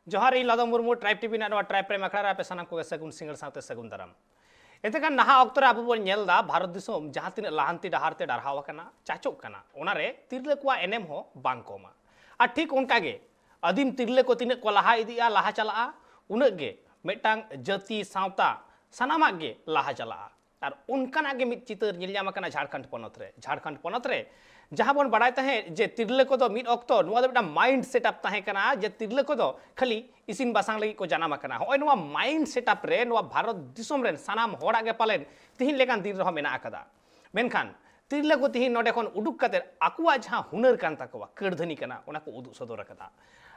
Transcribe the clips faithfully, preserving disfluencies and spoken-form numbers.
ᱡᱚᱦᱟᱨ, ᱤᱧ ᱞᱟᱫᱚ Murmu, tribe TV ᱨᱮᱱᱟᱜ ᱱᱚᱣᱟ ᱴᱨᱟᱭᱤᱵᱽ ᱯᱨᱟᱭᱤᱢ ᱟᱠᱷᱲᱟ ᱨᱮ ᱟᱯᱮ ᱥᱟᱱᱟᱢ ᱠᱚᱜᱮ ᱥᱟᱹᱜᱩᱱ ᱥᱤᱸᱜᱟᱹᱲ ᱥᱟᱶᱛᱮ ᱥᱟᱹᱜᱩᱱ ᱫᱟᱨᱟᱢ᱾ ᱮᱱᱛᱮ ᱠᱷᱟᱱ ᱱᱟᱦᱟᱜ ᱚᱠᱛᱚ ᱨᱮ ᱟᱵᱚ ᱵᱚᱱ ᱧᱮᱞ ᱮᱫᱟ, ᱵᱷᱟᱨᱚᱛ ᱫᱤᱥᱚᱢ ᱡᱟᱦᱟᱸ ᱛᱤᱱᱟᱹᱜ ᱞᱟᱦᱟᱱᱛᱤ ᱰᱟᱦᱟᱨ ᱛᱮ ᱰᱟᱨᱦᱟᱣ ᱟᱠᱟᱱᱟ, ᱪᱟᱪᱳᱜ ᱠᱟᱱᱟ, ᱚᱱᱟᱨᱮ ᱛᱤᱨᱞᱟᱹ ᱠᱚᱣᱟᱜ ᱮᱱᱮᱢ ᱦᱚᱸ ᱵᱟᱝ ᱠᱚᱢᱟ᱾ ᱟᱨ ᱴᱷᱤᱠ ᱚᱱᱠᱟ ᱜᱮ ᱟᱹᱫᱤᱢ ᱛᱤᱨᱞᱟᱹ ᱠᱚ ᱛᱤᱱᱟᱹᱜ ᱠᱚ ᱞᱟᱦᱟ ᱤᱫᱤᱜᱼᱟ, ᱞᱟᱦᱟ ᱪᱟᱞᱟᱜᱼᱟ, ᱩᱱᱟᱹᱜ ᱜᱮ ᱢᱤᱫᱴᱟᱝ ᱡᱟᱹᱛᱤ, ᱥᱟᱶᱛᱟ, ᱥᱟᱱᱟᱢᱟᱜ ᱜᱮ ᱞᱟᱦᱟ ᱪᱟᱞᱟᱜᱼᱟ᱾ ᱟᱨ ᱚᱱᱠᱟᱱᱟᱜ ᱜᱮ ᱢᱤᱫ ᱪᱤᱛᱟᱹᱨ ᱧᱮᱞ ᱧᱟᱢ ᱟᱠᱟᱱᱟ ᱡᱷᱟᱲᱠᱷᱚᱸᱰ ᱯᱚᱱᱚᱛ ᱨᱮ᱾ ᱡᱷᱟᱲᱠᱷᱚᱸᱰ ᱯᱚᱱᱚᱛ ᱨᱮ ᱡᱟᱦᱟᱸ ᱵᱚᱱ ᱵᱟᱲᱟᱭ ᱛᱟᱦᱮᱸᱫ ᱡᱮ ᱛᱤᱨᱞᱟᱹ ᱠᱚᱫᱚ ᱢᱤᱫ ᱚᱠᱛᱚ ᱱᱚᱣᱟ ᱫᱚ ᱢᱤᱫᱴᱟᱝ ᱢᱟᱭᱤᱱᱰ ᱥᱮᱴᱟᱯ ᱛᱟᱦᱮᱸ ᱠᱟᱱᱟ ᱡᱮ ᱛᱤᱨᱞᱟᱹ ᱠᱚᱫᱚ ᱠᱷᱟᱹᱞᱤ ᱤᱥᱤᱱ ᱵᱟᱥᱟᱝ ᱞᱟᱹᱜᱤᱫ ᱠᱚ ᱡᱟᱱᱟᱢ ᱟᱠᱟᱱᱟ᱾ ᱦᱚᱸᱜᱼᱚᱭ ᱱᱚᱣᱟ ᱢᱟᱭᱤᱱᱰ ᱥᱮᱴᱟᱯ ᱨᱮ ᱱᱚᱣᱟ ᱵᱷᱟᱨᱚᱛ ᱫᱤᱥᱚᱢ ᱨᱮᱱ ᱥᱟᱱᱟᱢ ᱦᱚᱲᱟᱜ ᱜᱮ ᱯᱟᱞᱮᱱ ᱛᱤᱦᱤᱧ ᱞᱮᱠᱟᱱ ᱫᱤᱱ ᱨᱮᱦᱚᱸ ᱢᱮᱱᱟᱜ ᱟᱠᱟᱫᱟ᱾ ᱢᱮᱱᱠᱷᱟᱱ ᱛᱤᱨᱞᱟᱹ ᱠᱚ ᱛᱤᱦᱤᱧ ᱱᱚᱰᱮ ᱠᱷᱚᱱ ᱩᱰᱩᱠ ᱠᱟᱛᱮ ᱟᱠᱚᱣᱟᱜ ᱡᱟᱦᱟᱸ ᱦᱩᱱᱟᱹᱨ ᱠᱟᱱ ᱛᱟᱠᱚᱣᱟ, ᱠᱟᱹᱨᱫᱷᱟᱹᱱᱤ ᱠᱟᱱᱟ, ᱚᱱᱟ ᱠᱚ ᱩᱫᱩᱜ ᱥᱚᱫᱚᱨ ᱟᱠᱟᱫᱟ᱾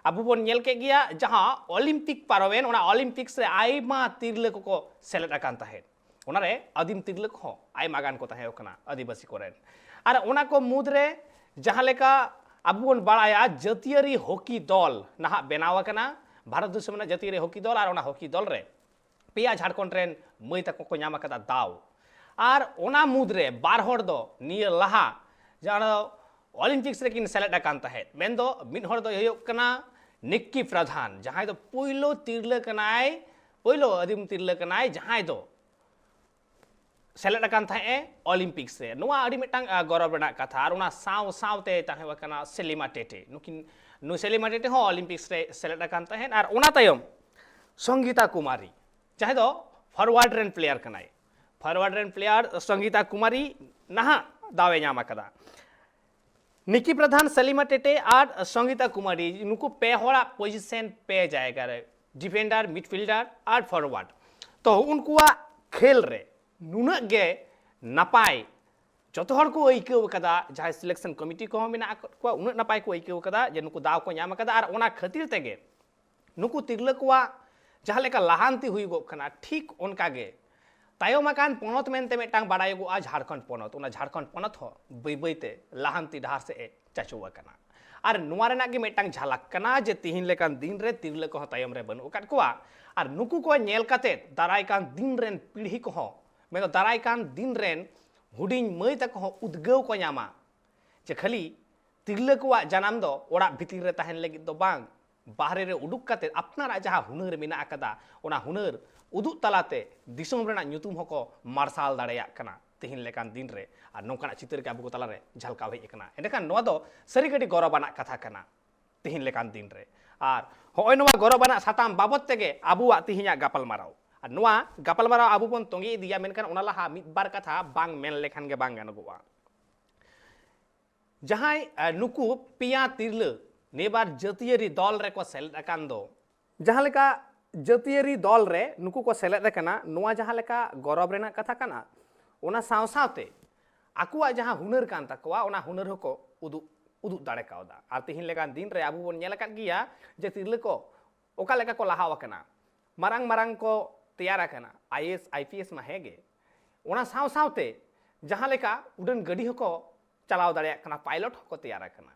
ᱟᱵᱚ ᱵᱚᱱ ᱧᱮᱞ ᱠᱮᱫ ᱜᱮᱭᱟ, ᱡᱟᱦᱟᱸ ᱚᱞᱤᱢᱯᱤᱠ ᱯᱟᱨᱚᱢᱮᱱ, ᱚᱱᱟ ᱚᱞᱤᱢᱯᱤᱠᱥ ᱨᱮ ᱟᱭᱢᱟ ᱛᱤᱨᱞᱟᱹ ᱠᱚᱠᱚ ᱥᱮᱞᱮᱫ ᱟᱠᱟᱱ ᱛᱟᱦᱮᱸᱫ᱾ ᱚᱱᱟᱨᱮ ᱟᱹᱫᱤᱢ ᱛᱤᱨᱞᱟᱹ ᱠᱚᱦᱚᱸ ᱟᱭᱢᱟ ᱜᱟᱱ ᱠᱚ ᱛᱟᱦᱮᱸ ᱠᱟᱱᱟ, ᱟᱹᱫᱤᱵᱟᱹᱥᱤ ᱠᱚᱨᱮᱱ᱾ ᱟᱨ ᱚᱱᱟ ᱠᱚ ᱢᱩᱫᱽᱨᱮ ᱡᱟᱦᱟᱸ ᱞᱮᱠᱟ ᱟᱵᱚ ᱵᱚᱱ ᱵᱟᱲᱟᱭᱟ, ᱡᱟᱹᱛᱤᱭᱟᱹᱨᱤ ᱦᱚᱠᱤ ᱫᱚᱞ ᱱᱟᱦᱟᱜ ᱵᱮᱱᱟᱣ ᱟᱠᱟᱱᱟ, ᱵᱷᱟᱨᱚᱛ ᱫᱤᱥᱚᱢ ᱨᱮᱱᱟᱜ ᱡᱟᱹᱛᱤᱭᱟᱹᱨᱤ ᱦᱚᱠᱤ ᱫᱚᱞ, ᱟᱨ ᱚᱱᱟ ᱦᱚᱠᱤ ᱫᱚᱞ ᱨᱮ ᱯᱮᱭᱟ ᱡᱷᱟᱲᱠᱷᱚᱸᱰ ᱨᱮᱱ ᱢᱟᱹᱭ ᱛᱟᱠᱚ ᱠᱚ ᱧᱟᱢ ᱟᱠᱟᱫᱟ ᱫᱟᱣ᱾ ᱟᱨ ᱚᱱᱟ ᱢᱩᱫᱽᱨᱮ ᱵᱟᱨ ᱦᱚᱲ ᱫᱚ ᱱᱤᱭᱟᱹ ᱞᱟᱦᱟ ᱡᱟᱦᱟᱸ ᱫᱚ ᱚᱞᱤᱢᱯᱤᱠᱥ ᱨᱮᱠᱤᱱ ᱥᱮᱞᱮᱫ ᱟᱠᱟᱱ ᱛᱟᱦᱮᱸᱫ᱾ ᱢᱮᱱᱫᱚ ᱢᱤᱫ ᱦᱚᱲ ᱫᱚᱭ ᱦᱩᱭᱩᱜ ᱠᱟᱱᱟ ᱱᱤᱠᱠᱤ ᱯᱨᱟᱫᱷᱟᱱ, ᱡᱟᱦᱟᱸᱭ ᱫᱚ ᱯᱳᱭᱞᱳ ᱛᱤᱨᱞᱟᱹ ᱠᱟᱱᱟᱭ, ᱯᱳᱭᱞᱳ ᱟᱹᱫᱤᱢ ᱛᱤᱨᱞᱟᱹ ᱠᱟᱱᱟᱭ ᱡᱟᱦᱟᱸᱭ ᱫᱚ ᱥᱮᱞᱮᱫ ᱟᱠᱟᱱ ᱛᱟᱦᱮᱸᱫ ᱮ ᱚᱞᱤᱢᱯᱤᱠᱥ ᱨᱮ᱾ ᱱᱚᱣᱟ ᱟᱹᱰᱤ ᱢᱤᱫᱴᱟᱝ, ᱟ, ᱜᱚᱨᱚᱵᱽ ᱨᱮᱱᱟᱜ ᱠᱟᱛᱷᱟ᱾ ᱟᱨ ᱚᱱᱟ ᱥᱟᱶ ᱥᱟᱶᱛᱮ ᱛᱟᱦᱮᱸ ᱠᱟᱱᱟ ᱥᱮᱞᱤᱢᱟ ᱴᱮᱴᱮ᱾ ᱱᱩᱠᱤᱱ, ᱱᱩᱭ ᱥᱮᱞᱤᱢᱟ ᱴᱮᱴᱮ ᱦᱚᱸ ᱚᱞᱤᱢᱯᱤᱠᱥ ᱨᱮ ᱥᱮᱞᱮᱫ ᱟᱠᱟᱱ ᱛᱟᱦᱮᱸᱫ᱾ ᱟᱨ ᱚᱱᱟ ᱛᱟᱭᱚᱢ ᱥᱚᱝᱜᱤᱛᱟ ᱠᱩᱢᱟᱨᱤ, ᱡᱟᱦᱟᱸᱭ ᱫᱚ ᱯᱷᱚᱨᱣᱟᱨᱰ ᱨᱮᱱ ᱯᱞᱮᱭᱟᱨ ᱠᱟᱱᱟᱭ᱾ ᱯᱷᱚᱨᱣᱟᱨᱰ ᱨᱮᱱ ᱯᱞᱮᱭᱟᱨ ᱥᱚᱝᱜᱤᱛᱟ ᱠᱩᱢᱟᱨᱤ ᱱᱟᱦᱟᱜ ᱫᱟᱣ ᱮ ᱧᱟᱢ ᱟᱠᱟᱫᱟ᱾ ᱱᱤᱠᱤ ᱯᱨᱟᱫᱷᱟᱱ, ᱥᱮᱞᱤᱢᱟ ᱴᱮᱴᱮ ᱟᱨ ᱥᱚᱝᱜᱤᱛᱟ ᱠᱩᱢᱟᱨᱤ, ᱱᱩᱠᱩ ᱯᱮ ᱦᱚᱲᱟᱜ ᱯᱚᱡᱤᱥᱚᱱ ᱯᱮ ᱡᱟᱭᱜᱟ ᱨᱮ, ᱰᱤᱯᱷᱮᱱᱰᱟᱨ, ᱢᱤᱰᱯᱷᱤᱞᱰᱟᱨ ᱟᱨ ᱯᱷᱚᱨᱣᱟᱨᱰ᱾ ᱛᱚ ᱩᱱᱠᱩᱣᱟᱜ ᱠᱷᱮᱞ ᱨᱮ ᱱᱩᱱᱟᱹᱜ ᱜᱮ ᱱᱟᱯᱟᱭ ᱡᱚᱛᱚ ᱦᱚᱲ ᱠᱚ ᱟᱹᱭᱠᱟᱹᱣ ᱠᱟᱫᱟ, ᱡᱟᱦᱟᱸᱭ ᱥᱤᱞᱮᱠᱥᱚᱱ ᱠᱚᱢᱤᱴᱤ ᱠᱚᱦᱚᱸ ᱢᱮᱱᱟᱜ ᱟᱠᱟᱫ ᱠᱚᱣᱟ, ᱩᱱᱟᱹᱜ ᱱᱟᱯᱟᱭ ᱠᱚ ᱟᱹᱭᱠᱟᱹᱣ ᱠᱟᱫᱟ ᱡᱮ ᱱᱩᱠᱩ ᱫᱟᱣ ᱠᱚ ᱧᱟᱢ ᱟᱠᱟᱫᱟ᱾ ᱟᱨ ᱚᱱᱟ ᱠᱷᱟᱹᱛᱤᱨ ᱛᱮᱜᱮ ᱱᱩᱠᱩ ᱛᱤᱨᱞᱟᱹ ᱠᱚᱣᱟᱜ ᱡᱟᱦᱟᱸ ᱞᱮᱠᱟ ᱞᱟᱦᱟᱱᱛᱤ ᱦᱩᱭᱩᱜᱚᱜ ᱠᱟᱱᱟ, ᱴᱷᱤᱠ ᱚᱱᱠᱟ ᱜᱮ ᱛᱟᱭᱚᱢ ᱟᱠᱟᱱ ᱯᱚᱱᱚᱛ ᱢᱮᱱᱛᱮ ᱢᱤᱫᱴᱟᱝ ᱵᱟᱲᱟᱭᱚᱜᱚᱜᱼᱟ ᱡᱷᱟᱲᱠᱷᱚᱸᱰ ᱯᱚᱱᱚᱛ᱾ ᱚᱱᱟ ᱡᱷᱟᱲᱠᱷᱚᱸᱰ ᱯᱚᱱᱚᱛ ᱦᱚᱸ ᱵᱟᱹᱭ ᱵᱟᱹᱭ ᱛᱮ ᱞᱟᱦᱟᱱᱛᱤ ᱰᱟᱦᱟᱨ ᱥᱮᱫ ᱮ ᱪᱟᱪᱳ ᱟᱠᱟᱱᱟ᱾ ᱟᱨ ᱱᱚᱣᱟ ᱨᱮᱱᱟᱜ ᱜᱮ ᱢᱤᱫᱴᱟᱝ ᱡᱷᱟᱞᱟᱠ ᱠᱟᱱᱟ ᱡᱮ ᱛᱤᱦᱤᱧ ᱞᱮᱠᱟᱱ ᱫᱤᱱ ᱨᱮ ᱛᱤᱨᱞᱟᱹ ᱠᱚᱦᱚᱸ ᱛᱟᱭᱚᱢ ᱨᱮ ᱵᱟᱹᱱᱩᱜ ᱟᱠᱟᱫ ᱠᱚᱣᱟ᱾ ᱟᱨ ᱱᱩᱠᱩ ᱠᱚ ᱧᱮᱞ ᱠᱟᱛᱮ ᱫᱟᱨᱟᱭ ᱠᱟᱱ ᱫᱤᱱ ᱨᱮᱱ ᱯᱤᱲᱦᱤ ᱠᱚᱦᱚᱸ, ᱢᱮᱱᱫᱚ ᱫᱟᱨᱟᱭ ᱠᱟᱱ ᱫᱤᱱ ᱨᱮᱱ ᱦᱩᱰᱤᱧ ᱢᱟᱹᱭ ᱛᱟᱠᱚ ᱦᱚᱸ ᱩᱫᱽᱜᱟᱹᱣ ᱠᱚ ᱧᱟᱢᱟ ᱡᱮ ᱠᱷᱟᱹᱞᱤ ᱛᱤᱨᱞᱟᱹ ᱠᱚᱣᱟᱜ ᱡᱟᱱᱟᱢ ᱫᱚ ᱚᱲᱟᱜ ᱵᱷᱤᱛᱤᱨ ᱨᱮ ᱛᱟᱦᱮᱱ ᱞᱟᱹᱜᱤᱫ ᱫᱚ ᱵᱟᱝ, ᱵᱟᱦᱨᱮ ᱨᱮ ᱩᱰᱩᱠ ᱠᱟᱛᱮ ᱟᱯᱱᱟᱨᱟᱜ ᱡᱟᱦᱟᱸ ᱦᱩᱱᱟᱹᱨ ᱢᱮᱱᱟᱜ ᱟᱠᱟᱫᱟ, ᱚᱱᱟ ᱦᱩᱱᱟᱹᱨ ᱩᱫᱩᱜ ᱛᱟᱞᱟᱛᱮ ᱫᱤᱥᱚᱢ ᱨᱮᱱᱟᱜ ᱧᱩᱛᱩᱢ ᱦᱚᱸᱠᱚ ᱢᱟᱨᱥᱟᱞ ᱫᱟᱲᱮᱭᱟᱜ ᱠᱟᱱᱟ ᱛᱮᱦᱮᱧ ᱞᱮᱠᱟᱱ ᱫᱤᱱ ᱨᱮ᱾ ᱟᱨ ᱱᱚᱝᱠᱟᱱᱟᱜ ᱪᱤᱛᱟᱹᱨ ᱜᱮ ᱟᱵᱚ ᱠᱚ ᱛᱟᱞᱟᱨᱮ ᱡᱷᱟᱞᱠᱟᱣ ᱦᱮᱡ ᱟᱠᱟᱱᱟ᱾ ᱮᱸᱰᱮᱠᱷᱟᱱ ᱱᱚᱣᱟ ᱫᱚ ᱥᱟᱹᱨᱤ ᱜᱮ ᱟᱹᱰᱤ ᱜᱚᱨᱚᱵᱟᱱᱟᱜ ᱠᱟᱛᱷᱟ ᱠᱟᱱᱟ ᱛᱮᱦᱮᱧ ᱞᱮᱠᱟᱱ ᱫᱤᱱ ᱨᱮ᱾ ᱟᱨ ᱦᱚᱸᱜᱼᱚᱭ ᱱᱚᱣᱟ ᱜᱚᱨᱚᱵᱟᱱᱟᱜ ᱥᱟᱛᱟᱢ ᱵᱟᱵᱚᱛ ᱛᱮᱜᱮ ᱟᱵᱚᱣᱟᱜ ᱛᱮᱦᱮᱧᱟᱜ ᱜᱟᱯᱟᱞᱢᱟᱨᱟᱣ᱾ ᱟᱨ ᱱᱚᱣᱟ ᱜᱟᱯᱟᱞᱢᱟᱨᱟᱣ ᱟᱵᱚ ᱵᱚᱱ ᱛᱚᱸᱜᱮ ᱤᱫᱤᱭᱟ, ᱢᱮᱱᱠᱷᱟᱱ ᱚᱱᱟ ᱞᱟᱦᱟ ᱢᱤᱫ ᱵᱟᱨ ᱠᱟᱛᱷᱟ ᱵᱟᱝ ᱢᱮᱱ ᱞᱮᱠᱷᱟᱱ ᱜᱮ ᱵᱟᱝ ᱜᱟᱱᱚᱜᱚᱜᱼᱟ᱾ ᱡᱟᱦᱟᱸᱭ, ᱟᱨ, ᱱᱩᱠᱩ ᱯᱮᱭᱟ ᱛᱤᱨᱞᱟᱹ ᱱᱮᱵᱟᱨ ᱡᱟᱹᱛᱤᱭᱟᱹᱨᱤ ᱫᱚᱞ ᱨᱮᱠᱚ ᱥᱮᱞᱮᱫ ᱟᱠᱟᱱ ᱫᱚ, ᱡᱟᱦᱟᱸ ᱞᱮᱠᱟ ᱡᱟᱹᱛᱤᱭᱟᱹᱨᱤ ᱫᱚᱞ ᱨᱮ ᱱᱩᱠᱩ ᱠᱚ ᱥᱮᱞᱮᱫ ᱟᱠᱟᱱᱟ, ᱱᱚᱣᱟ ᱡᱟᱦᱟᱸ ᱞᱮᱠᱟ ᱜᱚᱨᱚᱵᱽ ᱨᱮᱱᱟᱜ ᱠᱟᱛᱷᱟ ᱠᱟᱱᱟ, ᱚᱱᱟ ᱥᱟᱶ ᱥᱟᱶᱛᱮ ᱟᱠᱚᱣᱟᱜ ᱡᱟᱦᱟᱸ ᱦᱩᱱᱟᱹᱨ ᱠᱟᱱ ᱛᱟᱠᱚᱣᱟ, ᱚᱱᱟ ᱦᱩᱱᱟᱹᱨ ᱦᱚᱸᱠᱚ ᱩᱫᱩᱜ, ᱩᱫᱩᱜ ᱫᱟᱲᱮ ᱠᱟᱣᱫᱟ᱾ ᱟᱨ ᱛᱮᱦᱮᱧ ᱞᱮᱠᱟᱱ ᱫᱤᱱ ᱨᱮ ᱟᱵᱚ ᱵᱚᱱ ᱧᱮᱞ ᱟᱠᱟᱫ ᱜᱮᱭᱟ ᱡᱮ ᱛᱤᱨᱞᱟᱹ ᱠᱚ ᱚᱠᱟ ᱞᱮᱠᱟ ᱠᱚ ᱞᱟᱦᱟᱣ ᱟᱠᱟᱱᱟ, ᱢᱟᱨᱟᱝ ᱢᱟᱨᱟᱝ ᱠᱚ ᱛᱮᱭᱟᱨ ᱟᱠᱟᱱᱟ, I A S, I P S ᱢᱟ ᱦᱮᱸ ᱜᱮ, ᱚᱱᱟ ᱥᱟᱶ ᱥᱟᱶᱛᱮ ᱡᱟᱦᱟᱸ ᱞᱮᱠᱟ ᱩᱰᱟᱹᱱ ᱜᱟᱹᱰᱤ ᱦᱚᱸᱠᱚ ᱪᱟᱞᱟᱣ ᱫᱟᱲᱮᱭᱟᱜ ᱠᱟᱱᱟ, ᱯᱟᱭᱞᱚᱴ ᱦᱚᱸᱠᱚ ᱛᱮᱭᱟᱨ ᱟᱠᱟᱱᱟ᱾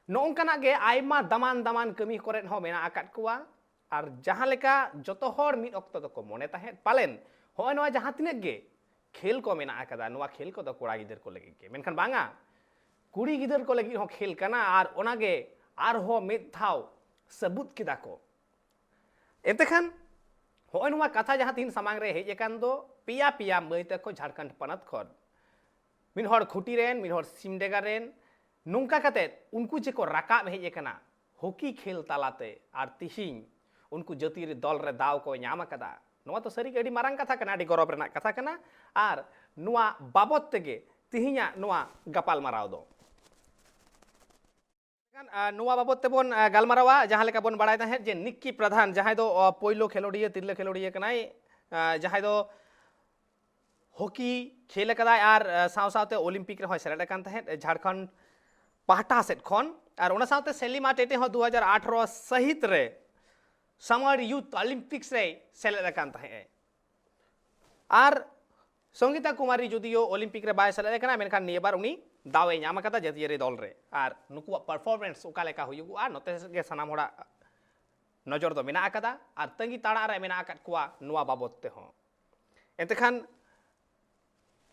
ᱱᱚᱜᱼᱚ ᱱᱚᱝᱠᱟᱱᱟᱜ ᱜᱮ ᱟᱭᱢᱟ ᱫᱟᱢᱟᱱ ᱫᱟᱢᱟᱱ ᱠᱟᱹᱢᱤ ᱠᱚᱨᱮᱫ ᱦᱚᱸ ᱢᱮᱱᱟᱜ ᱟᱠᱟᱫ ᱠᱚᱣᱟ᱾ ᱟᱨ ᱡᱟᱦᱟᱸ ᱞᱮᱠᱟ ᱡᱚᱛᱚ ᱦᱚᱲ ᱢᱤᱫ ᱚᱠᱛᱚ ᱫᱚᱠᱚ ᱢᱚᱱᱮ ᱛᱟᱦᱮᱸᱫ ᱯᱟᱞᱮᱱ ᱦᱚᱸᱜᱼᱚᱭ ᱱᱚᱣᱟ ᱡᱟᱦᱟᱸ ᱛᱤᱱᱟᱹᱜ ᱜᱮ ᱠᱷᱮᱞ ᱠᱚ ᱢᱮᱱᱟᱜ ᱟᱠᱟᱫᱟ, ᱱᱚᱣᱟ ᱠᱷᱮᱞ ᱠᱚᱫᱚ ᱠᱚᱲᱟ ᱜᱤᱫᱟᱹᱨ ᱠᱚ ᱞᱟᱹᱜᱤᱫ ᱜᱮ, ᱢᱮᱱᱠᱷᱟᱱ ᱵᱟᱝᱟ, ᱠᱩᱲᱤ ᱜᱤᱫᱟᱹᱨ ᱠᱚ ᱞᱟᱹᱜᱤᱫ ᱦᱚᱸ ᱠᱷᱮᱞ ᱠᱟᱱᱟ᱾ ᱟᱨ ᱚᱱᱟᱜᱮ ᱟᱨᱦᱚᱸ ᱢᱤᱫ ᱫᱷᱟᱣ ᱥᱟᱹᱵᱩᱫ ᱠᱮᱫᱟ ᱠᱚ᱾ ᱮᱱᱛᱮ ᱠᱷᱟᱱ ᱦᱚᱸᱜᱼᱚᱭ ᱱᱚᱣᱟ ᱠᱟᱛᱷᱟ ᱡᱟᱦᱟᱸ ᱛᱤᱦᱤᱧ ᱥᱟᱢᱟᱝ ᱨᱮ ᱦᱮᱡ ᱟᱠᱟᱱ ᱫᱚ ᱯᱮᱭᱟ ᱯᱮᱭᱟ ᱢᱟᱹᱭ ᱛᱟᱠᱚ ᱡᱷᱟᱲᱠᱷᱚᱸᱰ ᱯᱚᱱᱚᱛ ᱠᱷᱚᱱ, ᱢᱤᱫ ᱦᱚᱲ ᱠᱷᱩᱸᱴᱤ ᱨᱮᱱ, ᱢᱤᱫ ᱦᱚᱲ ᱥᱤᱢᱰᱮᱜᱟ ᱨᱮᱱ, ᱱᱚᱝᱠᱟ ᱠᱟᱛᱮᱫ ᱩᱱᱠᱩ ᱡᱮᱠᱚ ᱨᱟᱠᱟᱵ ᱦᱮᱡ ᱟᱠᱟᱱᱟ ᱦᱚᱠᱤ ᱠᱷᱮᱞ ᱛᱟᱞᱟᱛᱮ, ᱟᱨ ᱛᱤᱦᱤᱧ ᱩᱱᱠᱩ ᱡᱟᱹᱛᱤᱭᱟᱹᱨᱤ ᱫᱚᱞ ᱨᱮ ᱫᱟᱣ ᱠᱚ ᱧᱟᱢ ᱟᱠᱟᱫᱟ᱾ ᱱᱚᱣᱟ ᱫᱚ ᱥᱟᱹᱨᱤᱜᱮ ᱟᱹᱰᱤ ᱢᱟᱨᱟᱝ ᱠᱟᱛᱷᱟ ᱠᱟᱱᱟ, ᱟᱹᱰᱤ ᱜᱚᱨᱚᱵᱽ ᱨᱮᱱᱟᱜ ᱠᱟᱛᱷᱟ ᱠᱟᱱᱟ᱾ ᱟᱨ ᱱᱚᱣᱟ ᱵᱟᱵᱚᱛ ᱛᱮᱜᱮ ᱛᱤᱦᱤᱧᱟᱜ ᱱᱚᱣᱟ ᱜᱟᱯᱟᱞᱢᱟᱨᱟᱣ ᱫᱚ᱾ ᱮᱱᱠᱷᱟᱱ, ᱟ, ᱱᱚᱣᱟ ᱵᱟᱵᱚᱛ ᱛᱮᱵᱚᱱ, ᱟ, ᱜᱟᱞᱢᱟᱨᱟᱣᱟ᱾ ᱡᱟᱦᱟᱸ ᱞᱮᱠᱟ ᱵᱚᱱ ᱵᱟᱲᱟᱭ ᱛᱟᱦᱮᱸᱫ ᱡᱮ ᱱᱤᱠᱠᱤ ᱯᱨᱟᱫᱷᱟᱱ, ᱡᱟᱦᱟᱸᱭ ᱫᱚ, ᱟ, ᱯᱳᱭᱞᱳ ᱠᱷᱮᱞᱳᱰᱤᱭᱟᱹ, ᱛᱤᱨᱞᱟᱹ ᱠᱷᱮᱞᱳᱰᱤᱭᱟᱹ ᱠᱟᱱᱟᱭ, ᱟ, ᱡᱟᱦᱟᱸᱭ ᱫᱚ ᱦᱚᱠᱤ ᱠᱷᱮᱞ ᱟᱠᱟᱫᱟᱭ ᱟᱨ, ᱟ, ᱥᱟᱶ ᱥᱟᱶᱛᱮ ᱚᱞᱤᱢᱯᱤᱠ ᱨᱮᱦᱚᱸᱭ ᱥᱮᱞᱮᱫ ᱟᱠᱟᱱ ᱛᱟᱦᱮᱸᱫ ᱡᱷᱟᱲᱠᱷᱚᱸᱰ ᱯᱟᱦᱴᱟ ᱥᱮᱫ ᱠᱷᱚᱱ᱾ ᱟᱨ ᱚᱱᱟ ᱥᱟᱶᱛᱮ ᱥᱮᱞᱤᱢᱟ ᱴᱮᱴᱮ ᱦᱚᱸ ᱫᱩ ᱦᱟᱡᱟᱨ ᱟᱴᱷᱨᱚ ᱥᱟᱹᱦᱤᱛ ᱨᱮ ᱥᱟᱢᱟᱨ ᱭᱩᱛᱷ ᱚᱞᱤᱢᱯᱤᱠᱥ ᱨᱮᱭ ᱥᱮᱞᱮᱫ ᱟᱠᱟᱱ ᱛᱟᱦᱮᱸᱫ᱾ ᱟᱨ ᱥᱚᱝᱜᱤᱛᱟ ᱠᱩᱢᱟᱨᱤ ᱡᱩᱫᱤᱭᱳ ᱚᱞᱤᱢᱯᱤᱠ ᱨᱮ ᱵᱟᱭ ᱥᱮᱞᱮᱫ ᱟᱠᱟᱱᱟ, ᱢᱮᱱᱠᱷᱟᱱ ᱱᱤᱭᱟᱹ ᱵᱟᱨ ᱩᱱᱤ ᱫᱟᱣ ᱮ ᱧᱟᱢ ᱟᱠᱟᱫᱟ ᱡᱟᱹᱛᱤᱭᱟᱹᱨᱤ ᱫᱚᱞ ᱨᱮ᱾ ᱟᱨ ᱱᱩᱠᱩᱣᱟᱜ ᱯᱟᱨᱯᱷᱚᱨᱢᱮᱱᱥ ᱚᱠᱟ ᱞᱮᱠᱟ ᱦᱩᱭᱩᱜᱼᱟ, ᱱᱚᱛᱮ ᱥᱮᱫ ᱜᱮ ᱥᱟᱱᱟᱢ ᱦᱚᱲᱟᱜ ᱱᱚᱡᱚᱨ ᱫᱚ ᱢᱮᱱᱟᱜ ᱟᱠᱟᱫᱟ ᱟᱨ ᱛᱟᱺᱜᱤ ᱛᱟᱲᱟᱜ ᱨᱮ ᱢᱮᱱᱟᱜ ᱟᱠᱟᱫ ᱠᱚᱣᱟ ᱱᱚᱣᱟ ᱵᱟᱵᱚᱛ ᱛᱮᱦᱚᱸ᱾ ᱮᱱᱛᱮ ᱠᱷᱟᱱ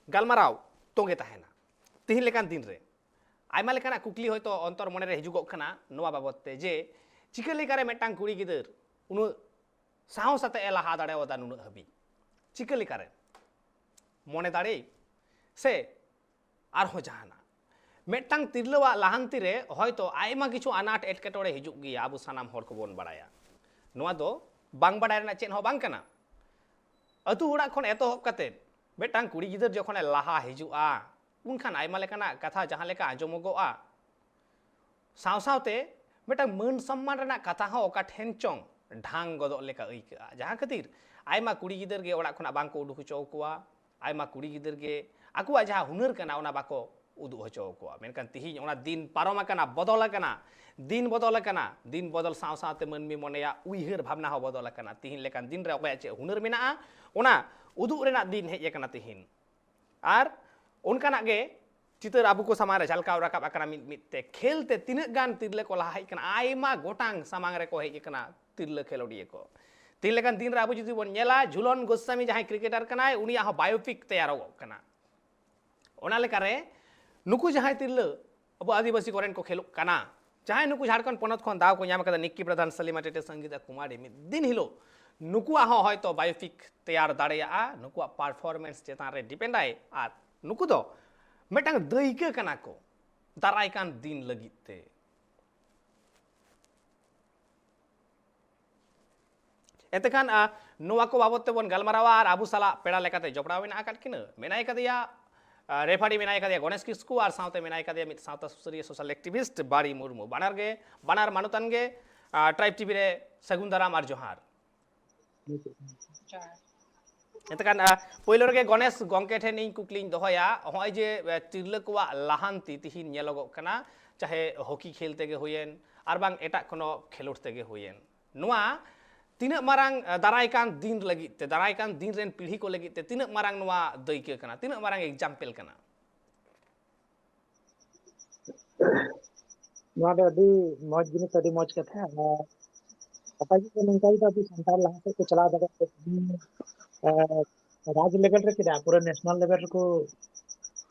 ᱜᱟᱞᱢᱟᱨᱟᱣ ᱛᱚᱸᱜᱮ ᱛᱟᱦᱮᱱᱟ᱾ ᱛᱤᱦᱤᱧ ᱞᱮᱠᱟᱱ ᱫᱤᱱ ᱨᱮ ᱟᱭᱢᱟ ᱞᱮᱠᱟᱱᱟᱜ ᱠᱩᱠᱞᱤ ᱦᱚᱭᱛᱳ ᱚᱱᱛᱚᱨ ᱢᱚᱱᱮ ᱨᱮ ᱦᱤᱡᱩᱜᱚᱜ ᱠᱟᱱᱟ ᱱᱚᱣᱟ ᱵᱟᱵᱚᱛ ᱛᱮ, ᱡᱮ ᱪᱤᱠᱟᱹ ᱞᱮᱠᱟᱨᱮ ᱢᱤᱫᱴᱟᱝ ᱠᱩᱲᱤ ᱜᱤᱫᱟᱹᱨ ᱩᱱᱟᱹᱜ ᱥᱟᱦᱚᱥ ᱟᱛᱮ ᱮ ᱞᱟᱦᱟ ᱫᱟᱲᱮᱣᱟᱫᱟ ᱱᱩᱱᱟᱹᱜ ᱦᱟᱹᱵᱤᱡ? ᱪᱤᱠᱟᱹ ᱞᱮᱠᱟᱨᱮ? ᱢᱚᱱᱮ ᱫᱟᱲᱮ ᱥᱮ ᱟᱨᱦᱚᱸ ᱡᱟᱦᱟᱱᱟᱜ? ᱢᱤᱫᱴᱟᱝ ᱛᱤᱨᱞᱟᱹᱣᱟᱜ ᱞᱟᱦᱟᱱᱛᱤ ᱨᱮ ᱦᱚᱭᱛᱳ ᱟᱭᱢᱟ ᱠᱤᱪᱷᱩ ᱟᱱᱟᱴ ᱮᱴᱠᱮᱴᱚᱬᱮ ᱦᱤᱡᱩᱜ ᱜᱮᱭᱟ, ᱟᱵᱚ ᱥᱟᱱᱟᱢ ᱦᱚᱲ ᱠᱚᱵᱚᱱ ᱵᱟᱲᱟᱭᱟ᱾ ᱱᱚᱣᱟ ᱫᱚ ᱵᱟᱝ ᱵᱟᱲᱟᱭ ᱨᱮᱱᱟᱜ ᱪᱮᱫ ᱦᱚᱸ ᱵᱟᱝ ᱠᱟᱱᱟ᱾ ᱟᱹᱛᱩ ᱚᱲᱟᱜ ᱠᱷᱚᱱ ᱮᱛᱚᱦᱚᱵ ᱠᱟᱛᱮ ᱢᱤᱫᱴᱟᱝ ᱠᱩᱲᱤ ᱜᱤᱫᱟᱹᱨ ᱡᱚᱠᱷᱚᱱᱮ ᱞᱟᱦᱟ ᱦᱤᱡᱩᱜᱼᱟ, ᱩᱱᱠᱷᱟᱱ ᱟᱭᱢᱟ ᱞᱮᱠᱟᱱᱟᱜ ᱠᱟᱛᱷᱟ ᱡᱟᱦᱟᱸ ᱞᱮᱠᱟ ᱟᱸᱡᱚᱢᱚᱜᱚᱜᱼᱟ, ᱥᱟᱶ ᱥᱟᱶᱛᱮ ᱢᱤᱫᱴᱟᱝ ᱢᱟᱹᱱ ᱥᱚᱢᱢᱟᱱ ᱨᱮᱱᱟᱜ ᱠᱟᱛᱷᱟ ᱦᱚᱸ ᱚᱠᱟ ᱴᱷᱮᱱ ᱪᱚᱝ ᱰᱷᱟᱝ ᱜᱚᱫᱚᱜ ᱞᱮᱠᱟ ᱟᱹᱭᱠᱟᱹᱜᱼᱟ, ᱡᱟᱦᱟᱸ ᱠᱷᱟᱹᱛᱤᱨ ᱟᱭᱢᱟ ᱠᱩᱲᱤ ᱜᱤᱫᱟᱹᱨ ᱜᱮ ᱚᱲᱟᱜ ᱠᱷᱚᱱᱟᱜ ᱵᱟᱝ ᱠᱚ ᱩᱰᱩᱠ ᱦᱚᱪᱚ ᱟᱠᱚᱣᱟ᱾ ᱟᱭᱢᱟ ᱠᱩᱲᱤ ᱜᱤᱫᱟᱹᱨ ᱜᱮ ᱟᱠᱚᱣᱟᱜ ᱡᱟᱦᱟᱸ ᱦᱩᱱᱟᱹᱨ ᱠᱟᱱᱟ, ᱚᱱᱟ ᱵᱟᱠᱚ ᱩᱫᱩᱜ ᱦᱚᱪᱚ ᱟᱠᱚᱣᱟ᱾ ᱢᱮᱱᱠᱷᱟᱱ ᱛᱤᱦᱤᱧ ᱚᱱᱟ ᱫᱤᱱ ᱯᱟᱨᱚᱢ ᱟᱠᱟᱱᱟ, ᱵᱚᱫᱚᱞ ᱟᱠᱟᱱᱟ, ᱫᱤᱱ ᱵᱚᱫᱚᱞ ᱟᱠᱟᱱᱟ᱾ ᱫᱤᱱ ᱵᱚᱫᱚᱞ ᱥᱟᱶ ᱥᱟᱶᱛᱮ ᱢᱟᱹᱱᱢᱤ ᱢᱚᱱᱮᱭᱟ ᱩᱭᱦᱟᱹᱨ ᱵᱷᱟᱵᱽᱱᱟ ᱦᱚᱸ ᱵᱚᱫᱚᱞ ᱟᱠᱟᱱᱟ᱾ ᱛᱤᱦᱤᱧ ᱞᱮᱠᱟᱱ ᱫᱤᱱ ᱨᱮ ᱚᱠᱚᱭᱟᱜ ᱪᱮᱫ ᱦᱩᱱᱟᱹᱨ ᱢᱮᱱᱟᱜᱼᱟ, ᱚᱱᱟ ᱩᱫᱩᱜ ᱨᱮᱱᱟᱜ ᱫᱤᱱ ᱦᱮᱡ ᱟᱠᱟᱱᱟ ᱛᱤᱦᱤᱧ᱾ ᱟᱨ ᱚᱱᱠᱟᱱᱟᱜ ᱜᱮ ᱪᱤᱛᱟᱹᱨ ᱟᱵᱚ ᱠᱚ ᱥᱟᱢᱟᱝ ᱨᱮ ᱡᱷᱟᱞᱠᱟᱣ ᱨᱟᱠᱟᱵ ᱟᱠᱟᱱᱟ ᱢᱤᱫ ᱢᱤᱫ ᱛᱮ᱾ ᱠᱷᱮᱞ ᱛᱮ ᱛᱤᱱᱟᱹᱜ ᱜᱟᱱ ᱛᱤᱨᱞᱟᱹ ᱠᱚ ᱞᱟᱦᱟ ᱦᱮᱡ ᱟᱠᱟᱱᱟ, ᱟᱭᱢᱟ ᱜᱚᱴᱟᱝ ᱥᱟᱢᱟᱝ ᱨᱮᱠᱚ ᱦᱮᱡ ᱟᱠᱟᱱᱟ ᱛᱤᱨᱞᱟᱹ ᱠᱷᱮᱞᱳᱰᱤᱭᱟᱹ ᱠᱚ᱾ ᱛᱤᱦᱤᱧ ᱞᱮᱠᱟᱱ ᱫᱤᱱ ᱨᱮ ᱟᱵᱚ ᱡᱩᱫᱤ ᱵᱚᱱ ᱧᱮᱞᱟ, ᱡᱷᱩᱞᱚᱱ ᱜᱳᱥᱟᱢᱤ ᱡᱟᱦᱟᱸᱭ ᱠᱨᱤᱠᱮᱴᱟᱨ ᱠᱟᱱᱟᱭ, ᱩᱱᱤᱭᱟᱜ ᱦᱚᱸ ᱵᱟᱭᱳᱯᱤᱠ ᱛᱮᱭᱟᱨᱚᱜᱚᱜ ᱠᱟᱱᱟ᱾ ᱚᱱᱟ ᱞᱮᱠᱟᱨᱮ ᱱᱩᱠᱩ ᱡᱟᱦᱟᱸᱭ ᱛᱤᱨᱞᱟᱹ ᱟᱵᱚ ᱟᱹᱫᱤᱵᱟᱹᱥᱤ ᱠᱚᱨᱮᱱ ᱠᱚ ᱠᱷᱮᱞᱳᱜ ᱠᱟᱱᱟ, ᱡᱟᱦᱟᱸᱭ ᱱᱩᱠᱩ ᱡᱷᱟᱲᱠᱷᱚᱸᱰ ᱯᱚᱱᱚᱛ ᱠᱷᱚᱱ ᱫᱟᱣ ᱠᱚ ᱧᱟᱢ ᱟᱠᱟᱫᱟ, ᱱᱤᱠᱠᱤ ᱯᱨᱚᱫᱷᱟᱱ, ᱥᱟᱞᱤᱢᱟ ᱴᱮᱴᱮ, ᱥᱚᱝᱜᱤᱛᱟ ᱠᱩᱢᱟᱨᱤ, ᱢᱤᱫ ᱫᱤᱱ ᱦᱤᱞᱳᱜ ᱱᱩᱠᱩᱣᱟᱜ ᱦᱚᱸ ᱦᱚᱭᱛᱳ ᱵᱟᱭᱳᱯᱤᱠ ᱛᱮᱭᱟᱨ ᱫᱟᱲᱮᱭᱟᱜᱼᱟ᱾ ᱱᱩᱠᱩᱣᱟᱜ ᱯᱟᱨᱯᱷᱚᱨᱢᱮᱱᱥ ᱪᱮᱛᱟᱱ ᱨᱮ ᱰᱤᱯᱮᱱᱰ ᱟᱭ᱾ ᱟᱨ ᱱᱩᱠᱩ ᱫᱚ ᱢᱤᱫᱴᱟᱝ ᱫᱟᱹᱭᱠᱟᱹ ᱠᱟᱱᱟ ᱠᱚ ᱫᱟᱨᱟᱭ ᱠᱟᱱ ᱫᱤᱱ ᱞᱟᱹᱜᱤᱫ ᱛᱮ᱾ ᱮᱱᱛᱮᱠᱷᱟᱱ, ᱟ, ᱱᱚᱣᱟ ᱠᱚ ᱵᱟᱵᱚᱛ ᱛᱮᱵᱚᱱ ᱜᱟᱞᱢᱟᱨᱟᱣᱟ ᱟᱨ ᱟᱵᱚ ᱥᱟᱞᱟᱜ ᱯᱮᱲᱟ ᱞᱮᱠᱟᱛᱮ ᱡᱚᱯᱲᱟᱣ ᱢᱮᱱᱟᱜ ᱟᱠᱟᱫ ᱠᱤᱱᱟᱹ᱾ ᱢᱮᱱᱟᱭ ᱠᱟᱫᱮᱭᱟ, ᱟ, ᱨᱮᱯᱷᱟᱨᱤ ᱢᱮᱱᱟᱭ ᱠᱟᱫᱮᱭᱟ ᱜᱚᱱᱮᱥ ᱠᱤᱥᱠᱩ ᱟᱨ ᱥᱟᱶᱛᱮ ᱢᱮᱱᱟᱭ ᱠᱟᱫᱮᱭᱟ ᱢᱤᱫ ᱥᱟᱶᱛᱟ ᱥᱩᱥᱟᱹᱨᱤᱭᱟᱹ, ᱥᱳᱥᱟᱞ ᱮᱠᱴᱤᱵᱷᱤᱥᱴ ᱵᱟᱨᱤ ᱢᱩᱨᱢᱩ᱾ ᱵᱟᱱᱟᱨ ᱜᱮ, ᱵᱟᱱᱟᱨ ᱢᱟᱱᱚᱛᱟᱱ ᱜᱮ, ᱟ, ᱴᱨᱟᱭᱤᱵᱽ ᱴᱤᱵᱷᱤ ᱨᱮ ᱥᱟᱹᱜᱩᱱ ᱫᱟᱨᱟᱢ ᱟᱨ ᱡᱚᱦᱟᱨ᱾ ᱮᱱᱛᱮᱠᱷᱟᱱ, ᱟ, ᱯᱳᱭᱞᱳ ᱨᱮᱜᱮ ᱜᱚᱱᱮᱥ ᱜᱚᱢᱠᱮ ᱴᱷᱮᱱ ᱤᱧ ᱠᱩᱠᱞᱤᱧ ᱫᱚᱦᱚᱭᱟ, ᱱᱚᱜᱼᱚᱭ ᱡᱮ, ᱟ, ᱛᱤᱨᱞᱟᱹ ᱠᱚᱣᱟᱜ ᱞᱟᱦᱟᱱᱛᱤ ᱛᱤᱦᱤᱧ ᱧᱮᱞᱚᱜᱚᱜ ᱠᱟᱱᱟ, ᱪᱟᱦᱮ ᱦᱚᱠᱤ ᱠᱷᱮᱞ ᱛᱮᱜᱮ ᱦᱩᱭᱮᱱ ᱟᱨ ᱵᱟᱝ ᱮᱴᱟᱜ ᱠᱳᱱᱳ ᱠᱷᱮᱞᱳᱰ ᱛᱮᱜᱮ ᱦᱩᱭᱮᱱ, ᱱᱚᱣᱟ ᱛᱤᱱᱟᱹᱜ ᱢᱟᱨᱟᱝ, ᱟ, ᱫᱟᱨᱟᱭ ᱠᱟᱱ ᱫᱤᱱ ᱞᱟᱹᱜᱤᱫ ᱛᱮ, ᱫᱟᱨᱟᱭ ᱠᱟᱱ ᱫᱤᱱ ᱨᱮᱱ ᱯᱤᱲᱦᱤ ᱠᱚ ᱞᱟᱹᱜᱤᱫ ᱛᱮ ᱛᱤᱱᱟᱹᱜ ᱢᱟᱨᱟᱝ ᱱᱚᱣᱟ ᱫᱟᱹᱭᱠᱟᱹ ᱠᱟᱱᱟ, ᱛᱤᱱᱟᱹᱜ ᱢᱟᱨᱟᱝ ᱮᱠᱡᱟᱢᱯᱮᱞ ᱠᱟᱱᱟ? ᱱᱚᱣᱟ ᱫᱚ ᱟᱹᱰᱤ ᱢᱚᱡᱽ ᱡᱤᱱᱤᱥ, ᱟᱹᱰᱤ ᱢᱚᱡᱽ ᱠᱟᱛᱷᱟ᱾ ᱟᱨ ᱱᱟᱯᱟᱭ ᱜᱮ ᱱᱚᱝᱠᱟ ᱜᱮ ᱟᱵᱚ ᱥᱟᱱᱛᱟᱲ ᱞᱟᱦᱟ ᱥᱮᱫ ᱠᱚ ᱪᱟᱞᱟᱣ ᱫᱟᱲᱮᱭᱟᱜ ᱛᱮ, ᱛᱮᱦᱮᱧ, ᱮ, ᱨᱟᱡᱽ ᱞᱮᱵᱮᱞ ᱨᱮ ᱪᱮᱫᱟᱜ, ᱯᱩᱨᱟᱹ ᱱᱮᱥᱱᱟᱞ ᱞᱮᱵᱮᱞ ᱨᱮᱠᱚ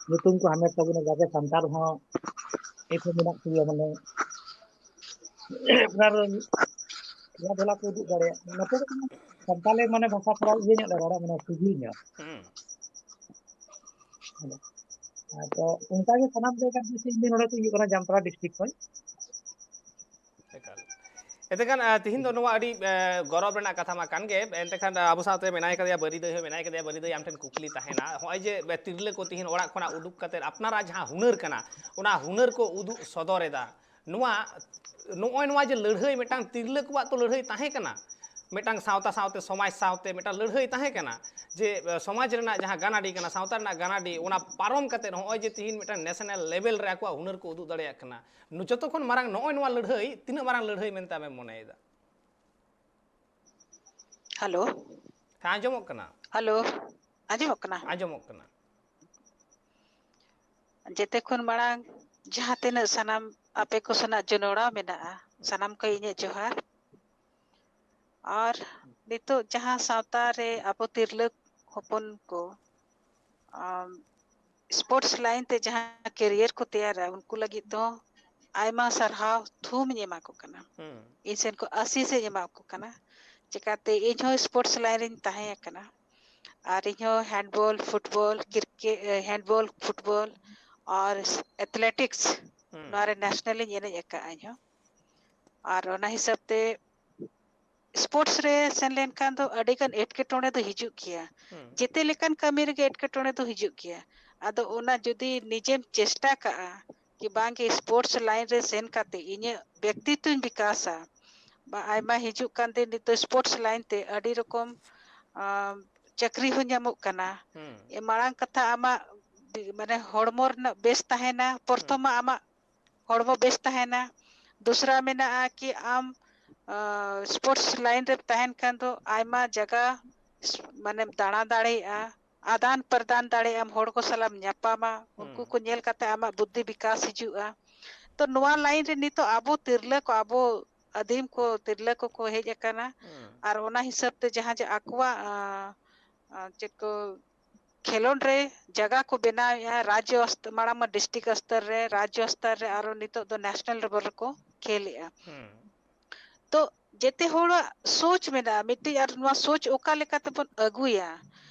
ᱧᱩᱛᱩᱢ ᱠᱚ ᱦᱟᱢᱮᱴ ᱛᱟᱵᱚᱱᱟ᱾ ᱡᱟᱜᱮ ᱥᱟᱱᱛᱟᱲ ᱦᱚᱸ ᱱᱤᱛ ᱦᱚᱸ ᱢᱮᱱᱟᱜ ᱠᱚᱜᱮᱭᱟ, ᱢᱟᱱᱮ, ᱚᱱᱟ ᱨᱮ ᱠᱷᱮᱞᱟ ᱫᱷᱩᱞᱟ ᱠᱚ ᱩᱫᱩᱜ ᱫᱟᱲᱮᱭᱟᱜ ᱠᱟᱱᱟ᱾ ᱱᱚᱛᱮ ᱫᱚ ᱥᱟᱱᱛᱟᱞᱤ ᱢᱟᱱᱮ ᱵᱷᱟᱥᱟ ᱛᱷᱚᱲᱟ ᱤᱭᱟᱹ ᱧᱚᱜ ᱞᱟᱜᱟᱜᱼᱟ, ᱢᱟᱱᱮ ᱥᱤᱜᱤᱞ ᱧᱚᱜ᱾ ᱦᱩᱸ᱾ ᱟᱫᱚ ᱚᱱᱠᱟ ᱜᱮ ᱥᱟᱱᱟᱢ ᱡᱟᱭᱜᱟ ᱨᱮ ᱤᱧ ᱫᱚ ᱱᱚᱰᱮ ᱠᱚ ᱦᱤᱡᱩᱜ ᱠᱟᱱᱟ, ᱡᱟᱢᱛᱟᱲᱟ district ᱠᱷᱚᱱ᱾ ᱮᱠᱟᱞ᱾ ᱮᱱᱛᱮ ᱠᱷᱟᱱ, ᱟ, ᱛᱤᱦᱤᱧ ᱫᱚ ᱱᱚᱣᱟ ᱟᱹᱰᱤ, ᱮ, ᱜᱚᱨᱚᱵᱽ ᱨᱮᱱᱟᱜ ᱠᱟᱛᱷᱟ ᱢᱟ ᱠᱟᱱ ᱜᱮ᱾ ᱮᱱᱛᱮ ᱠᱷᱟᱱ, ᱟ, ᱟᱵᱚ ᱥᱟᱶᱛᱮ ᱢᱮᱱᱟᱭ ᱠᱟᱫᱮᱭᱟ ᱵᱟᱹᱨᱤ ᱫᱟᱹᱭ ᱦᱚᱸ, ᱢᱮᱱᱟᱭ ᱠᱟᱫᱮᱭᱟ ᱵᱟᱹᱨᱤ ᱫᱟᱹᱭ, ᱟᱢ ᱴᱷᱮᱱ ᱠᱩᱠᱞᱤ ᱛᱟᱦᱮᱱᱟ, ᱱᱚᱜᱼᱚᱭ ᱡᱮ, ᱮ, ᱛᱤᱨᱞᱟᱹ ᱠᱚ ᱛᱤᱦᱤᱧ ᱚᱲᱟᱜ ᱠᱷᱚᱱᱟᱜ ᱩᱰᱩᱠ ᱠᱟᱛᱮ ᱟᱯᱱᱟᱨᱟᱜ ᱡᱟᱦᱟᱸ ᱦᱩᱱᱟᱹᱨ ᱠᱟᱱᱟ, ᱚᱱᱟ ᱦᱩᱱᱟᱹᱨ ᱠᱚ ᱩᱫᱩᱜ ᱥᱚᱫᱚᱨ ᱮᱫᱟ, ᱱᱚᱣᱟ, ᱱᱚᱜᱼᱚᱭ ᱱᱚᱣᱟ ᱡᱮ ᱞᱟᱹᱲᱦᱟᱹᱭ, ᱢᱤᱫᱴᱟᱝ ᱛᱤᱨᱞᱟᱹ ᱠᱚᱣᱟᱜ ᱛᱚ ᱞᱟᱹᱲᱦᱟᱹᱭ ᱛᱟᱦᱮᱸ ᱠᱟᱱᱟ, ᱢᱤᱫᱴᱟᱝ ᱥᱟᱶᱛᱟ ᱥᱟᱶᱛᱮ, ᱥᱚᱢᱟᱡᱽ ᱥᱟᱶᱛᱮ ᱢᱤᱫᱴᱟᱝ ᱞᱟᱹᱲᱦᱟᱹᱭ ᱛᱟᱦᱮᱸ ᱠᱟᱱᱟ, ᱡᱮ, ᱮ, ᱥᱚᱢᱟᱡᱽ ᱨᱮᱱᱟᱜ ᱡᱟᱦᱟᱸ ᱜᱟᱱᱟᱰᱤ ᱠᱟᱱᱟ, ᱥᱟᱶᱛᱟ ᱨᱮᱱᱟᱜ ᱜᱟᱱᱟᱰᱤ, ᱚᱱᱟ ᱯᱟᱨᱚᱢ ᱠᱟᱛᱮ ᱱᱚᱜᱼᱚᱭ ᱡᱮ ᱛᱤᱦᱤᱧ ᱢᱤᱫᱴᱟᱝ national level ᱨᱮ ᱟᱠᱚᱣᱟᱜ ᱦᱩᱱᱟᱹᱨ ᱠᱚ ᱩᱫᱩᱜ ᱫᱟᱲᱮᱭᱟᱜ ᱠᱟᱱᱟ, ᱱᱩ-, ᱡᱚᱛᱚ ᱠᱷᱚᱱ ᱢᱟᱨᱟᱝ ᱱᱚᱜᱼᱚᱭ ᱱᱚᱣᱟ ᱞᱟᱹᱲᱦᱟᱹᱭ ᱛᱤᱱᱟᱹᱜ ᱢᱟᱨᱟᱝ ᱞᱟᱹᱲᱦᱟᱹᱭ ᱢᱮᱱᱛᱮ ᱟᱢᱮᱢ ᱢᱚᱱᱮᱭᱮᱫᱟ? ᱦᱮᱞᱳ᱾ ᱦᱮᱸ, ᱟᱸᱡᱚᱢᱚᱜ ᱠᱟᱱᱟ᱾ ᱦᱮᱞᱳ᱾ ᱟᱸᱡᱚᱢᱚᱜ ᱠᱟᱱᱟ? ᱟᱸᱡᱚᱢᱚᱜ ᱠᱟᱱᱟ᱾ ᱡᱮᱛᱮ ᱠᱷᱚᱱ ᱢᱟᱲᱟᱝ ᱡᱟᱦᱟᱸ ᱛᱤᱱᱟᱹᱜ ᱥᱟᱱᱟᱢ ᱟᱯᱮ ᱠᱚ ᱥᱟᱞᱟᱜ ᱡᱚᱱᱚᱲᱟᱣ ᱢᱮᱱᱟᱜᱼᱟ, ᱥᱟᱱᱟᱢ ᱠᱚ ᱤᱧᱟᱹᱜ ᱡᱚᱦᱟᱨ᱾ ᱟᱨ ᱱᱤᱛᱚᱜ ᱡᱟᱦᱟᱸ ᱥᱟᱶᱛᱟ ᱨᱮ ᱟᱵᱚ ᱛᱤᱨᱞᱟᱹ ᱦᱚᱯᱚᱱ ᱠᱚ, ᱟᱢ, sports line ᱛᱮ ᱡᱟᱦᱟᱸ career ᱠᱚ ᱛᱮᱭᱟᱨᱟ, ᱩᱱᱠᱩ ᱞᱟᱹᱜᱤᱫ ᱫᱚ ᱟᱭᱢᱟ ᱥᱟᱨᱦᱟᱣ ᱛᱷᱩᱢ ᱤᱧ ᱮᱢᱟ ᱠᱚ ᱠᱟᱱᱟ᱾ ᱦᱩᱸ᱾ ᱤᱧ ᱥᱮᱱ ᱠᱷᱚᱱ ᱟᱥᱤᱥ ᱤᱧ ᱮᱢᱟ ᱠᱚ ᱠᱟᱱᱟ᱾ ᱪᱮᱠᱟᱛᱮ ᱤᱧ ᱦᱚᱸ sports line ᱨᱤᱧ ᱛᱟᱦᱮᱸ ᱟᱠᱟᱱᱟ᱾ ᱟᱨ ᱤᱧ ᱦᱚᱸ handball, football, cricket, handball, football ᱟᱨ athletics, ᱦᱩᱸ᱾ ᱱᱚᱣᱟ ᱨᱮ national ᱤᱧ ᱮᱱᱮᱡ ᱟᱠᱟᱫᱼᱟ ᱤᱧ ᱦᱚᱸ᱾ ᱟᱨ ᱚᱱᱟ ᱦᱤᱥᱟᱹᱵ ᱛᱮ sports ᱨᱮ ᱥᱮᱱ ᱞᱮᱱᱠᱷᱟᱱ ᱫᱚ ᱟᱹᱰᱤ ᱜᱟᱱ ᱮᱴᱠᱮᱴᱚᱬᱮ ᱫᱚ ᱦᱤᱡᱩᱜ ᱜᱮᱭᱟ᱾ ᱦᱩᱸ᱾ ᱡᱮᱛᱮ ᱞᱮᱠᱟᱱ ᱠᱟᱹᱢᱤ ᱨᱮᱜᱮ ᱮᱴᱠᱮᱴᱚᱬᱮ ᱫᱚ ᱦᱤᱡᱩᱜ ᱜᱮᱭᱟ᱾ ᱟᱫᱚ ᱚᱱᱟ ᱡᱩᱫᱤ ᱱᱤᱡᱮᱢ ᱪᱮᱥᱴᱟ ᱠᱟᱜᱼᱟ ᱠᱤ ᱵᱟᱝ ᱜᱮ sports line ᱨᱮ ᱥᱮᱱ ᱠᱟᱛᱮ ᱤᱧᱟᱹᱜ ᱵᱮᱠᱛᱤᱛᱣᱚᱧ ᱵᱤᱠᱟᱥᱟ, ᱵᱟ ᱟᱭᱢᱟ ᱦᱤᱡᱩᱜ ᱠᱟᱱ ᱫᱤᱱ ᱱᱤᱛᱚᱜ sports line ᱛᱮ ᱟᱹᱰᱤ ᱨᱚᱠᱚᱢ, ᱟᱸ, ᱪᱟᱹᱠᱨᱤ ᱦᱚᱸ ᱧᱟᱢᱚᱜ ᱠᱟᱱᱟ᱾ ᱦᱩᱸ᱾ ᱮ, ᱢᱟᱲᱟᱝ ᱠᱟᱛᱷᱟ ᱟᱢᱟᱜ ᱵᱤ-, ᱢᱟᱱᱮ ᱦᱚᱲᱢᱚ ᱨᱮᱱᱟᱜ ᱵᱮᱥ ᱛᱟᱦᱮᱱᱟ, ᱯᱨᱚᱛᱷᱚᱢ ᱢᱟ ᱟᱢᱟᱜ ᱦᱚᱲᱢᱚ ᱵᱮᱥ ᱛᱟᱦᱮᱱᱟ, ᱫᱚᱥᱨᱟ ᱢᱮᱱᱟᱜᱼᱟ ᱠᱤ ᱟᱢ, ᱟᱸ, sports line ᱨᱮᱢ ᱛᱟᱦᱮᱱ ᱠᱷᱟᱱ ᱫᱚ ᱟᱭᱢᱟ ᱡᱟᱭᱜᱟ ᱢᱟᱱᱮᱢ ᱫᱟᱬᱟ ᱫᱟᱲᱮᱭᱟᱜᱼᱟ, ᱟᱫᱟᱱ ᱯᱨᱚᱫᱟᱱ ᱫᱟᱲᱮᱭᱟᱜ ᱟᱢ, ᱦᱚᱲ ᱠᱚ ᱥᱟᱞᱟᱜ ᱮᱢ ᱧᱟᱯᱟᱢᱟ, ᱩᱱᱠᱩ ᱦᱩᱸ᱾ ᱠᱚ ᱧᱮᱞ ᱠᱟᱛᱮ ᱟᱢᱟᱜ ᱵᱩᱫᱽᱫᱷᱤ ᱵᱤᱠᱟᱥ ᱦᱤᱡᱩᱜᱼᱟ᱾ ᱛᱚ ᱱᱚᱣᱟ line ᱨᱮ ᱱᱤᱛᱚᱜ ᱟᱵᱚ ᱛᱤᱨᱞᱟᱹ ᱠᱚ, ᱟᱵᱚ ᱟᱹᱫᱤᱢ ᱠᱚ ᱛᱤᱨᱞᱟᱹ ᱠᱚᱠᱚ ᱦᱮᱡ ᱟᱠᱟᱱᱟ, ᱦᱩᱸ᱾ ᱟᱨ ᱚᱱᱟ ᱦᱤᱥᱟᱹᱵ ᱛᱮ ᱡᱟᱦᱟᱸ ᱡᱮ ᱟᱠᱚᱣᱟᱜ, ᱟᱸ, ᱟᱸ, ᱪᱮᱫ ᱠᱚ ᱠᱷᱮᱞᱳᱰ ᱨᱮ ᱡᱟᱭᱜᱟ ᱠᱚ ᱵᱮᱱᱟᱣᱮᱫᱼᱟ, ᱨᱟᱡᱽᱡᱚ ᱥᱛ-, ᱢᱟᱲᱟᱝ ᱢᱟ district ᱥᱛᱚᱨ ᱨᱮ, ᱨᱟᱡᱽᱡᱚ ᱥᱛᱚᱨ ᱨᱮ, ᱟᱨᱚ ᱱᱤᱛᱚᱜ ᱫᱚ national level ᱨᱮᱠᱚ ᱠᱷᱮᱞᱮᱜᱼᱟ᱾ ᱛᱚ ᱡᱮᱛᱮ ᱦᱚᱲᱟᱜ ᱥᱳᱪ ᱢᱮᱱᱟᱜᱼᱟ ᱢᱤᱫᱴᱤᱡ, ᱟᱨ ᱱᱚᱣᱟ ᱥᱳᱪ ᱚᱠᱟ ᱞᱮᱠᱟ ᱛᱮᱵᱚᱱ ᱟᱹᱜᱩᱭᱟ?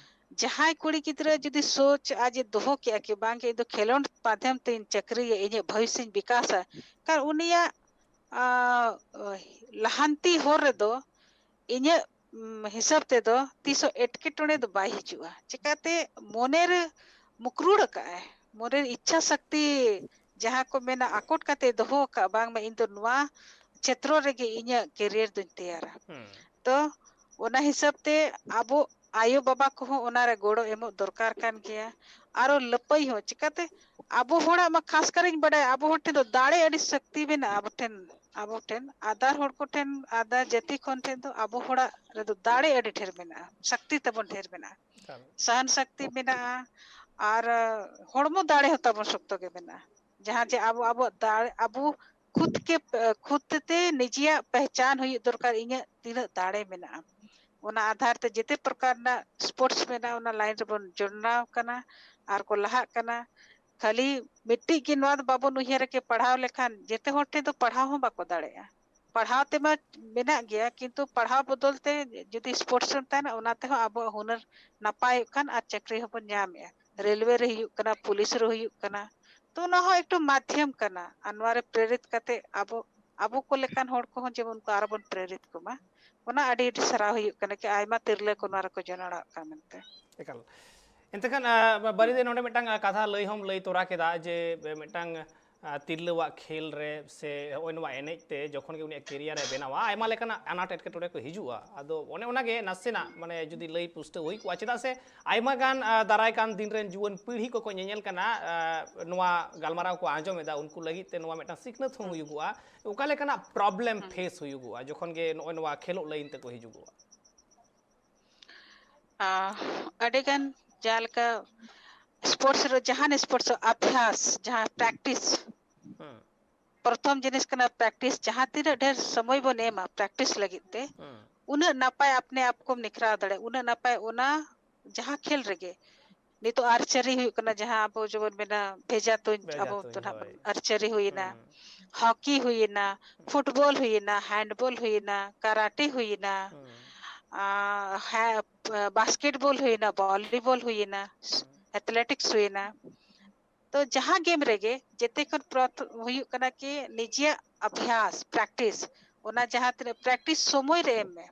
ᱡᱟᱦᱟᱸᱭ ᱠᱩᱲᱤ ᱜᱤᱫᱽᱨᱟᱹ ᱡᱩᱫᱤ ᱥᱳᱪ ᱟᱡ ᱮ ᱫᱚᱦᱚ ᱠᱮᱜᱼᱟ ᱠᱤ ᱵᱟᱝ ᱜᱮ ᱤᱧ ᱫᱚ ᱠᱷᱮᱞᱳᱰ ᱢᱟᱫᱷᱭᱚᱢ ᱛᱮᱧ ᱪᱟᱹᱠᱨᱤᱭᱟ, ᱤᱧᱟᱹᱜ ᱵᱷᱚᱵᱤᱥᱥᱚᱧ ᱵᱤᱠᱟᱥᱟ, ᱠᱷᱟᱱ ᱩᱱᱤᱭᱟᱜ ᱞᱟᱦᱟᱱᱛᱤ ᱦᱚᱨ ᱨᱮᱫᱚ ᱤᱧᱟᱹᱜ ᱦᱤᱥᱟᱹᱵ ᱛᱮᱫᱚ ᱛᱤᱥ ᱦᱚᱸ ᱮᱴᱠᱮᱴᱚᱬᱮ ᱫᱚ ᱵᱟᱭ ᱦᱤᱡᱩᱜᱼᱟ᱾ ᱪᱤᱠᱟᱹᱛᱮ ᱢᱚᱱᱮᱨᱮ ᱢᱩᱠᱨᱩᱲ ᱟᱠᱟᱫ ᱟᱭ, ᱢᱚᱱᱮᱨ ᱤᱪᱪᱷᱟ ᱥᱚᱠᱛᱤ ᱡᱟᱦᱟᱸ ᱠᱚ ᱢᱮᱱᱟ ᱟᱠᱚᱴ ᱠᱟᱛᱮ ᱫᱚᱦᱚ ᱟᱠᱟᱫ, ᱵᱟᱝᱢᱟ ᱤᱧ ᱫᱚ ᱱᱚᱣᱟ ᱪᱷᱮᱛᱨᱚ ᱨᱮᱜᱮ ᱤᱧᱟᱹᱜ ᱠᱮᱨᱤᱭᱟᱨ ᱫᱚᱧ ᱛᱮᱭᱟᱨᱟ᱾ ᱛᱚ ᱚᱱᱟ ᱦᱤᱥᱟᱹᱵ ᱛᱮ ᱟᱵᱚ ᱟᱭᱳ ᱵᱟᱵᱟ ᱠᱚᱦᱚᱸ ᱚᱱᱟᱨᱮ ᱜᱚᱲᱚ ᱮᱢᱚᱜ ᱫᱚᱨᱠᱟᱨ ᱠᱟᱱ ᱜᱮᱭᱟ᱾ ᱟᱨᱚ ᱞᱟᱹᱯᱟᱹᱭ ᱦᱚᱸ ᱪᱤᱠᱟᱹᱛᱮ ᱟᱵᱚ ᱦᱚᱲᱟᱜ ᱢᱟ ᱠᱷᱟᱥ ᱠᱟᱨᱤᱧ ᱵᱟᱰᱟᱭᱟ, ᱟᱵᱚ ᱦᱚᱲ ᱴᱷᱮᱱ ᱫᱚ ᱫᱟᱲᱮ ᱟᱹᱰᱤ ᱥᱚᱠᱛᱤ ᱢᱮᱱᱟᱜᱼᱟ᱾ ᱟᱵᱚ ᱴᱷᱮᱱ, ᱟᱵᱚ ᱴᱷᱮᱱ, ᱟᱫᱟᱨ ᱦᱚᱲ ᱠᱚ ᱴᱷᱮᱱ, ᱟᱫᱟᱨ ᱡᱟᱹᱛᱤ ᱠᱷᱚᱱ ᱴᱷᱮᱱ ᱫᱚ ᱟᱵᱚ ᱦᱚᱲᱟᱜ ᱨᱮᱫᱚ ᱫᱟᱲᱮ ᱟᱹᱰᱤ ᱰᱷᱮᱨ ᱢᱮᱱᱟᱜᱼᱟ, ᱥᱚᱠᱛᱤ ᱛᱟᱵᱚᱱ ᱰᱷᱮᱨ ᱢᱮᱱᱟᱜᱼᱟ, ᱥᱟᱦᱟᱱ ᱥᱚᱠᱛᱤ ᱢᱮᱱᱟᱜᱼᱟ, ᱟᱨ ᱦᱚᱲᱢᱚ ᱫᱟᱲᱮ ᱦᱚᱸ ᱛᱟᱵᱚᱱ ᱥᱚᱠᱛᱚ ᱜᱮ ᱢᱮᱱᱟᱜᱼᱟ᱾ ᱡᱟᱦᱟᱸ ᱡᱮ ᱟᱵᱚ ᱟᱵᱚᱣᱟᱜ ᱫᱟᱲᱮ, ᱟᱵᱚ ᱠᱷᱩᱫ ᱠᱮ ᱠᱷᱩᱫ ᱛᱮ ᱱᱤᱡᱮᱭᱟᱜ ᱯᱮᱦᱪᱟᱱ ᱦᱩᱭᱩᱜ ᱫᱚᱨᱠᱟᱨ, ᱤᱧᱟᱹᱜ ᱛᱤᱱᱟᱹᱜ ᱫᱟᱲᱮ ᱢᱮᱱᱟᱜᱼᱟ᱾ ᱚᱱᱟ ᱟᱫᱷᱟᱨ ᱛᱮ ᱡᱮᱛᱮ ᱯᱨᱚᱠᱟᱨ ᱨᱮᱱᱟᱜ ᱥᱯᱳᱨᱴᱥ ᱢᱮᱱᱟᱜᱼᱟ, ᱚᱱᱟ ᱞᱟᱭᱤᱱ ᱨᱮᱵᱚᱱ ᱡᱚᱲᱱᱟᱣ ᱠᱟᱱᱟ ᱟᱨ ᱠᱚ ᱞᱟᱦᱟᱜ ᱠᱟᱱᱟ᱾ ᱠᱷᱟᱹᱞᱤ ᱢᱤᱫᱴᱤᱡ ᱜᱮ ᱱᱚᱣᱟ ᱫᱚ ᱵᱟᱵᱚᱱ ᱩᱭᱦᱟᱹᱨᱟ ᱠᱤ ᱯᱟᱲᱦᱟᱣ ᱞᱮᱠᱷᱟᱱ ᱡᱮᱛᱮ ᱦᱚᱲ ᱴᱷᱮᱱ ᱫᱚ ᱯᱟᱲᱦᱟᱣ ᱦᱚᱸ ᱵᱟᱠᱚ ᱫᱟᱲᱮᱭᱟᱜᱼᱟ᱾ ᱯᱟᱲᱦᱟᱣ ᱛᱮᱢᱟ ᱢᱮᱱᱟᱜ ᱜᱮᱭᱟ, ᱠᱤᱱᱛᱩ ᱯᱟᱲᱦᱟᱣ ᱵᱚᱫᱚᱞ ᱛᱮ ᱡᱩᱫᱤ ᱥᱯᱳᱨᱴᱥ ᱨᱮᱢ ᱛᱟᱦᱮᱱᱟ, ᱚᱱᱟ ᱛᱮᱦᱚᱸ ᱟᱵᱚᱣᱟᱜ ᱦᱩᱱᱟᱹᱨ ᱱᱟᱯᱟᱭᱚᱜ ᱠᱟᱱ ᱟᱨ ᱪᱟᱹᱠᱨᱤ ᱦᱚᱸᱵᱚᱱ ᱧᱟᱢᱮᱜᱼᱟ᱾ ᱨᱮᱞᱣᱮ ᱨᱮ ᱦᱩᱭᱩᱜ ᱠᱟᱱᱟ, ᱯᱩᱞᱤᱥ ᱨᱮ ᱦᱩᱭᱩᱜ ᱠᱟᱱᱟ, ᱛᱚ ᱚᱱᱟ ᱦᱚᱸ ᱮᱠᱴᱩ ᱢᱟᱫᱽᱫᱷᱚᱢ ᱠᱟᱱᱟ᱾ ᱟᱨ ᱱᱚᱣᱟ ᱨᱮ ᱯᱨᱮᱨᱤᱛ ᱠᱟᱛᱮ ᱟᱵᱚ, ᱟᱵᱚ ᱠᱚ ᱞᱮᱠᱟᱱ ᱦᱚᱲ ᱠᱚᱦᱚᱸ ᱡᱮᱢᱚᱱ ᱠᱚ ᱟᱨᱚ ᱵᱚᱱ ᱯᱨᱮᱨᱤᱛ ᱠᱚᱢᱟ, ᱚᱱᱟ ᱟᱹᱰᱤ ᱟᱹᱰᱤ ᱥᱟᱨᱦᱟᱣ ᱦᱩᱭᱩᱜ ᱠᱟᱱᱟ ᱠᱤ ᱟᱭᱢᱟ ᱛᱤᱨᱞᱟᱹ ᱠᱚ ᱱᱚᱣᱟ ᱨᱮᱠᱚ ᱡᱚᱱᱚᱲᱟᱜ ᱠᱟᱱᱟ ᱢᱮᱱᱛᱮ᱾ ᱮᱠᱟᱞ᱾ ᱮᱱᱛᱮ ᱠᱷᱟᱱ, ᱟᱸ, ᱵᱟ-, ᱵᱟᱨᱤᱫ, ᱱᱚᱰᱮ ᱢᱤᱫᱴᱟᱝ, ᱟᱸ, ᱠᱟᱛᱷᱟ ᱞᱟᱹᱭ ᱦᱚᱸᱢ ᱞᱟᱹᱭ ᱛᱚᱨᱟ ᱠᱮᱫᱟ ᱡᱮ, ᱮ, ᱢᱤᱫᱴᱟᱝ, ᱟᱸ, ᱛᱤᱨᱞᱟᱹᱣᱟᱜ ᱠᱷᱮᱞ ᱨᱮ ᱥᱮ ᱦᱚᱸᱜᱼᱚᱭ ᱱᱚᱣᱟ ᱮᱱᱮᱡ ᱛᱮ ᱡᱚᱠᱷᱚᱱ ᱜᱮ ᱩᱱᱤᱭᱟᱜ ᱠᱮᱨᱤᱭᱟᱨ ᱮ ᱵᱮᱱᱟᱣᱟ, ᱟᱭᱢᱟ ᱞᱮᱠᱟᱱᱟᱜ ᱟᱱᱟᱴ ᱮᱴᱠᱮᱴᱚᱬᱮ ᱠᱚ ᱦᱤᱡᱩᱜᱼᱟ᱾ ᱟᱫᱚ ᱚᱱᱮ ᱚᱱᱟ ᱜᱮ ᱱᱟᱥᱮᱱᱟᱜ, ᱢᱟᱱᱮ, ᱡᱩᱫᱤ ᱞᱟᱹᱭ ᱯᱩᱥᱴᱟᱹᱣ ᱦᱩᱭ ᱠᱚᱜᱼᱟ, ᱪᱮᱫᱟᱜ ᱥᱮ ᱟᱭᱢᱟ ᱜᱟᱱ, ᱟᱸ, ᱫᱟᱨᱟᱭ ᱠᱟᱱ ᱫᱤᱱ ᱨᱮᱱ ᱡᱩᱣᱟᱹᱱ ᱯᱤᱲᱦᱤ ᱠᱚᱠᱚ ᱧᱮᱧᱮᱞ ᱠᱟᱱᱟ, ᱟᱸ, ᱱᱚᱣᱟ ᱜᱟᱞᱢᱟᱨᱟᱣ ᱠᱚ ᱟᱸᱡᱚᱢ ᱮᱫᱟ, ᱩᱱᱠᱩ ᱞᱟᱹᱜᱤᱫ ᱛᱮ ᱱᱚᱣᱟ ᱢᱤᱫᱴᱟᱝ ᱥᱤᱠᱷᱱᱟᱹᱛ ᱦᱚᱸ ᱦᱩᱭᱩᱜᱚᱜᱼᱟ᱾ ᱚᱠᱟ ᱞᱮᱠᱟᱱᱟᱜ ᱯᱨᱚᱵᱞᱮᱢ ᱯᱷᱮᱥ ᱦᱩᱭᱩᱜᱚᱜᱼᱟ ᱡᱚᱠᱷᱚᱱ ᱜᱮ ᱱᱚᱜᱼᱚᱭ ᱱᱚᱣᱟ ᱠᱷᱮᱞᱳᱜ ᱞᱟᱭᱤᱱ ᱛᱮᱠᱚ ᱦᱤᱡᱩᱜᱚᱜᱼᱟ? ᱟᱸ, ᱟᱹᱰᱤᱜᱟᱱ ᱡᱟᱦᱟᱸ ᱞᱮᱠᱟ ᱥᱯᱳᱨᱴᱥ ᱨᱮ, ᱡᱟᱦᱟᱱ ᱥᱯᱳᱨᱴᱥ ᱟᱵᱷᱭᱟᱥ, ᱡᱟᱦᱟᱸ ᱯᱨᱮᱠᱴᱤᱥ, ᱦᱩᱸ᱾ ᱯᱨᱚᱛᱷᱚᱢ ᱡᱤᱱᱤᱥ ᱠᱟᱱᱟ ᱯᱨᱮᱠᱴᱤᱥ᱾ ᱡᱟᱦᱟᱸ ᱛᱤᱱᱟᱹᱜ ᱰᱷᱮᱨ ᱥᱚᱢᱚᱭ ᱵᱚᱱ ᱮᱢᱟ ᱯᱨᱮᱠᱴᱤᱥ ᱞᱟᱹᱜᱤᱫ ᱛᱮ, ᱦᱩᱸ᱾ ᱩᱱᱟᱹᱜ ᱱᱟᱯᱟᱭ ᱟᱯᱱᱮ ᱟᱯ ᱠᱚᱢ ᱱᱤᱠᱷᱨᱟᱣ ᱫᱟᱲᱮᱭᱟᱜᱼᱟ, ᱩᱱᱟᱹᱜ ᱱᱟᱯᱟᱭ ᱚᱱᱟ ᱡᱟᱦᱟᱸ ᱠᱷᱮᱞ ᱨᱮᱜᱮ᱾ ᱱᱤᱛᱚᱜ ᱟᱨᱪᱟᱨᱤ ᱦᱩᱭᱩᱜ ᱠᱟᱱᱟ, ᱡᱟᱦᱟᱸ ᱟᱵᱚ ᱡᱮᱢᱚᱱ ᱢᱮᱱᱟ ᱵᱷᱮᱡᱟ ᱛᱩᱧ, ᱵᱷᱮᱡᱟ ᱟᱵᱚ ᱛᱩᱧ, ᱫᱚ ᱱᱟᱦᱟᱜ ᱦᱳᱭ᱾ ᱟᱨᱪᱟᱨᱤ ᱦᱩᱭᱱᱟ᱾ ᱦᱩᱸ᱾ ᱦᱚᱠᱤ ᱦᱩᱭᱮᱱᱟ, ᱯᱷᱩᱴᱵᱚᱞ ᱦᱩᱭᱮᱱᱟ, ᱦᱮᱱᱰᱵᱚᱞ ᱦᱩᱭᱮᱱᱟ, ᱠᱟᱨᱟᱴᱮ ᱦᱩᱭᱮᱱᱟ, ᱟᱨ ᱦᱮ-, ᱵᱟᱥᱠᱮᱴᱵᱚᱞ ᱦᱩᱭᱮᱱᱟ, ᱵᱷᱚᱞᱤᱵᱚᱞ ᱦᱩᱭᱮᱱᱟ, ᱮᱛᱷᱞᱮᱴᱤᱠᱥ ᱦᱩᱭᱮᱱᱟ᱾ ᱛᱚ ᱡᱟᱦᱟᱸ ᱜᱮᱢ ᱨᱮᱜᱮ ᱡᱮᱛᱮ ᱠᱷᱚᱱ ᱯᱨᱚᱛᱷ-, ᱦᱩᱭᱩᱜ ᱠᱟᱱᱟ ᱠᱤ ᱱᱤᱡᱮᱭᱟᱜ ᱟᱵᱷᱭᱟᱥ, ᱯᱨᱮᱠᱴᱤᱥ, ᱚᱱᱟ ᱡᱟᱦᱟᱸ ᱛᱤᱱᱟᱹᱜ ᱯᱨᱮᱠᱴᱤᱥ ᱥᱚᱢᱚᱭ ᱨᱮ ᱮᱢ ᱢᱮ᱾